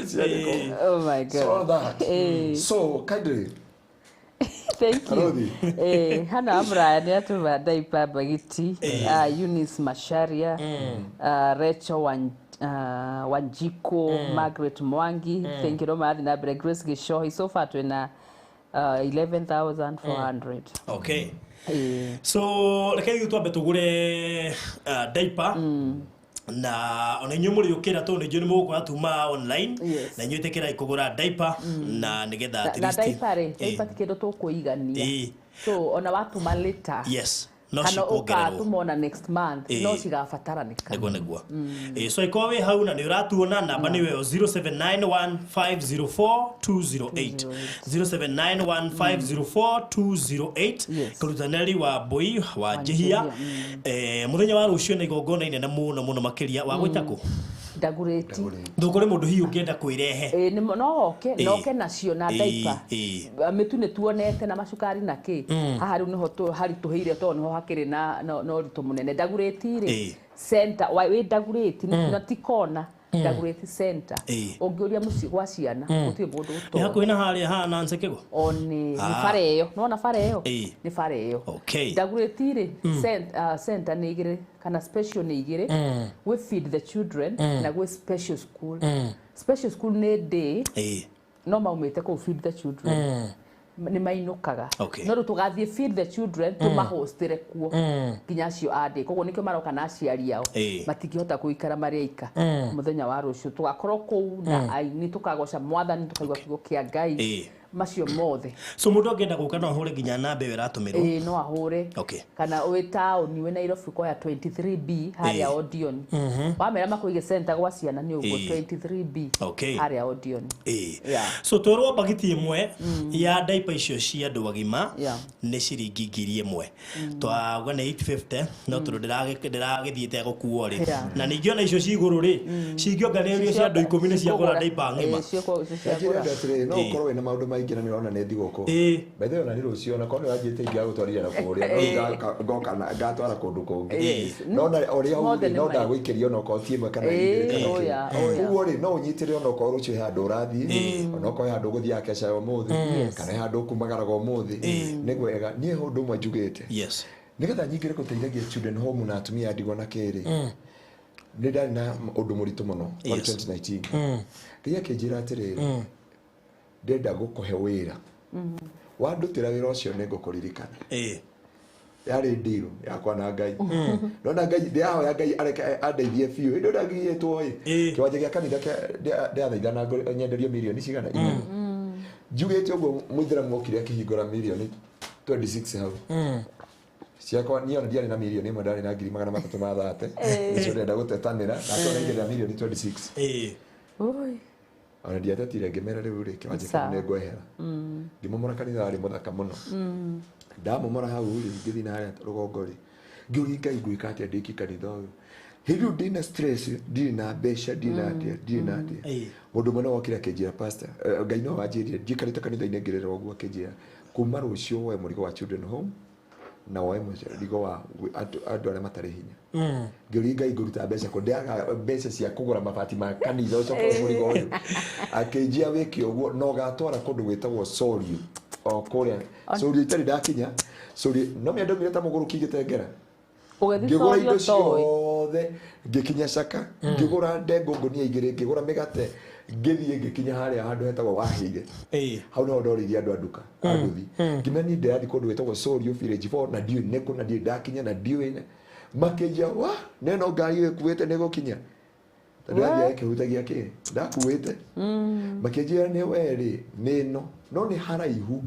cia gĩko. Oh my God. So that. So kindly Thank you. Barũthi. Hana Amraya nĩ atũma diaper bagiti. Eunice Macharia, Rachel Wanjiko, Margaret Mwangi. Thank you no marathiĩ na mbere. Grace Gichohi. So far twĩna 11,400. Okay. So reke ithuĩ twambe tũgũre diaper na ona inyuĩ mũrĩũkĩra tondũ nĩ njũĩ nĩ mũgũkora tuma online Yes. na inyuĩ ĩtĩkĩrai kũgũra diaper na nĩgetha at Na least diaper rĩ, diaper ti kĩndũ tũkũigania. So ona watũma later. Yes, no kana cikuongererwo. ũgatũma ona next month no cigabataranĩka. Nĩguo nĩguo. So ĩkorwo wĩ hau na nĩ ũratuona namba nĩ ĩyo 0791504208 0791504208. Yes. Kũrutanĩri wa mbũi wa njihia mũthenya wa rũciũ na igongona inene mũno mũno makĩria wa gwĩta kũ Ndagũrĩti. Ndũkũrĩ mũndũ hihi ũngĩenda kwĩrehe. No oke no oke nacio na diaper. Mĩtu nĩ tuonete na macukari na kĩ. Haha rĩu nĩho haritũhĩire tondũ nĩho hakĩrĩ na ũritũ mũnene. Ndagũrĩti rĩ center wĩ Ndagũrĩti na ti kona. Ndagũrĩti center. Ũngĩũria mũciĩ gwa ciana gũtirĩ mũndũ Nĩ ũtoĩ. hakuhĩ na harĩa hana Nsekego. One nĩ bara ĩyo. Nĩwona bara ĩyo? Nĩ bara ĩyo. Okay. Ndagũrĩti rĩ center nĩ igĩrĩ kana special nĩ igĩrĩ. Gwĩ feed the children na gwĩ special school. Special school nĩ day no maumĩte kũu feed the children. Nĩ mainũkaga. Okay. No rĩu tũgathiĩ feed the children tũmahostĩre kuo nginya acio a day. Koguo nĩkĩo maroka na aciari ao. Matingĩhota gũikara marĩ aika. Mũthenya wa rũciũ tũgakorwo kũu na aini tũkagoca mwathani tũkaigua kiugo kĩa Ngai. Macio mothe. So mũndũ angĩenda gũka no ahũre nginya namba ĩyo ĩratũmĩrwo. No ahũre. Okay. Kana wĩ taũni wĩ Nairobi ũkoya 23B harĩa Odeon. Wamera makũige center gwa ciana nĩ ũguo 23B Okay. harĩa Odeon. Yeah. So twerwo bagiti ĩmwe ya diaper icio cia andũ agima nĩ ciringi 1,000. Twauga nĩ 850 no tondũ ndĩragĩthiĩte gũkuo rĩ. Na ningĩ ona icio ci igũrũ rĩ cingĩonganĩrĩrio cia andũ 10 nĩ ciagũra diaper ng'ima. Njĩra atĩrĩrĩ, no ũkorwo wĩna maũndũ maingĩ na nĩ ũrona nĩ thigũkũ. By the way, ona nĩ rũciũ ona korwo nĩ ũranjĩte ingĩagũtwarire na kũrĩa no ngoka na ngatwara kũndũ kũngĩ. No na ũrĩa Mothe ũrĩ nĩ no marĩ. ndagũikĩria ona okorwo ti ĩmwe kana igĩrĩ kana kĩ. Ũguo rĩ no ũnyitĩre ona okorwo rũciũ he handũ ũrathiĩ ona okorwo he handũ ũgũthiaga keca ũmũthĩ kana he handũ ũkumagaraga ũmũthĩ nĩ wega. Niĩ he ũndũ ũmwe njugĩte. Yes. Nĩgetha nyingĩre gũteithagia children home na atumia a ndigwa na kĩrĩ nĩ ndarĩ na ũndũ mũritũ mũno wa 2019. Ngai akĩnjĩra atĩrĩrĩ, ndĩrenda gũkũhe wĩra wandutĩra wĩra ũcio nĩ ngũkũririkana. Yarĩ deal yakwa na Ngai. Ndona Ngai ndĩrahoya Ngai areke andeithie biũ. Hĩndĩ ĩyo ndagiyĩtwo ĩ kĩwanja gĩa kanitha ndĩrathaithana nyenderio mirioni cigana inya. Njugĩte ũguo mũithĩramu okire akĩhingũra mirioni 26 hau. Ciakwa niĩ ona ndiarĩ na mirioni ĩmwe ndarĩ na 330,000. Nĩcio ndĩrenda gũtetanĩra na akĩona ingĩrĩra mirioni 26. Oi. Ona ndiatetire ngĩmera rĩu rĩ kĩwanja kĩu nĩ ngwehera. Ngĩmomora kanitha warĩ mũthaka mũno. Ndamomora hau rĩ ngĩthiĩ na harĩa rũgongo rĩ ngĩũria Ngai ngwĩka atĩa ndĩkie kanitha ũyũ. Hĩndĩ ĩyo ndĩna stress ndirĩ na mbeca ndirĩ na atĩa ndirĩ na atĩa. Mũndũ ũmwe no okire akĩnjĩra pastor Ngai no wanjĩrire njikarĩte kanitha-inĩ ngĩrĩra ũguo akĩnjĩra kuma rũciũ woe mũrigo wa children home na woe mũrigo wa andũ arĩa matarĩ hinya. Ngĩũria Ngai ngũruta mbeca kũ ndĩaga mbeca cia kũgũra mabati ma kanitha ũcoke mũrigo ũyũ. Akĩnjia wĩke ũguo na ũgatwara kũndũ gwĩtagwo Sorio o kũrĩa Sorio itarĩ ndakinya Sorio no mĩenda ndaumire ta mũgũrũki ngĩtengera. Ũgĩthiĩ Ngĩgũra Sorio indo toĩ. ciothe ngĩkinya Caka ngĩgũra ndengũ ngũnia igĩrĩ ngĩgũra mĩgate ngĩthiĩ ngĩkinya harĩa handũ hetagwo Wahĩire. Hau niho ndorĩirie andũ a nduka a nduthi. Ngĩmera niĩ ndĩrathiĩ kũndũ gwĩtagwo Sorio Village 4 na ndiũĩ nĩkũ na ndiũĩ ndakinya na ndiũĩ makĩnjia wa neno ngari ĩkuĩte nĩ gũkinya. Tondũ yathiaga ĩkĩhutagia kĩ ndakuĩte. Makĩnjĩra nĩ we rĩ nĩ ĩno no nĩ haraihu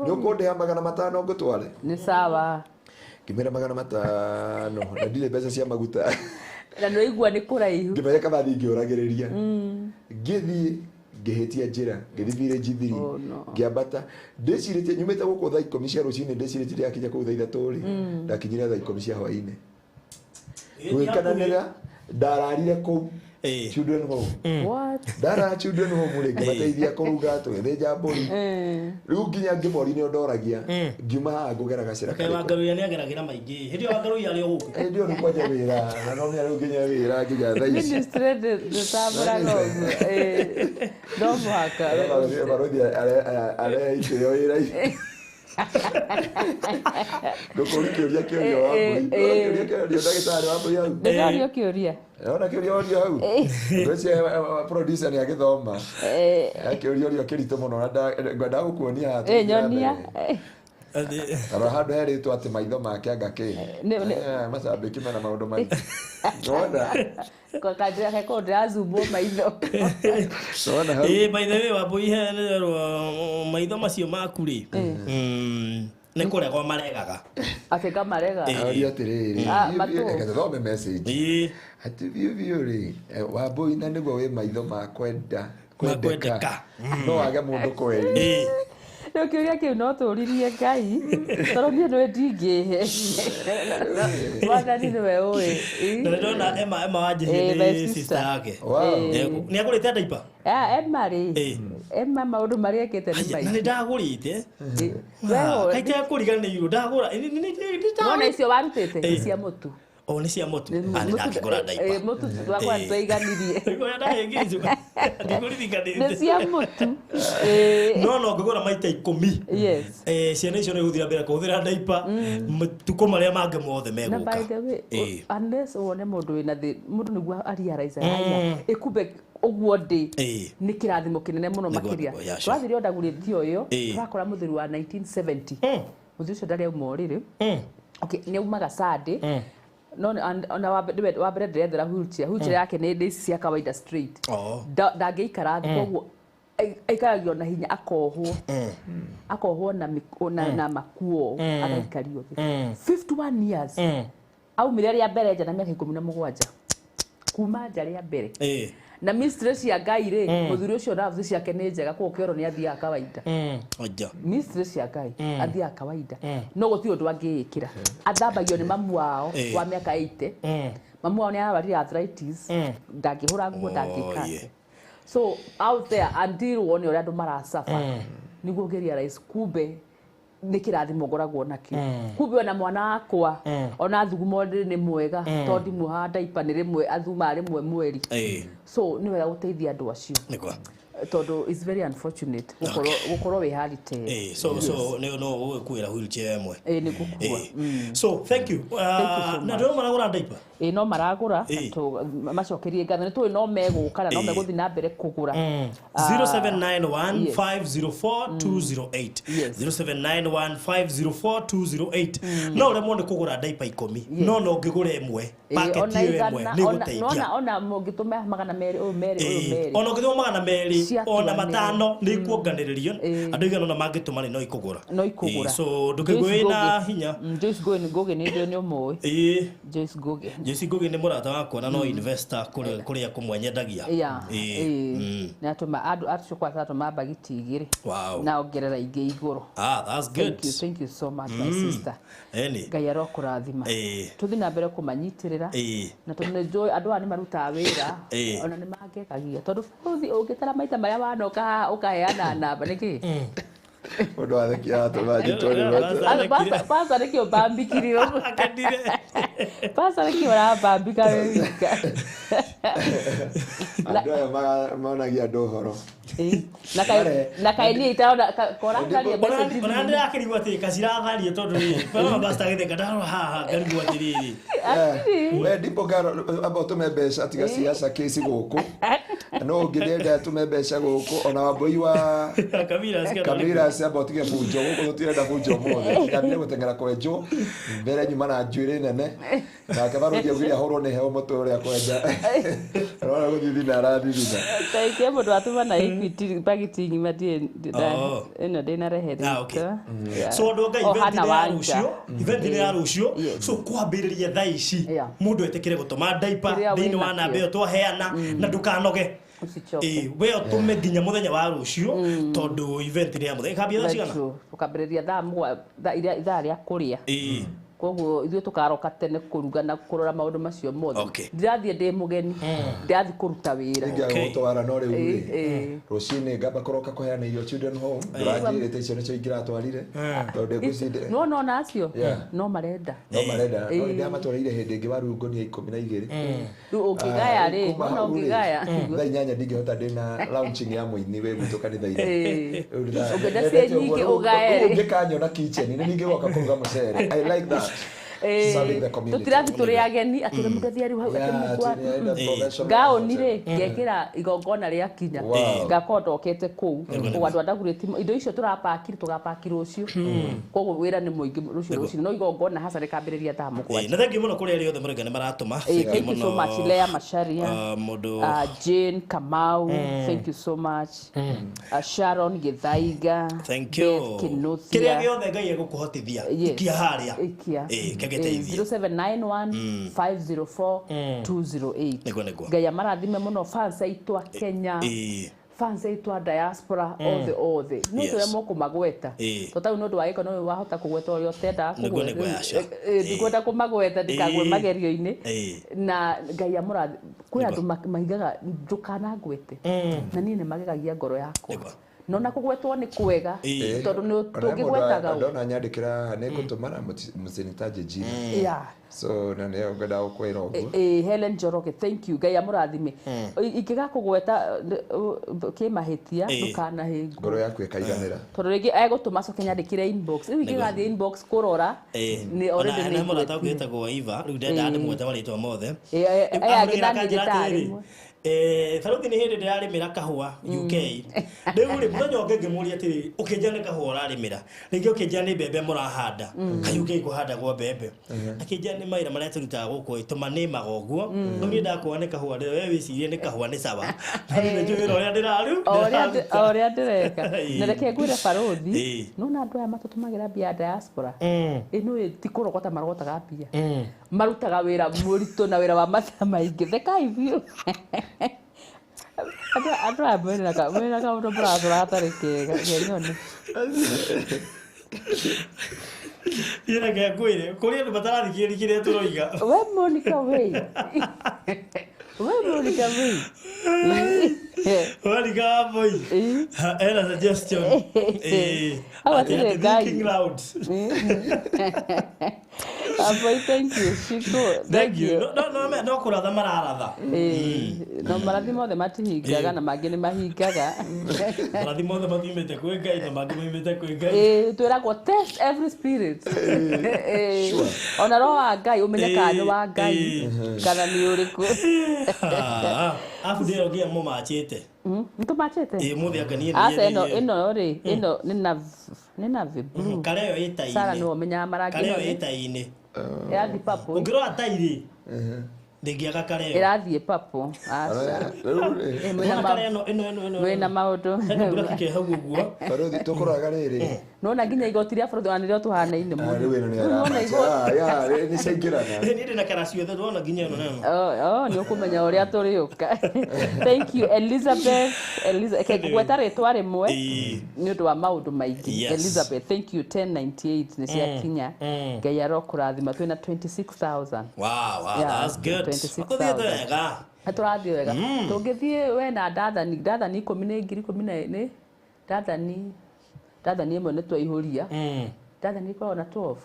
nĩ ũkũndĩha 500 ngũtware. Nĩ sawa. Ngĩmera 500 na ndirĩ mbeca cia maguta. Na nĩ waigua nĩ kũraihu. Ngĩmera kaba thiĩ ngĩũragĩrĩria. Ngĩthiĩ Ngĩhĩtia njĩra, ngĩthiĩ village 3. Oh, no. Ngĩambata ndĩcirĩtie nyumĩte gũkũ thaa 10 cia rũcinĩ, ndĩcirĩtie ndĩrakinya kũu thaa 3 rĩ, ndakinyire thaa 10 cia hwainĩ. Gwĩkananĩra ndararire kũu children home. What? Ndarara children home rĩ, ngĩmateithia kũruga, tũgĩthĩnja mbũri. Rĩu nginya ngĩmori nĩ ndoragia ngiuma haha ngũgera gacĩra Kaĩ karĩkũ. Wangaruia nĩ ageragĩra maingĩ. Hĩndĩ ĩyo Wangaruia arĩ o gũkũ. Hĩndĩ ĩyo nĩ kwanja wĩra na no menya rĩu nginya wĩra nginya thaa ici. Ministry ndĩtambũraga ũguo. No mũhaka. Barothi areitĩo wĩra-inĩ. Ndũkũri kĩũria kĩũrio wa mbũri. Kĩũria kĩũrio ndagĩtarĩ wa mbũri hau. Ndĩrorio kĩũria. Ona kĩũria orio hau. Ngwĩciria producer nĩ agĩthoma. Kĩũria orio kĩritũ mũno na ngwendaga gũkuonia haha tũgĩthiĩ na Nyonia. mbere. Rora handũ herĩtwo atĩ maitho make anga kĩ. Macambĩki mena maũndũ maingĩ. Wona? Keko ndĩrazumbwo maitho. Wona hau? Ĩĩ, by the way, Wambui, maitho macio maku rĩ, nĩ kũregwo maregaga. Atĩ ngamarega. Orio atĩrĩrĩ, Ah, biũ biũ, matũ. reke tũthome message. Atĩ biũ biũ rĩ, Wambui na nĩguo wĩ maitho ma kwenda Ma kwendeka. kwendeka. No wage mũndũ kweri. Rĩu kĩũria kĩu no tũririe Ngai tondũ niĩ nĩwe ndingĩhe. Mwathani nĩwe ũĩ. Na nĩndona Emma Wanjĩhia My nĩ sister. sister yake. Wow. Nĩ agũrĩte ndaipa? Ah, Emma rĩ, Emma maũndũ marĩa ekĩte nĩ Na maingĩ. nĩ ndagũrĩte. Weho- Kaita kũriganĩirwo ndagũra. Wona icio warutĩte nĩ cia mũtu. O nĩ cia mũtu. Ah, nĩ ndakĩgũra ndaipa. Mũtu twakwa nĩtwaiganirie. Ũrĩa ndahĩngĩcwo. Ndikũririkanĩte. Nĩ cia mũtu. No ngĩgũra maita 10. Yes. Ciana icio nĩ igũthiĩ na mbere kũhũthĩra ndaipa matukũ marĩa mangĩ mothe Na megũka. by the way, unless wone mũndũ wĩna thĩ, mũndũ nĩguo arealize haya, ĩkumbe ũguo ndĩ nĩ kĩrathimo kĩnene mũno Nĩguo, makĩria. nĩguo, yeah, sure. Twathire o ndagũrĩtio ĩyo, tũrakora mũthuri wa 1970. Mũthuri ũcio ndarĩ auma ũrĩrĩ. Okay, nĩ aumaga Sunday. No ona wa mbere ndĩrethera wheelchair. Wheelchair yake nĩ ici cia kawaida straight. Oh. Ndangĩikara thĩ, koguo aikaragio na hinya, akohwo akohwo na na makuo, agaikario thĩ. 51 years aumire rĩa mbere nja na mĩaka 17, kuma nja rĩa mbere. Na mistress cia Ngai rĩ, mũthuri ũcio nerves ciake nĩ njega, koguo kĩoro nĩ athiaga kawaida. Oja. Mistress cia Ngai athiaga kawaida, no gũtirĩ ũndũ angĩĩkĩra. Athambagio nĩ mamu wao wa mĩaka 80. Mamu wao nĩ ararwarire arthritis, ndangĩhũra nguo, ndangĩka atĩa. So out there, until wone ũrĩa andũ maracaba, nĩguo ũngĩ realize kumbe nĩ kĩrathimo ngoragwo nakĩo, kumbe ona mwana wakwa ona thugumo nĩ mwega, tondũ ndimuohaga ndaipa, nĩ rĩmwe athumaga, rĩmwe mweri. So nĩ wega gũteithia andũ acio, Nĩguo. tondũ it's very unfortunate gũkorwo wĩ hali ta ĩyo. So nĩ no ũgũkuĩra wheelchair ĩmwe. Ĩĩ, nĩ gũkua. So thank you. Thank you so Na much. ndĩrona maragũra ndaipa. Ĩĩ, no maragũra. Macokerie ngatho, nĩ tũĩ no megũka na no megũthiĩ na mbere kũgũra. 0791 yes. 504 208. Yes. 0791 504 208. No ũremwo nĩ kũgũra ndaipa 10, no ũngĩgũra ĩmwe, Ĩĩ, paketi ona ĩyo ĩmwe igana, nĩ ona ĩgũteithia. ona mũngĩtũma 200 ũyũ merĩ ũyũ merĩ. Ona ũngĩtũma 200, Cia ona tuanĩra. 5 nĩ ikuonganĩrĩrio. Andũ aigana ona mangĩtũma rĩ, no ikũgũra. No ikũgũra. So ndũkĩgue wĩna hinya. Joyce Ngugi, Ngugi nĩ nĩ ũmũĩ. Joyce Ngugi. Joyce Ngugi nĩ mũrata wakwa na no investor kũrĩa kũrĩa kũmwe nyendagia. Nĩ atũma andũ acio kwata atũma mbagiti 2. Na ongerera ingĩ igũrũ. Ah, that's good. Thank you, thank you so much, my sister. Eni. Ngai arokũrathima. Tũthiĩ na mbere kũmanyitĩrĩra. Na tondũ nĩ njũĩ andũ aya nĩ marutaga wĩra, ona nĩ mangegagia tondũ bũrũri ũngĩtara maita marĩa wanoka haha ũkaheana namba nĩkĩ. Mũndũ wathekia atũma njĩtwo nĩ Pasa nĩkĩ ũmbambikirio? Akenire. Pasa nĩkĩ ũrambambika wĩ wika? Andũ aya monagia andũ ũhoro. Na kaĩ niĩ itarona korakaria message. Ona ndĩrakĩrigwo atĩ kaciratharie tondũ rĩ baba pastor agĩtheka ndarora haha ngarigwo atĩrĩrĩ. We ndipo ngaro amba ũtũme mbeca, tiga siasa kesi gũkũ. No ũngĩ atũme mbeca gũkũ ona Wambui wa Kamira Kamira amba ũtige bunjo gũkũ, tũtirenda bunjo ũmũthĩ. Ndambire gũteng'era kwenjwo mbere nyuma na njuĩrĩ nene, nake Baruthi augire ahũrwo nĩ heho mũtwe ũrĩa kwenda arona gũthithina arathithina. Taikie mũndũ atũma na Equity bagiti ng'ima ndirĩ ĩno ndĩnarehe. Ah, okay. So andũ anga, event nĩ ya rũciũ, event nĩ ya rũciũ, so kwambĩrĩria thaa ici mũndũ etĩkĩre gũtũma ndaipa Kĩrĩa thĩinĩ wa wĩnakĩo. namba ĩyo twaheana, na ndũkanoge. Usichoke. We ũtũme nginya mũthenya wa rũciũ tondũ event nĩ ya mũthenya. Ĩkambia thaa cigana? Tũkambĩrĩria thaa mũgwanja ithaa rĩa kũrĩa. Koguo ithuĩ tũkaroka tene kũruga na kũrora maũndũ macio mothe. Ndirathiĩ ndĩ mũgeni, ndirathiĩ kũruta wĩra. Ingĩagũtwara no rĩu rĩ rũcinĩ ngamba kũroka kũheana irio children home ndũranjĩrĩte icio nĩcio ingĩratwarire tondũ ngwĩciria no nona acio no marenda no marenda no nĩndamatwarĩire hĩndĩ ĩngĩ waru ngũnia 12 rĩu ũngĩgaya rĩ no ũngĩgaya thaa 8 ndingĩhota ndĩna launching ya mũini wĩ gwitũ kanitha-inĩ ũngĩenda ciĩ nyingĩ ũgae rĩ ũngĩkanyona kitchen nĩ ningĩgoka kũruga mũcere. I like that. Tũtirathi tũrĩ ageni atĩ ũrĩa mũndũ athiĩ hau akĩmũkwa ngaũni rĩ ngekĩra igongona rĩa kinya ngakorwo ndokete kũu koguo andũ andagurĩti indo icio tũrapakiri tũgapaki rũciũ koguo wĩra nĩ mũingĩ rũciũ rũciũ no igongona haca rĩkambĩrĩria thaa 7. Na thank you mũno kũrĩ arĩa othe mũraiga nĩ maratũma. Thank you so much Lea Macharia, Jane Kamau, thank you so much, Sharon Githaiga, thank you. Kĩrĩa gĩothe Ngai egũkũhotithia ikia harĩa ikia 0791 504 208. Ngai amarathime mũno fans aitũ a Kenya, fans aitũ a diaspora othe othe no tũremwo kũmagweta to tau nĩ ũndũ wa gĩko no wahota kũgweta ũrĩa ũtendaga kũgweta ndikwenda kũmagweta ndikagwe magerio-inĩ na Ngai amũrathime. Kwĩ andũ maigaga ndũkanangwete na niĩ nĩ magegagia ngoro yakwa no na kũgwetwo nĩ kwega tondũ nĩ tũngĩgwetaga ndona nyandĩkĩra nĩ ngũtũma na mũcinitaje jina so na nĩ ngwenda gũkwĩra ũguo. Helen Njoroge, thank you. Ngai amũrathime. Ingĩgakũgweta kĩmahĩtia ndũkanahĩngwo ngoro yaku ĩkaiganĩra tondũ rĩngĩ egũtũma coke nyandĩkĩre inbox rĩu ingĩgathiĩ inbox kũrora nĩ already nĩ mũrata ũngĩ wĩtagwo Eva rĩu ndenda ndĩmũgwete marĩtwa mothe aya angĩ ndaniĩ rĩmwe. Baruthi nĩ hĩndĩ ndĩrarĩmĩra kahũa UK rĩu rĩ mũthenya ũngĩ ngĩmũria atĩrĩ ũkĩnjĩra nĩ kahũa ũrarĩmĩra rĩngĩ ũkĩnjĩra nĩ mbembe mũrahanda ka UK kũhandagwo mbembe akĩnjĩra nĩ mawĩra marĩa tũrutaga gũkũ tũmanĩmaga ũguo no niĩ ndakuona nĩ kahũa we wĩcirie nĩ kahũa nĩ sawa no niĩ nĩnjũĩ wĩra ũrĩa ndĩraruta ũrĩa ndĩreka. Na reke ngwĩre Baruthi nona andũ aya matũtũmagĩra mbia diaspora ĩno ti kũrogota marogotaga mbia marutaga wĩra mũritũ na wĩra wa mathaa maingĩ thekai biũ. Andũ aya mwĩna kaũndũ mũratũra gatarĩ kega kenyone. Niĩ reke ngwĩre kũrĩ andũ matarathikĩrĩria kĩrĩa tũroiga. We Monica wei. We Monica wei. Monica Wambui ena suggestion. Thinking loud. Aboy, thank you. Shiko, thank you. No no no kũratha mararatha. No marathi mothe matihingaga na mangĩ nĩ mahingaga. Marathi mothe matiumĩte kwĩ Ngai na mangĩ maumĩte kwĩ Ngai. Twĩragwo test every spirit. Ona roho wa Ngai ũmenye kana nĩ wa Ngai kana nĩ ũrĩkũ. Abu ndĩrogia mũmachĩte. Nĩtũmachĩte? Mũthĩ anga niĩ Aca ĩno ĩno rĩ ĩno nĩ navy blue. Kareo ĩta-inĩ. Sara nĩwe ũmenyaga marangi. Kareo ĩta-inĩ. Ĩrathiĩ purple. Ũngĩrora tairĩ ndĩngĩaga kareo. Ĩrathiĩ purple. Aca. Ĩno Mwĩna maũndũ. Hena mbura kike hau ũguo. Baruthi tũkũroraga rĩrĩ. Nona nginya igoti rĩa bũrũri ona nĩrĩo tũhanaine mũno. Rĩu ĩno nĩ ya nĩ ciaingĩrana. Niĩ ndĩ na kara ciothe ndĩrona nginya ĩno na ĩno. Oh, nĩ ũkũmenya ũrĩa tũrĩũka. Thank you Elizabeth. Ngweta rĩtwa rĩmwe nĩ ũndũ wa maũndũ maingĩ. Elizabeth, thank you. 1098 nĩ ciakinya. Ngai arokũrathima twĩna 26,000. Wow, wow, that's good. 26,000. Wega. Tũrathiĩ wega. Tũngĩthiĩ we na ndathani 10 nĩ ngiri 10 na ndathani ndathani ĩmwe nĩ twaihũria. Ndathani ĩkoragwo na 12.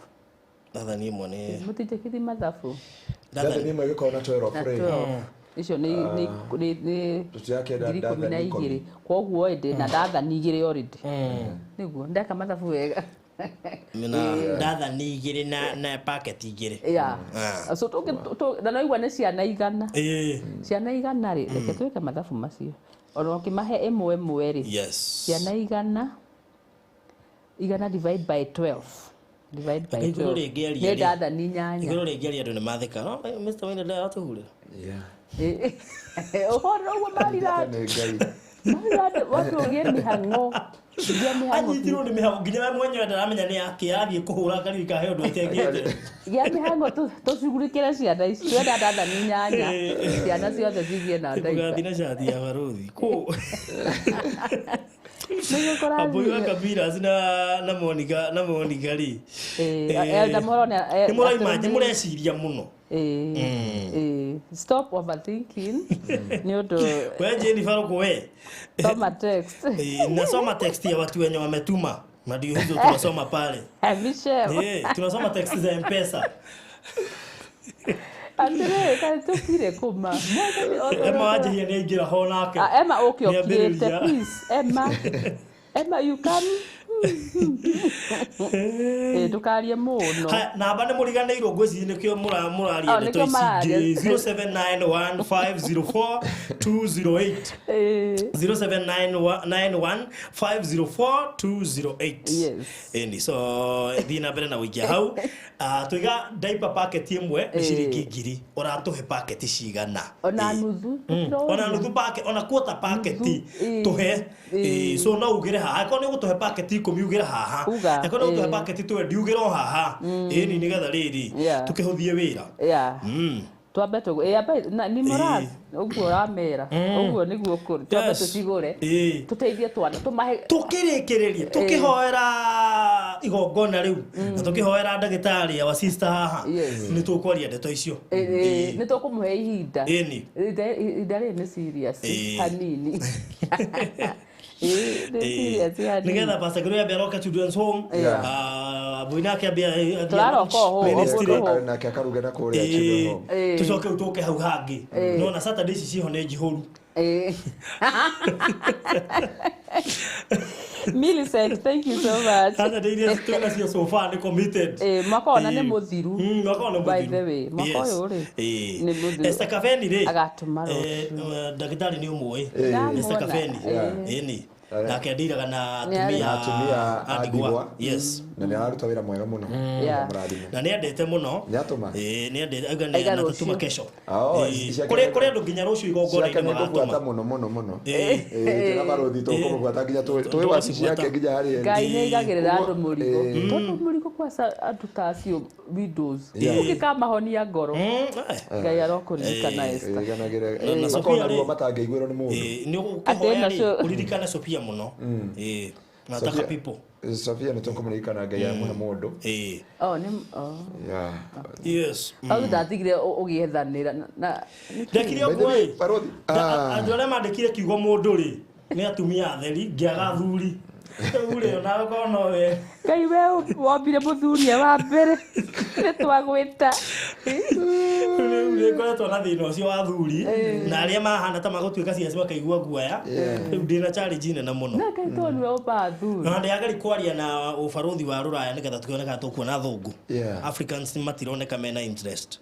Ndathani ĩmwe nĩ mũtinjĩkithi mathabu. Ndathani ĩmwe ĩgĩkoragwo na 12 rĩ. Icio nĩ ngiri 12. Kwoguo ĩndĩ na ndathani 2 already. Nĩguo ndeka mathabu wega. Mina ndathani 2 na packet 2. Yeah. So na no igua nĩ ciana igana. Ciana igana rĩ reke twĩke mathabu macio. Ona ũkĩmahe ĩmwe ĩmwe rĩ. Yes. Ciana igana igana divide by 12. Divide by 12. Nĩ ndathani 8. Igũrũ rĩngĩ aria andũ nĩ matheka. No Mr. Wayne ndaratũhurĩra. Yeah. Ũhoro ũguo marirandi. Marirandi watũgie mĩhang'o. Gĩa mĩhang'o Anyitirwo nĩ mĩhang'o nginya we mwenyewe ndaramenya nĩ yake yathiĩ kũhũra kariri kahe ũndũ atekĩte. Gĩa mĩhang'o tũcugurĩkĩre ciana ici. Twenda ndathani 8 ciana ciothe cigĩe na Ndũgathiĩ ndaipa. na cati ya barothi kũ Nĩguo Ambui wa kũrathiĩ. Kabiras na Monica na Monica rĩ. Elder Moro Nĩ mũraima nĩ mũreciria mũno. Stop overthinking nĩ ũndũ We Jennifer rũkũ we. soma text. Nasoma text ya watu wenye wametuma na ndio hizo tunasoma pale. Michelle. Tunasoma text za M-Pesa. Atĩrĩrĩ, kaĩ tũkire kũma. Emma wanjihia nĩ aingĩra ho nake. Emma ũke ũkirĩte Nĩambĩrĩria. please. Emma. Emma you can. Ndũkarie mũno. Haya, namba nĩ mũriganĩirwo ngwĩciria nĩkĩo mũraria Oh, ndeto nĩkĩo ici mararia. ingĩ. 0791504208. 0791504208. Yes. Ĩni, so thiĩ na mbere na gũikia hau. Tũiga diaper packet ĩmwe nĩ ciringi 1000. Ũratũhe packet cigana? Ona nuthu. Ona nuthu packet, ona quarter packet tũhe. So no ugĩre haha. Angĩkorwo nĩ ũgũtũhe packet 10 ugĩre haha. Uga, Angĩkorwo nĩ ũgũtũhe packet 20 ugĩre o haha. Ĩni nĩgetha rĩrĩ tũkĩhũthie wĩra. Twambe ni mũrathi ũguo ũramera ũguo nĩguo kũrĩ twambe tũcigũre tũteithie twana tũmahe Tũkĩrĩkĩrĩria tũkĩhoera igongona rĩu na tũkĩhoera ndagĩtarĩ our sister haha nĩ tũkwaria ndeto icio. Nĩ tũkũmũhe ihinda. Ĩni. Ihinda rĩrĩ nĩ serious hanini. Nĩ serious hanini. Nĩgetha Pastor Gĩrũya ambia aroke Children's Home. Mbui nake ambia Tũraroka o hau, ministry. o Nake akaruge na kũrĩa Children's Home. Tũcoke rĩu tũke hau hangĩ. Nona Saturday ici ciho nĩ njihũru. Millicent, thank you so much. Saturday iria twĩna cio so far nĩ committed. Mwaka ona nĩ mũthiru. Mwaka ona By mũthiru. the way, mwaka ũyũ rĩ nĩ mũthiru. Esther Kabeni rĩ Agatũma rũciũ. Ndagĩtarĩ nĩ ũmũĩ. Ndamwona. Esther Kabeni. Ĩni. Nake andiraga na Nĩ atumia Atumia a ndigwa. Yes. Na nĩ araruta wĩra mwega mũno. Mũrathime. Na nĩ endete mũno. Nĩ atũma? Nĩ endete auga nĩ Aiga anatũtũma rũciũ. kesho. Oh, ciake Kũrĩ andũ nginya rũciũ ciake igongona-inĩ nĩ ngũbuata magatũma. mũno mũno mũno. Twĩna barũthi tũkũmũbuata nginya tũĩ wabici yake nginya harĩa ĩrĩ. Ngai nĩ aigagĩrĩra andũ mũrigo. Tondũ mũrigo kwaca andũ ta acio widows. Ũngĩkamahonia ngoro. Ngai arokũririkana Esther. Ĩiganagĩre. Na Makoragwo na Sophia ruo rĩ, matangĩiguĩrwo nĩ mũndũ. Nĩ ũkĩhoya Atĩ rĩ, ũririkane Sophia mũno. Nataka people. Sophia nĩ tũkũmũririkana Ngai amũhe mũndũ. Oh, nĩ oh. Yeah. Yes. Hau ndatigire ũgĩethanĩra na Ndekire By the ũguo way, ĩ. Barũthi, Andũ arĩa mandĩkire kiugo mũndũ rĩ nĩ atumia atheri ngĩaga athuri. Rĩu rĩ onawe korwo no we. Ngai we wombire mũthuri e wa mbere nĩ twagwĩta. Rĩu nĩ ngoretwo na thĩna ũcio wa athuri na arĩa mahana ta magũtuĩka ciaci makaigua guoya. Rĩu ndĩna challenge nene mũno. Na Ngai to nĩwe ũmba athuri. Na ndĩageri kwaria na ũbarũthi wa rũraya nĩgetha tũkĩone kana tũkuona athũngũ. Africans matironeka mena interest.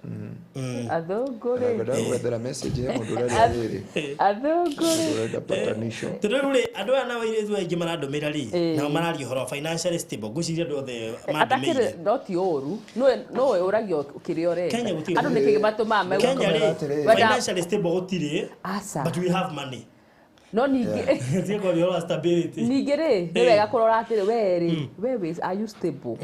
Athũngũ rĩ. Ngwenda gwethera message ya mũndũ ũrĩa rĩrĩ. Athũngũ rĩ. Ũrenda patanisho. Tondũ rĩu rĩ andũ aya nao airĩtu aingĩ marandũmĩra rĩ nao mararia ũhoro wa financially stable ngwĩciria andũ othe mandũmĩire. Atakĩrĩ no ti ũru. Nũwe ũragio kĩrĩa ũrenda. Kenya gũtirĩ. Andũ nĩkĩ matũmaga Kenya rĩ Atĩrĩrĩ. financially stable gũtirĩ Aca. but we have money. No ningĩ Tiga kwaria ũhoro wa stability. ningĩ rĩ nĩ wega kũrora atĩrĩ we rĩ we wĩ are you stable?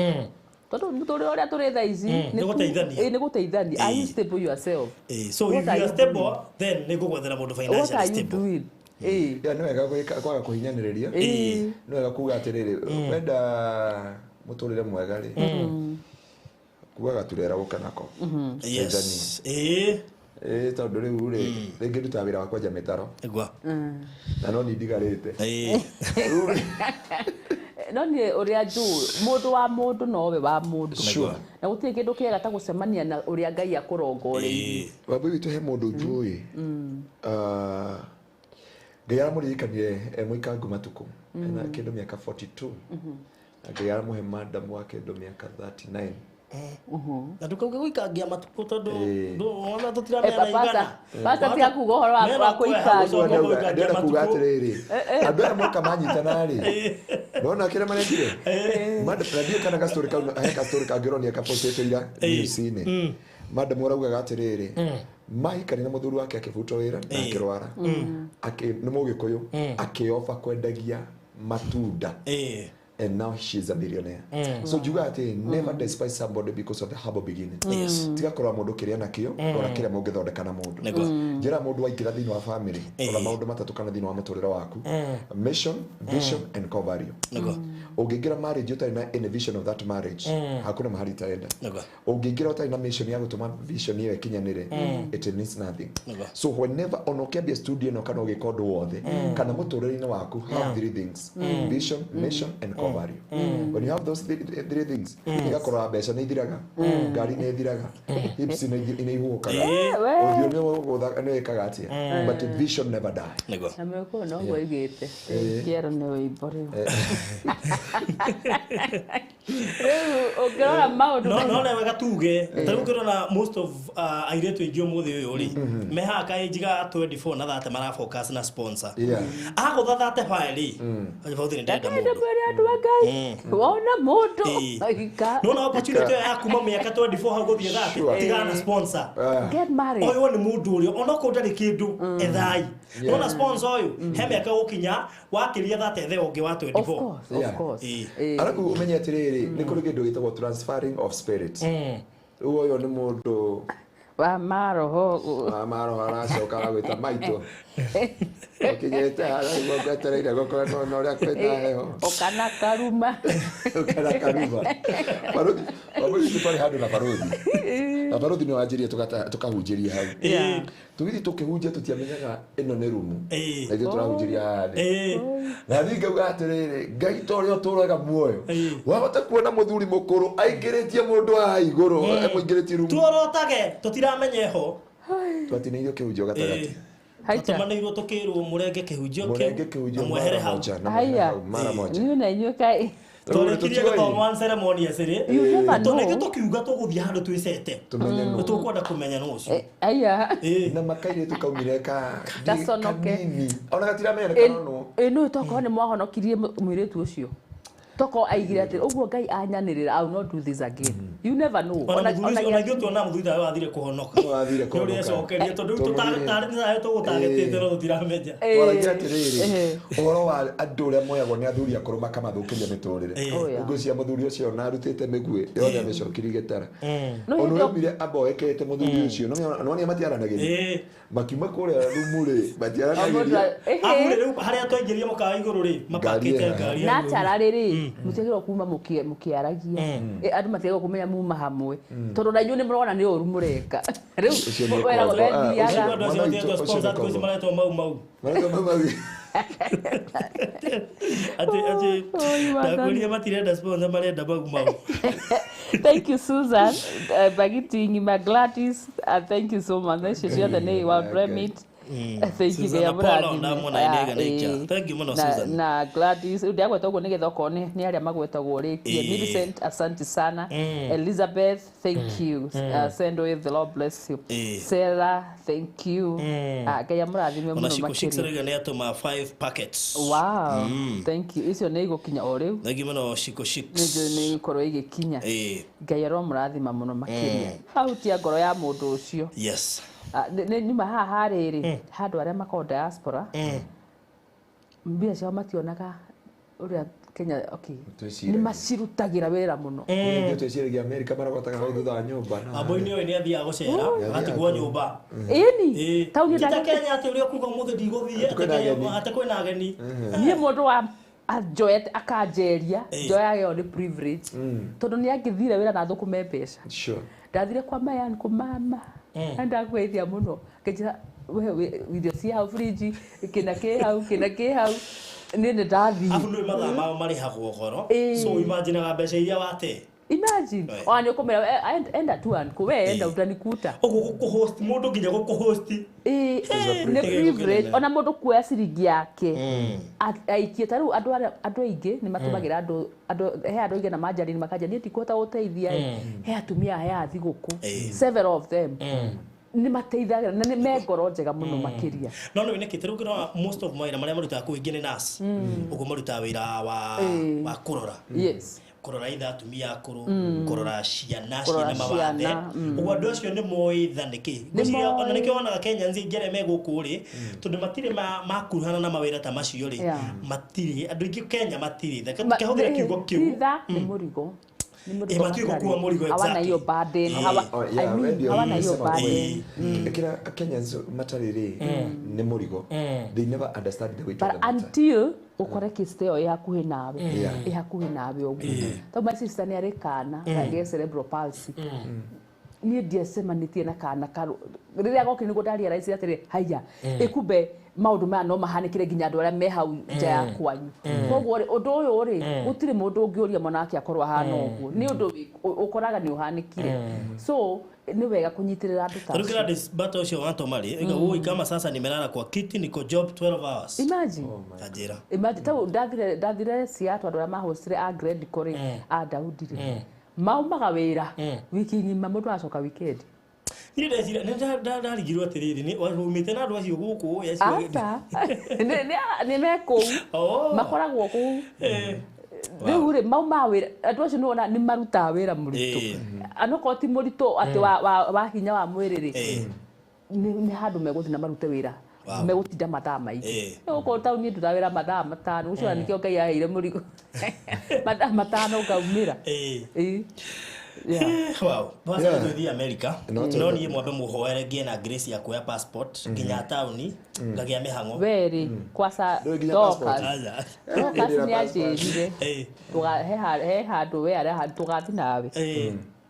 Tondũ mũtũrĩre ũrĩa tũrĩ thaa ici Nĩ gũteithania. nĩ gũteithania. Are you stable yourself? So What if are you are you stable doing? then nĩ ngũgwethera mũndũ What financially are you stable. doing? Yeah, nĩ wega kwaga kũhinyanĩrĩria. Nĩ wega kuga atĩrĩrĩ wenda mũtũrĩre mwega rĩ kugaga turera gũka nako. Yes. Tondũ rĩu rĩ rĩngĩ ndutaga wĩra wa kwenja mĩtaro Igua. na no niĩ ndigarĩte. No niĩ ũrĩa njũĩ mũndũ wa mũndũ nowe wa mũndũ. Sure. Na gũtirĩ kĩndũ kĩega ta gũcemania na ũrĩa Ngai akũrongoreirie. Wambui witũ he mũndũ njũĩ Ngai aramũririkanire e mũikangu matukũ ena kĩndũ mĩaka 42 na Ngai aramũhe madam wa kĩndũ mĩaka 39. Na ndũkauge gũikangia matukũ tondũ ona tũtiramenya igana. Pasta tiga kuga ũhoro wa gũikangia. Ndĩrenda kuga atĩrĩrĩ andũ aya moka manyitana rĩ nona kĩrĩa marekire madam na ndiũĩ kana gastori kau he gastori kangĩronia kapostĩtwo ira news-inĩ madam ũraugaga atĩrĩrĩ mahikania na mũthuri wake akĩbutwo wĩra na akĩrwara nĩ mũgĩkũyũ akĩoba kwendagia Matunda. And now she's a billionaire. So njuga atĩ never despise somebody because of the humble beginning. Tiga kũrora mũndũ kĩrĩa nakĩo, rora kĩrĩa mũngĩthondeka na mũndũ. Njĩra mũndũ waingĩra thĩinĩ wa family, rora maũndũ matatũ kana thĩinĩ wa mũtũrĩre waku: mission, vision and core value. Ũngĩingĩra marriage ũtarĩ na any vision of that marriage, hakuna mahali itaenda. Ũngĩingĩra ũtarĩ na mission ya gũtũma vision ĩyo ĩkinyanĩre, it means nothing. So whenever ona ũkĩambia studio ĩno kana ũgĩka ũndũ wothe kana mũtũrĩre-inĩ waku, have three things: vision, mission and core value. When you have those three things, igakorora mbeca nĩ ithiraga, ngari nĩ ithiraga, hips nĩ ihuhũkaga, ũthiũ nĩ wĩkaga atĩa, but vision never die. Na mĩkũ noguo ĩgĩte kĩero nĩ wĩimbo rĩu rĩu ũngĩrora maũndũ. No no wega tuge ta rĩu ũngĩrora most of airĩtu aingĩ ũmũthĩ ũyũ rĩ, me haha kaĩnji ga 24 na 30 marafocus na sponsor. Agũtha 35 rĩ, bauthi nĩ ndĩrenda ndenda mũndũ. Mwĩre andũ a Ngai wona mũndũ ika. Nona opportunity ĩyo ya kuma mĩaka 24 hau gũthiĩ 30, tigana na sponsor. Get married. Ũyũ nĩ mũndũ ũrĩa onokorwo ndarĩ kĩndũ ethai. Nona sponsor ũyũ he mĩaka gũkinya wakĩria 30, ethe ũngĩ wa Of 24. course, of course. Arabu ũmenye atĩrĩrĩ, nĩ kũrĩ kĩndũ gĩtagwo transferring of spirit. Rĩu ũyũ nĩ mũndũ wa maroho. Wa maroho aracoka agwĩta maitũ ũkinyĩte harĩa ũguo ngwetereire gũkorwo na ũrĩa kwĩna heho. Ũkana karuma. Kana karuma baruthi baruthi twarĩ handũ na baruthi na baruthi nĩ wanjĩrie tũkahunjĩria hau. Tũgĩthiĩ tũkĩhunjia, tũtiamenyaga ĩno nĩ rumu na ithuĩ tũrahunjĩria haha thĩ. Na niĩ ngauga atĩrĩrĩ, Ngai ta ũrĩa ũtũraga muoyo, wahota kuona mũthuri mũkũrũ aingĩrĩtie mũndũ haha igũrũ, amũingĩrĩtie rumu. Tuorotage tũtiramenye ho. Twatinĩirio kĩhunjio gatagatĩ. Haita. Tũtũmanĩirwo tũkĩrwo mũrenge kĩhunjio mũrenge kĩu kĩhunjio na mwehere mara hau. moja na mwehere Haya. hau mara moja. Inyuĩ na inyuĩ kaĩ. Twarĩkirie Tũtiũĩ. gũthoma ceremony rĩ, You never tondũ know. ithuĩ tũkiuga tũgũthiĩ handũ twĩcete. Tũmenye nũ. Nĩ tũkwenda kũmenya nũ ũcio. Aya. Na makairĩtu kaumire ka Gaconoke. kanini ona gatiramenya nĩ karonwo. Ĩ nũ tokorwo nĩ mwahonokirie mũirĩtu ũcio, tokorwo aigire atĩ ũguo Ngai anyanĩrĩra, I will not do this again. You never know. Ona mũthuri ũcio, ona ithuĩ tuona mũthuri tawe wathire kũhonoka. Wathire Nĩ ũrĩa kũhonoka. ecokerie tondũ rĩu Tondũ tũtarĩ nayo tũgũtagĩtĩte no tũtiramenya. Waragia atĩrĩrĩ, ũhoro wa andũ ũrĩa moyagwo nĩ athuri akũrũ makamathũkĩria mĩtũrĩre. Oh, yeah. Ngũcia mũthuri ũcio ona arutĩte mĩguĩ yothe amĩcokirie gĩtara. No Ona hĩndĩ ĩyo- ũrĩa amboekete mũthuri ũcio nĩwonire matiaranagĩria makiuma kũrĩa rumu rĩ, matiaranagĩria. Amu rĩ, rĩu harĩa twaingĩria mũkawa igũrũ rĩ, mapakĩte Ngari ngari ya igũrũ. Naturally rĩ, mũtiagĩrĩirwo kuma mũkĩaragia. Andũ matiagĩrĩirwo kũmenya muma hamwe tondũ na inyuĩ nĩ mũrona nĩ ũru mũreka rĩu. Ũcio nĩ Weragwo ũkombo. Ah, wethiaga. Ũcio andũ acio Mwana witũ, matiretwo ũcio nĩ sponsor, thikũ ici kombo. maretwo mau mau. Maretwo mau mau. Atĩ Oi, Wathani. ndakwĩrire matirenda sponsor, marenda mau mau. Thank you, Susan Bagiti Ngima, Gladys, thank you so much. Icio ciothe nĩ World Remit. Thank you. Susan Ngai Apollo, amũrathime. ndamwona inega Ah, nĩ ikĩa. Thank you mũno, Susan. Na Gladys rĩu ndiagweta ũguo nĩgetha okorwo nĩ arĩa magwetagwo rĩkie. Millicent, asante sana. Elizabeth, thank you. Sendwave, the Lord bless you. Sarah, thank you. Ah, Ngai amũrathime Ona mũno Shiko Shix makĩria. rĩga nĩ atũma 5 packets. Wow, thank you. Icio nĩ igũkinya o rĩu. Thank you mũno, Shiko Shix. Nĩ njũĩ nĩ igũkorwo igĩkinya. Ngai aromũrathima mũno makĩria, ahutia ngoro ya mũndũ ũcio. Ah, nĩ nyuma haha harĩrĩ handũ arĩa makoragwo diaspora mbia ciao mationaga ũrĩa Kenya, okay, Twĩciragia. nĩ macirutagĩra wĩra mũno. Ithuĩ twĩciragia Amerika marogotaga hau thutha wa nyũmba na Amboi-inĩ ũyũ nĩ athiaga gũcera agatigwo nyũmba. Ĩni tauni. Ti ta Kenya atĩ ũrĩa ũkuga ũmũthĩ ndigũthiĩ. Atĩ kwĩna ageni. Atĩ kwĩna ageni. Niĩ mũndũ wa anjoete akanjeria, njoyaga ĩyo nĩ privilege tondũ nĩ angĩthire wĩra na thũkũme mbeca. Ndathire kwa mayan kũ mama na ndakwĩthia mũno ngĩnjĩra we irio ci hau fridge, kĩna kĩ hau, kĩna kĩ hau, niĩ nĩ ndathiĩ. Abu nĩ mathaa mao marĩhagwo goro. So imagine mbeca iria wate. Imagine, ona nĩ ũkũmera enda tu anko we enda utanikuta. Ũguo gũkũhost mũndũ nginya gũkũhost. Ĩĩ, nĩ privilege ona mũndũ kuoya ciringi yake aikie. Ta rĩu andũ arĩa andũ aingĩ nĩ matũmagĩra andũ andũ he andũ aingĩ na manjarĩri makanja niĩ ndikũhota gũteithia ĩ. He atumia heaga thigũkũ, several of them nĩ mateithagia na nĩ me ngoro njega mũno makĩria. No nĩ nĩkĩ tarĩu ũngĩrora most of mawĩra marĩa marutaga kũu ingĩ nĩ nurse, ũguo marutaga wĩra wa wa kũrora. Kũrora itha atumia akũrũ, kũrora ciana Kũrora ciĩna mawathe. ciana. Ũguo andũ acio nĩ moĩ tha nĩkĩ. Nĩ Ngwĩciria ona moĩ. nĩkĩo wonaga Kenyans aingĩ arĩa me gũkũ rĩ, tondũ matirĩ makuruhana na mawĩra ta macio rĩ, matirĩ andũ aingĩ Kenya matirĩ tha. Kĩhũthĩre kiugo kĩu. Ti tha, nĩ mũrigo. Nĩ mũrigo. Matiũĩ matarĩ. gũkua mũrigo, Hawana exactly. hiyo burden. Oh, I yeah, mean, wendio hawana hiyo sema burden. kweli. Kila Kenyans matarĩ rĩ nĩ mũrigo. They never understand the weight of But the matter. until ũkore kĩste ĩyo ĩ hakuhĩ nawe, Yeah. ĩ hakuhĩ nawe ũguo, tondũ my sister nĩ arĩ kana ge cerebral palsy. Niĩ ndiacemanĩtie na kana rĩrĩa gokire nĩguo ndarealize atĩrĩ, haiya, ĩkumbe maũndũ maya no mahanĩkĩre nginya andũ arĩa me hau nja ya kwanyu. Koguo rĩ, ũndũ ũyũ rĩ, gũtirĩ mũndũ ũngĩũria mwana wake akorwo ahana ũguo, nĩ ũndũ ũkoraga nĩ ũhanĩkire. So nĩ wega kũnyitĩrĩra andũ ta Tarĩu acio. Gladys Bata ũcio wa Toma rĩ, oiga, "Oi, kama sasa nimelala kwa kiti, niko job 12 hours." Imagine. Anjĩra. Imagine tau ndathire Seattle, andũ arĩa mahostire a Gredco rĩ, a Daudi rĩ, maumaga wĩra wiki ng'ima, mũndũ aracoka weekend. Niĩ ndeciria nĩ ndarigirwo atĩrĩrĩ, nĩ waumĩte na andũ acio gũkũ ĩ, acio Aca, nĩ me kũu. Oh. Makoragwo kũu. Rĩu rĩ, maumaga wĩra andũ acio, nĩwona nĩ marutaga wĩra mũritũ, anokorwo ti mũritũ atĩ wa hinya wa mwĩrĩ rĩ, nĩ handũ megũthiĩ na marute wĩra, megũtinda mathaa maingĩ. Gũkũ taũni ndutaga wĩra mathaa 5, ũcio nĩkĩo Ngai aheire mũrigo mathaa 5 ngaumĩra. Ĩĩ. Yeah. Wow. Basi Yeah. tũthiĩ America. No, No tondũ- niĩ mwambe mũhoere ngĩe na grace ya kuoya passport nginya taũni ngagĩa mĩhang'o. Weri kwasa Ndũrĩ nginya Dorcas. passport. Aca. Dorcas Ndĩra nĩ passport. anjĩrire he handũ we arĩa tũgathiĩ nawe,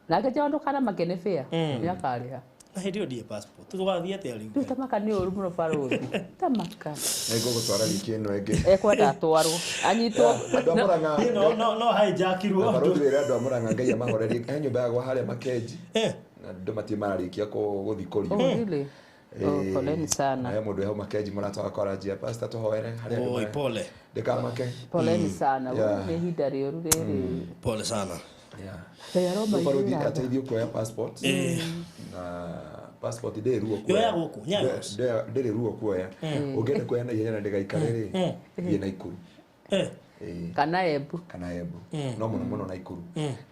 nake njĩra ndũkanamake nĩ fair, nĩ akarĩha. Na hĩndĩ ĩyo ndirĩ passport. Tũgathiĩ atĩa rĩu? Rĩu tamaka nĩ ũru mũno, barũthi, tamaka. Nĩngũgũtwara wiki ĩno ĩngĩ. Ekwenda atwarwo anyitwo. Andũ a Murang'a. Niĩ no hijackirwo. Na barũthi wĩra andũ a Murang'a, Ngai amahorerie. He nyũmba yagwa harĩa Makenji Eh. na andũ matirĩ mararĩkia gũthikũrio. Oh, really? Oh, poleni sana. Na he mũndũ wĩ hau Makenji, mũrata wakwa, aranjia, "Pastor, tũhoere harĩa andũ Oi, pole. Ndĩkamake. Poleni sana. Yeah. Nĩ ihinda rĩũru rĩrĩ. Pole sana. Yeah. Ngai aroma Rĩu barũthi ithiraga. ateithio kuoya passport, na passport ndĩrĩ ruo kuoya. Yoya gũkũ, Nyayo. Ndĩrĩ ruo kuoya. Ũngĩenda kuoya na ihenya na ndĩgaikare rĩ, thiĩ Naikuru. Ĩĩ. Kana Embu. Kana Embu, no mũno mũno Naikuru,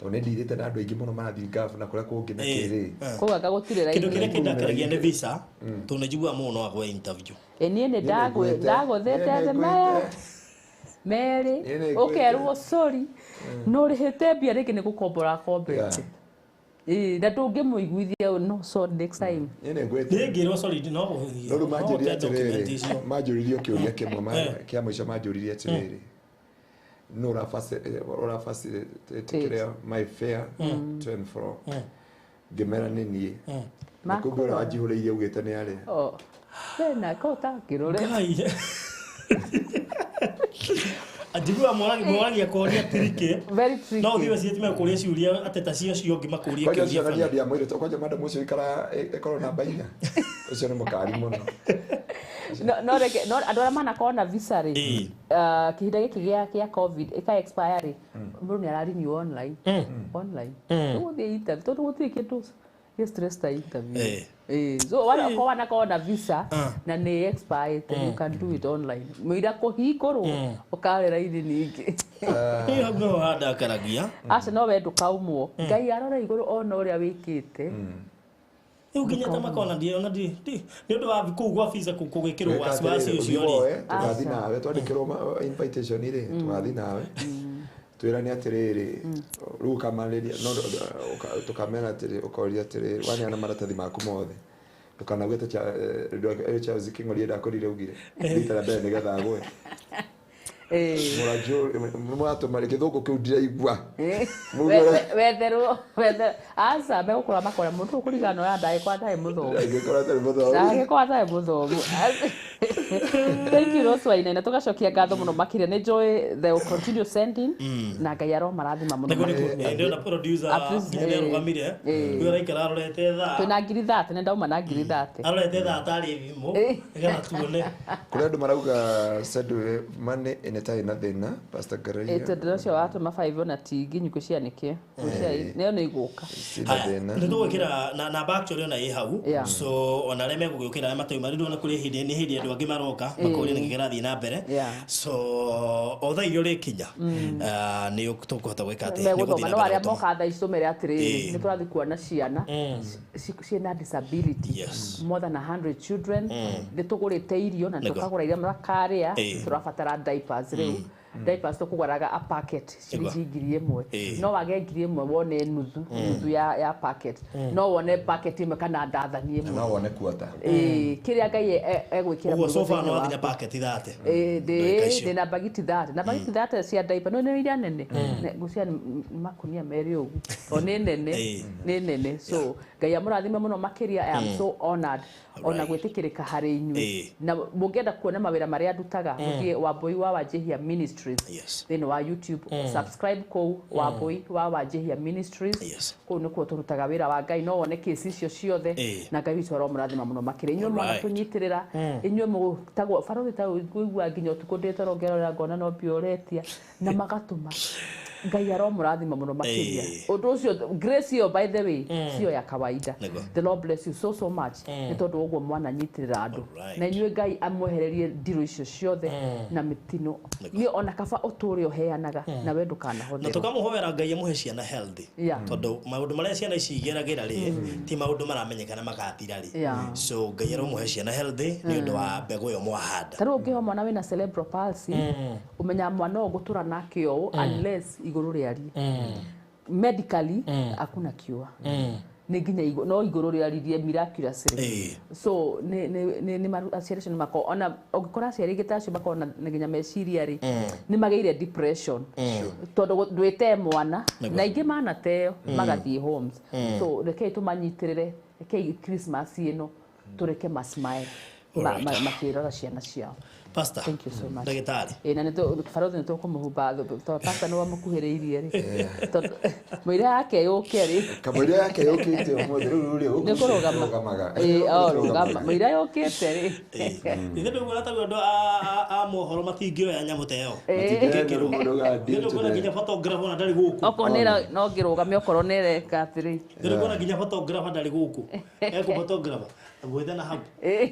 tondũ nĩ ndirĩte na andũ aingĩ mũno marathiĩ ngabu na kũrĩa kũngĩ na kĩrĩ. Kũu anga gũtirĩ Kĩndũ kĩrĩa raini. kĩndakaragia nĩ visa, tondũ nĩ njiguaga mũndũ no agwe interview. Ĩ, niĩ nĩ nĩngwĩte. ndagũthĩte Niĩ thĩ nĩngwĩte. maya merĩ. Niĩ nĩngwĩte. Ũkerwo sorry, no ũrĩhĩte mbia rĩngĩ nĩ gũkombora akombete. Ĩĩ, na ndũngĩmũiguithia, no sorry, next time. Niĩ nĩngwĩte. Niĩ ngĩrwo sorry, no gũthiĩ. No rĩu manjũririe No gũte document atĩrĩrĩ, icio. manjũririe kĩũria kĩmwe kĩa mũico, manjũririe atĩrĩrĩ, no ũrafacilitate kĩrĩa my fare to and fro? Ngĩmera nĩ niĩ, na kumbe ũrĩa wanjihũrĩirie augĩte nĩ arĩa. Oh. Wena ko ũtakĩrore. Ngai. Njiguaga moragia kũria tiriki. Very tricky. No ũthiĩ wecirie mekũria ciũria atĩ ta cio cio ũngĩ makũrie Kwanja kĩũria ũcio bana. nania ndiamwĩrĩte kwanja madam ũcio ikara ĩkorwo namba 4, ũcio nĩ mũkari mũno. No reke no andũ arĩa manakorwo na visa rĩ, kĩhinda gĩkĩ gĩa COVID ĩka expire rĩ, mũndũ nĩ ararenew online, online. Ũgũthiĩ interview tondũ gũtirĩ kĩndũ gĩ stress ta interview. Ĩĩ, so wanakorwo wanakorwo na visa na nĩ expired, you can do it online mũira kũhingũrwo ũkare raini ningĩ. Niĩ hau nĩho handakaragia. Aca, no we ndũkaumwo, Ngai arore igũrũ ona ũrĩa wĩkĩte. Rĩu nginya ta makona ndi ona nĩ ũndũ wa kũu gwa visa kũgĩkĩrwo wasiwasi ũcio rĩ. Ũthiĩ tũgathiĩ nawe, twandĩkĩrwo invitation rĩ, tũgathiĩ nawe, twĩrane atĩrĩrĩ, rĩu ũkamarĩria no tũkamera atĩrĩ, ũkoria atĩrĩrĩ, waneana maratathi maku mothe, ndũkanauge ta Charles King'ori ndakorire augire rita rĩa mbere nĩgetha agwe. Mũratũma gĩthũngũ kĩu ndiraigua. Wetherwo aca, megũkora makora mũndũ ũkũringana na ũrĩa ndagĩkorwo atarĩ mũthomu. Angĩkorwo atarĩ mũthomu. Ndagĩkorwo atarĩ mũthomu. Thank you, Rose Wainaina. Tũgacokia ngatho mũno makĩria, nĩ njũĩ they will continue sending na Ngai aromarathima mũno Nĩguo makĩria. nĩguo ndĩrona producer At least, nginya nĩarũgamire. Rĩu araikara arorete thaa. Twĩna 30,000, nĩ ndauma na 30,000. Arorete thaa tarĩ thimũ nĩgetha tuone. Kũrĩ andũ marauga send money in Nĩ ta ĩna thĩna Pastor Ngaruiya. Tondũ ũcio watũma 5 ona ti nginyu ngwĩciria nĩyo nĩ igũka. Cina thĩna. Nĩ tũgwĩkĩra na namba actually ona ĩ hau. Yeah. So ona arĩa megũgĩũkĩra arĩa matauma rĩu ndĩrona kũrĩ hĩndĩ nĩ hĩndĩ andũ angĩ maroka makũria nĩkĩ kĩrathiĩ na mbere. Yeah. So o thaa iria ũrĩkinya nĩ tũkũhota gwĩka atĩ nĩ Megũthoma ũgũthiĩ na no mbere arĩa gũtũma. moka thaa ici tũmere atĩrĩrĩ Ĩĩ. nĩ tũrathiĩ kuona ciana ciĩna disability. Yes. More than 100 children. Nĩ tũgũrĩte irio na Nĩguo. tũkagũra iria makarĩa. Ĩĩ. Tũrabatara diapers rĩu. Diapers tũkũgũraga a packet ciringi 1,000. Ĩĩ. No wage 1,000 wone nuthu ya packet. No wone packet ĩmwe kana ndathani ĩmwe. No wone kuota. Ĩĩ, kĩrĩa Ngai egwĩkĩra Ũguo mũrigo sofa thĩinĩ no waku. wakinya packet 30. Ĩĩ, Ndagĩka icio. ndĩ na bagiti 30 na bagiti 30 cia diaper no nĩ iria nene. Ngũcia nĩ makunia merĩ ũguo o nĩ nene. Ĩĩ. Nĩ nene. So Ngai amũrathime mũno makĩria. I am so honored ona Alright. gwĩtĩkĩrĩka harĩ inyuĩ. Ĩĩ. Na mũngĩenda kuona mawĩra marĩa ndutaga, mũthiĩ Wambui wa Wanjihia Ministries Yes. thĩinĩ wa YouTube. Subscribe kũu Wambui wa Wanjihia Ministries. Yes. Kũu nĩkuo tũrutaga wĩra wa Ngai. No wone kĩci icio ciothe. Ĩĩ. Na Ngai witũ aromũrathima mũno makĩria. Inyuĩ Alright. mwanatũnyitĩrĩra, inyuĩ mũtagwo barothi ta ngũigua nginya ũtukũ ndĩ toro ngĩrora ngona no mbia ũretia na magatũma. Ngai aromũrathima mũno makĩria. Ĩĩ. Ũndũ ũcio grace ĩyo by the way sio ya kawaida. Nĩguo. The Lord bless you so so much nĩ tondũ ũguo mwananyitĩrĩra andũ. Alright. Na inyuĩ Ngai amwehererie ndirũ icio ciothe na mĩtino. Niĩ ona kaba ũtũre ũheanaga na we Na ndũkanahũthĩrwo. tũkamũhoera Ngai amũhe ciana healthy. Yeah. Tondũ maũndũ marĩa ciana ici igeragĩra rĩ ti maũndũ maramenyekana magathira rĩ. Yeah. So Ngai aromũhe ciana healthy nĩ ũndũ wa mbegũ ĩyo mwahanda. Ta rĩu ũngĩho mwana wĩna cerebral palsy, ũmenyaga mwana ũyũ ngũtũra nake ũũ unless igũrũ rĩarie. Medically hakuna cure. Nĩ nginya no igũrũ rĩaririe miraculously. Ĩĩ. So nĩ nĩ nĩ nĩ aciari acio nĩ makoragwo ona ũngĩkora aciari aingĩ ta acio makoragwo na nginya meciria rĩ nĩ magĩire depression tondũ ndwĩte mwana Nĩguo. na aingĩ manateo magathiĩ homes. So rekei tũmanyitĩrĩre, rekei Christmas ĩno tũreke ma smile Alright. makĩrora ciana ciao. Pastor. Thank you so much. Ndagĩtarĩ. Ĩĩ, na nĩ barothi nĩ tũkũmũhumba tondũ pastor nĩ wamũkuhĩrĩirie rĩ, tondũ mũira yake yũke rĩ. Kamũira yake yũkĩte ũmũthĩ rĩu rĩ Nĩ kũrũgama. Rũgamaga. Ĩĩ, o, rũgama. Mũira yũkĩte rĩ. Ithe ndũguona ta andũ a mohoro matingĩoya nyamũ ta ĩyo. Matingĩoya Ndũkuona nginya photographer ona ndarĩ gũkũ. Okorwo nĩ no ngĩrũgame okorwo nĩ ĩreka atĩrĩ. Ndũkuona nginya photographer ndarĩ gũkũ. Ekũ photographer gwetha na hau.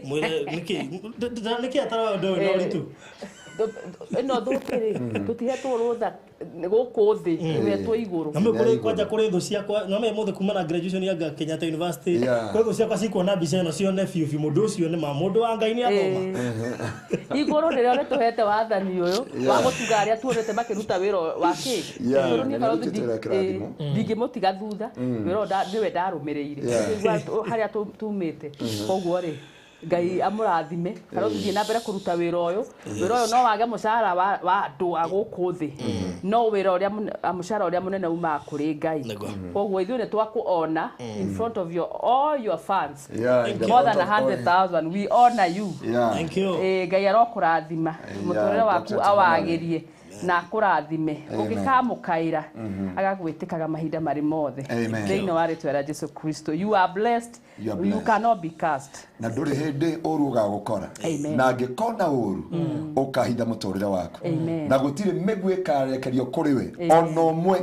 Mwĩre nĩkĩ nĩkĩ ataroya ũndũ ũyũ na ũritũ. Ĩno thũkĩ rĩ tũtihetwo rũtha gũkũ thĩ, tũhetwo igũrũ. Na mwe kũrĩ kwanja kũrĩ thũ ciakwa no me mũthĩ kuma na graduation ya Kenyatta University. Yeah. Kwĩ thũ ciakwa cikuona mbica ĩno cione biũ biũ mũndũ ũcio nĩ ma mũndũ wa Ngai nĩ athoma. Igũrũ nĩrĩo rĩtũhete wathani ũyũ wa gũtuga arĩa tuonete makĩruta wĩra wa kĩ. Yeah, Tondũ niĩ na barothi nĩrĩo rĩtũhete kĩrathimo. ndingĩmũtiga thutha wĩra ũyũ nĩwe ndarũmĩrĩire. Yeah. Ũkĩigua harĩa tumĩte. Koguo rĩ Ngai amũrathime. Barothi thiĩ na mbere kũruta wĩra ũyũ. Wĩra ũyũ no wage mũcara wa andũ a gũkũ thĩ, no wĩra ũrĩa mũcara ũrĩa mũnene umaga kũrĩ Ngai. Nĩguo. Koguo ithuĩ nĩ twakũona in front of your all your fans. Yeah, in the More than front of all- 100,000 we honor you. Yeah. Thank you. Ĩĩ, Ngai arokũrathima mũtũrĩre waku Dr. awagĩrie na akũrathime. Amen. Ũngĩkamũkaĩra agagwĩtĩkaga mahinda marĩ mothe. Amen. Thĩinĩ wa rĩtwa rĩa Jesu Kristo, you are blessed. You are You blessed. cannot be cursed. Na ndũrĩ hĩndĩ ũru ũgagũkora. Amen. Na angĩkona ũru ũkahitha mũtũrĩre waku. Amen. Na gũtirĩ mĩguĩ ĩkarekerio kũrĩ we ona ũmwe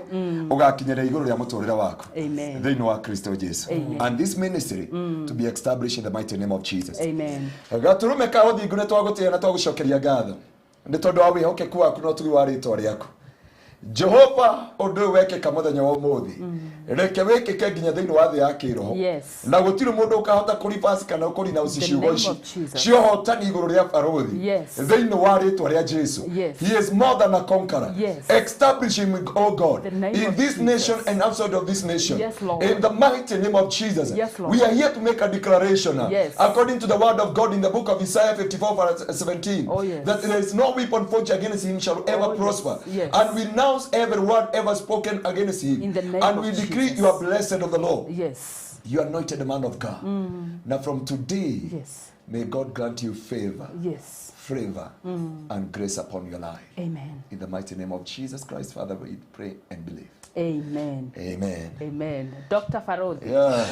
ũgakinyĩra igũrũ rĩa mũtũrĩre waku. Amen. Thĩinĩ wa Kristo Jesu. And this ministry to be established in the mighty name of Jesus. Amen. Gatũrũme ka ũthingu nĩ twagũtĩĩa na twagũcokeria ngatho nĩ tondũ wa wĩhokeku waku na ũtugi wa rĩtwa rĩaku. Jehova, ũndũ ũyũ wekĩka mũthenya wa ũmũthĩ reke wĩkĩke nginya thĩinĩ wa thĩ ya kĩroho. Yes. Na gũtirĩ mũndũ ũkahota kũribasi kana kũrinaũci The ciugo name ici of Jesus. cia ũhotani igũrũ rĩa barothi Yes. thĩinĩ wa rĩtwa rĩa Jesu. Yes. He is more than a conqueror. Yes. Establish him, O God, The name in of this Jesus. nation and outside of this nation. Yes, Lord. In the mighty name of Jesus. Yes, Lord. We are here to make a declaration. Yes. According to the word of God in the book of Isaiah 54 verse 17. Oh, yes. That there is no weapon forged against him shall ever Oh, yes. prosper. Yes. And we renounce every word ever spoken against him. In the name And of we decree Jesus. you are blessed of the Lord. Yes. You anointed the man of God. Now from today, Yes. may God grant you favor. Yes. favor and grace upon your life. Amen. In the mighty name of Jesus Christ, Father, we pray and believe. Amen. Amen. Amen. Dr. Farodhi. Yeah,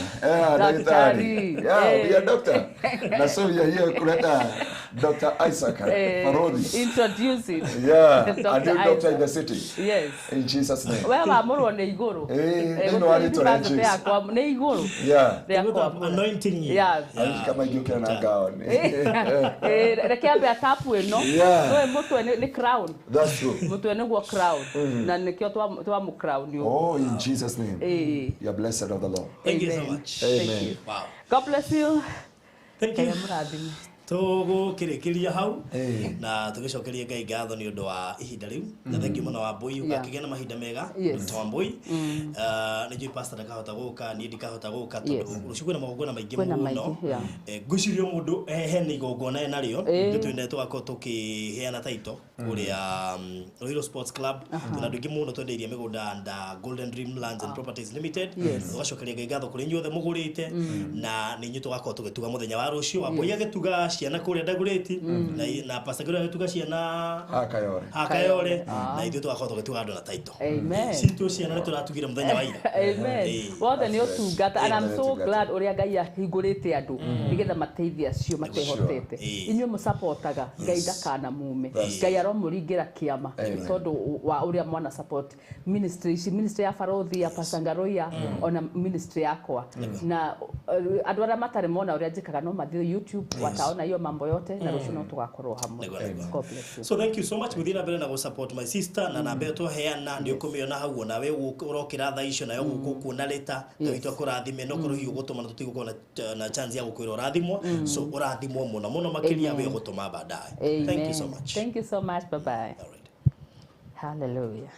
Daktari. daktari. Yeah, we are Eh. doctor. Na so we are here kuleta Dr. Isaac Farodhi. Introduce it. Yeah, a Dr. new doctor in the Isaac. city. Yes. In Jesus' name. We wamũrwo nĩ igũrũ. Eh, thĩinĩ wa rĩtwa rĩa gũtirĩ Jesu. yakwa nĩ igũrũ. Yeah. Rĩa With kwamũra. anointing you. Yeah. Aishi kama ingĩũkĩra na ngao. Eh, reke ambe atapu ĩno. Yeah. Nĩũĩ mũtwe nĩ crown. That's true. Mũtwe nĩguo crown. Na nĩkĩo twamũ crown ũguo. Oh, in Jesus' name. Eh. You are blessed of the Lord. Thank you so Amen. much. Amen. Wow. God bless you. Thank you. Ngai amũrathime. Tũgũkĩrĩkĩria hau Eh. na tũgĩcokerie Ngai ngatho nĩ ũndũ wa ihinda rĩu, na thengiũ mũno wa Mbui. Yeah. Ũgakĩgĩa na mahinda mega. Yes. Dr. Wambui, nĩ njũĩ pastor ndakahota gũka, niĩ ndikahota gũka tondũ Yes. rũciũ kwĩna magongona maingĩ Kwĩna mũno. maingĩ, yeah. Ngwĩciria mũndũ hena igongona enarĩo. Eh. Ithuĩ twĩna tũgakorwo tũkĩheana taito kũrĩa Ruiru Sports Club. Twĩna andũ aingĩ mũno twendeirie mĩgũnda nda Golden Dream Lands and Properties Limited. Yes. Tũgacokeria Ngai ngatho kũrĩ inyuothe mũgũrĩte, na nĩ inyuĩ tũgakorwo tũgĩtuga mũthenya wa rũciũ. Wambui agĩtuga ciana kũrĩa Dagoretti, na Pastor Ngũrũ agĩtuga ciana Akayore. Akayore, na ithuĩ tũgakorwo tũgĩtuga andũ na taito. Amen. Citũ ciana nĩ tũratugire mũthenya wa ira. Amen. Eh. Wothe nĩ ũtungata, and I'm so Ũtungata. glad ũrĩa Ngai ahingũrĩte andũ nĩgetha mateithie acio matehotete. Sure. Inyuĩ mũsapotaga Ngai ndakana mume. That's Ngai aromũringĩra kĩama Amen. tondũ wa ũrĩa mwana support ministry ici, ministry ya Farodhi, ya Pastor Ngaruiya, ona ministry yakwa. Na andũ arĩa matarĩ mona ũrĩa njĩkaga no mathiĩ YouTube wataona hiyo mambo yote, na rũciũ no tũgakorwo hamwe. Nĩguo, nĩguo. God bless you. So thank you so much. Gũthiĩ na mbere na gũ support my sister, na namba ĩyo twaheana nĩ ũkũmĩona hau, onawe ũrokĩra thaa icio nayo gũkũ kuona rĩta Yes. Ngai witũ akũrathime, no korwo hihi ũgũtũma na tũtigũkorwo na chance ya gũkwĩra ũrathimwo, so ũrathimwo mũno mũno makĩria Amen. we ũgũtũma baadaye. Amen. Thank you so much. Thank you so much. Bye bye. All right. Hallelujah.